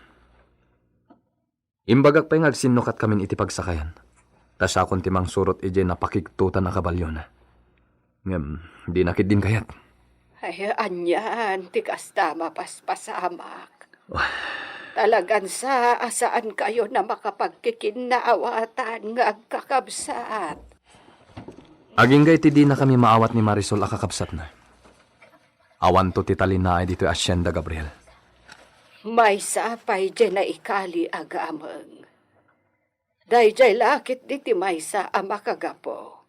Imbagak pay nga agsinnukat kamin iti pagsakayan. Ta siakon ti mangsurot idiay napakigtotan a kabalyona. Ngem, dina ketdin kayat. Ay, anian ti kasta mapaspasamak. Talagan sa a saankayon a makapagkikinnaawatan nga agkakabsat. Agingga iti dinakami maawat ni Marisol a kakabsatna. Awanto ti talinaay ditoy asienda, Gabriel. Maysa pay diay naikali a gameng. Daydiay la ketdi ti maysa a makagapu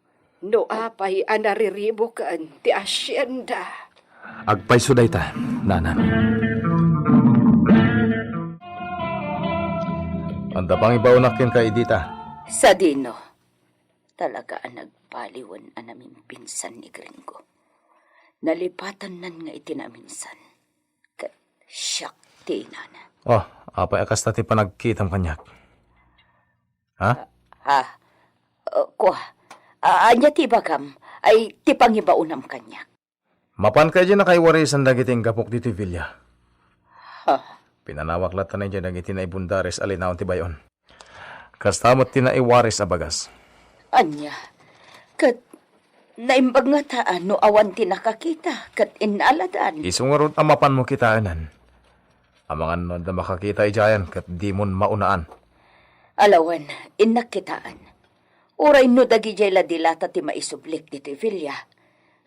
no apay a nariribuken ti asienda. Agpayso dayta, nanang. Adda pangibaonak kenka, Edita. Sadino, talaga a nagbaliwen a namimpinsan ni Gringo. Nalipatannan nga iti naminsan. Ket siak ti inana. Oh, apay a kasta ti panagkitam kaniak? Ha? Ha? Uh, kua, a-, ania ti ibagam? Ay, ti pangibaonam kaniak? Mapanka idiay nakaiwarisan dagiti inggapok ditoy villa. Ha? Pinanawak latta idiay dagiti naibundaris a linaon ti bay-on. Kasta met ti naiwaris a bagas. Ania? Ket naimbag ngata a no awan ti nakakita ket innaladan? Isu ngarud a mapanmo kitaenan. Amangan no adda makakita idiayen ket dimon maunaan. Alawen, innak kitaen. Uray no dagidiay la dilata ti maisublik ditoy villa.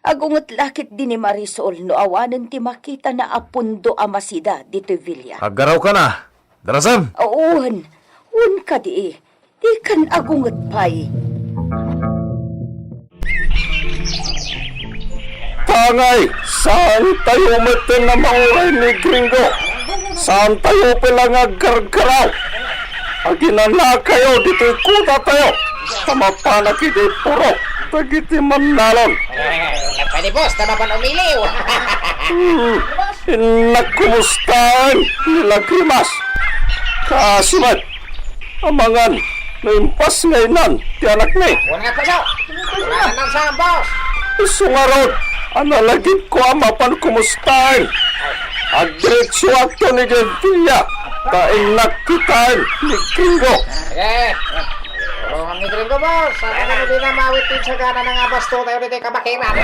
Agunget la ketdi ni Marisol no awanen ti makitana a pundo a masida ditoy villa. Aggarawkana, Darasem! Wen, wen kadi, dikan agunget pay. Tangay, saantayo metten a manguray ni Gringo. Saantayo pay la nga aggargaraw. Aginanakayo ditoy kutatayo. Ta mapanak idi puro dagiti mannalon. Eh, pwede, boss, ta mapan umiliw. Hmm, innak kumustaen ni Lagrimas. Kaasi met, amangan no impasngaynan ti anakmi. Wala nga paso. Wala nga nang saan, boss. Isu ngarud, a nalagipko a mapan kumustaen. Agdiretsoakton idiay villa, ta innak kitaen ni Gringo. Eh, oh, ang ni Gringo, boss. Ako na di na mawit yung sagana na nga basto tayo dito kabakiran.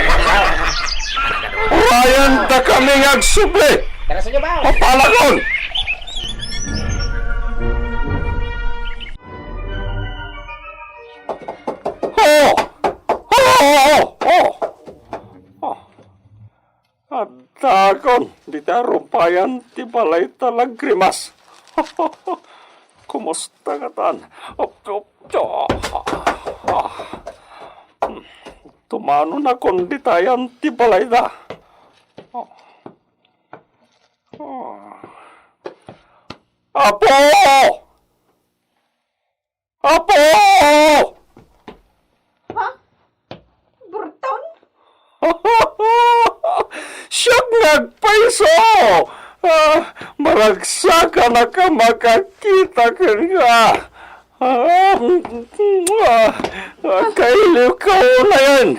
Urayan da kami nga agsubli. Tara sa inyo, boss. Papalagon! Oh! Oh! Oh! Oh! Oh! Addakon dita rupayan ti balay ta Lagrimas. Kumusta katan? Tumanonakon ditayan ti balayda. Apo! Apo! Ha? Burton? Siak nga agpayso! Ah, maragsakan a makakita kenka. Ah, ah, ah, kailiwka unayen.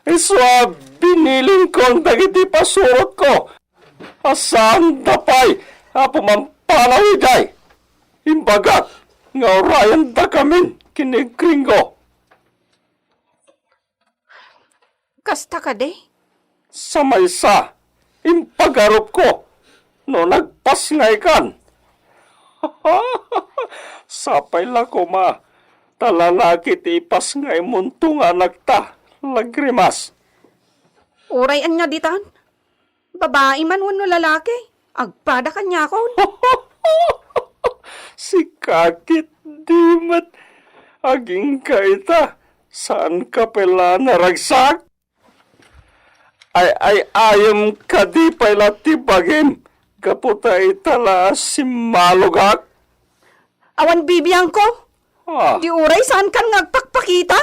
Isu a binilinkon dagiti pasurotko. A saanda pay a pumampanaw idiay. Imbagak nga urayendakamin ken ni Gringo. Kasta kadi? Sa maysa, impagarupko no nagpasngaykan. Sapay la koma, ta lalaki ti ipasngaymonto nga anakta, Lagrimas. Uray ania ditan? Babai man wenno lalaki, agpada kaniakon. Sika ketdi met, agingga ita, Saanka pay la naragsak? Ay, ay, ayam kadi pay la ti bagim, gapu ta ita la a simmalogak. Awan bibiangko? Ah. Di uray saankan nga agpakpakita?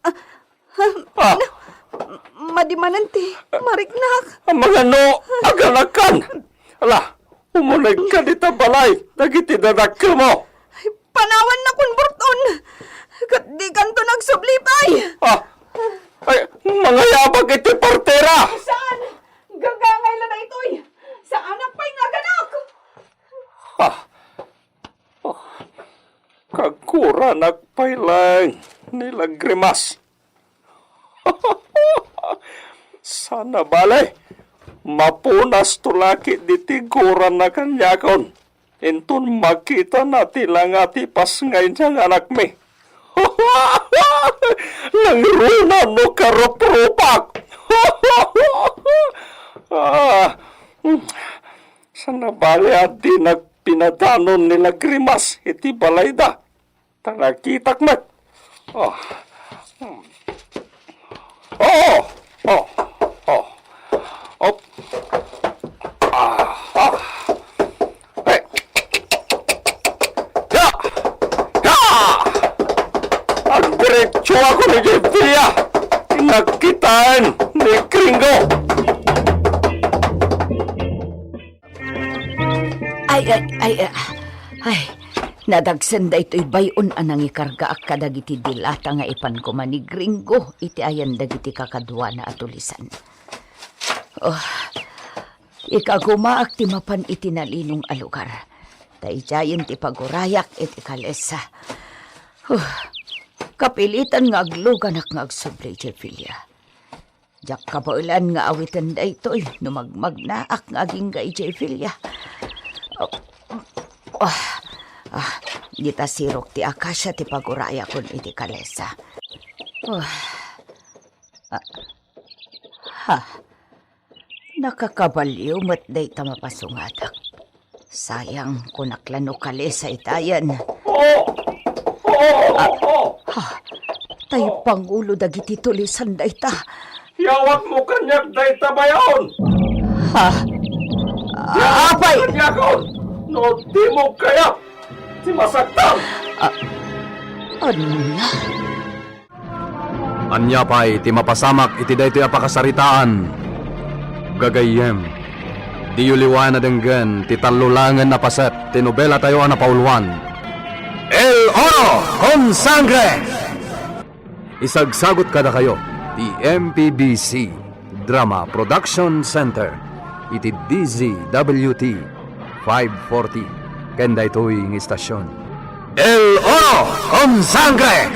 Ah, ah, Ah. na-, madi manen ti mariknak. Mangano aganakan? Ala, umunegka dita balay dagiti dadakkelmo. Ay, panawanna kun burton. Ket dikanto nagsubli pay. Ah, ay, mangayabak iti partera. Saan? Gagangay la daytoy. Saanak pay nga aganak. Ah, ah, kaguranak pay laeng ni Lagrimas. Saan a bale, mapunasto la ketdi ti guran a kaniakon. Inton makitana ti langa ti pasngayna nga anakmi. Nangruna no karuprupak. Ah, saan a bale a dinak pinadanon ni Lagrimas iti balayda. Ta nakitak met. Oh. Hmm. Oh, oh, oh. Op. Ah, ah. Hey. Ya! Ya! Agdiretso ako ni Jeff Villa. Nakitaen ni Gringo. Ay, ay, ay, ay, ay, nadagsen daytoy bay-on a nangikargaak kadagiti dilata nga ipan koma ni Gringo iti ayan dagiti kakaduana a tulisan. Oh, ikagumaak ti mapan iti nalinong a lugar. Ta idiayen ti pagurayak iti kalesa. Huh, kapilitan nga agluganak nga agsubli, Jevilla. Diak kabaelan nga awiten daytoy no magmagnaak nga agingga idiay Filia. Oh, ah, ah, dita sirok ti akasia ti pagurayakon iti kalesa. Oh, ah, ha, nakakabaliw met dayta mapasungadak. Sayang, kunak la no kalesa itayen. Oh! Oh! Ah, Oh! ha, tay pangulo dagiti tulisan dayta. Yawatmo kaniak dayta bay-on! Ha? Yawatmo Apay! Kaniakon! No dimo kayat ti masaktam! Ah, ania? Ania pay ti mapasamak iti daytoy a pakasaritaan? Gagayyem, diyo liwaen a denggen ti tallo laengen a paset ti nobelatayo a napauluan, El Oro con Sangre! Isagsagut kadakayo ti M P B C Drama Production Center iti D Z W T five forty ken daytoy nga istasyon. El Oro con Sangre!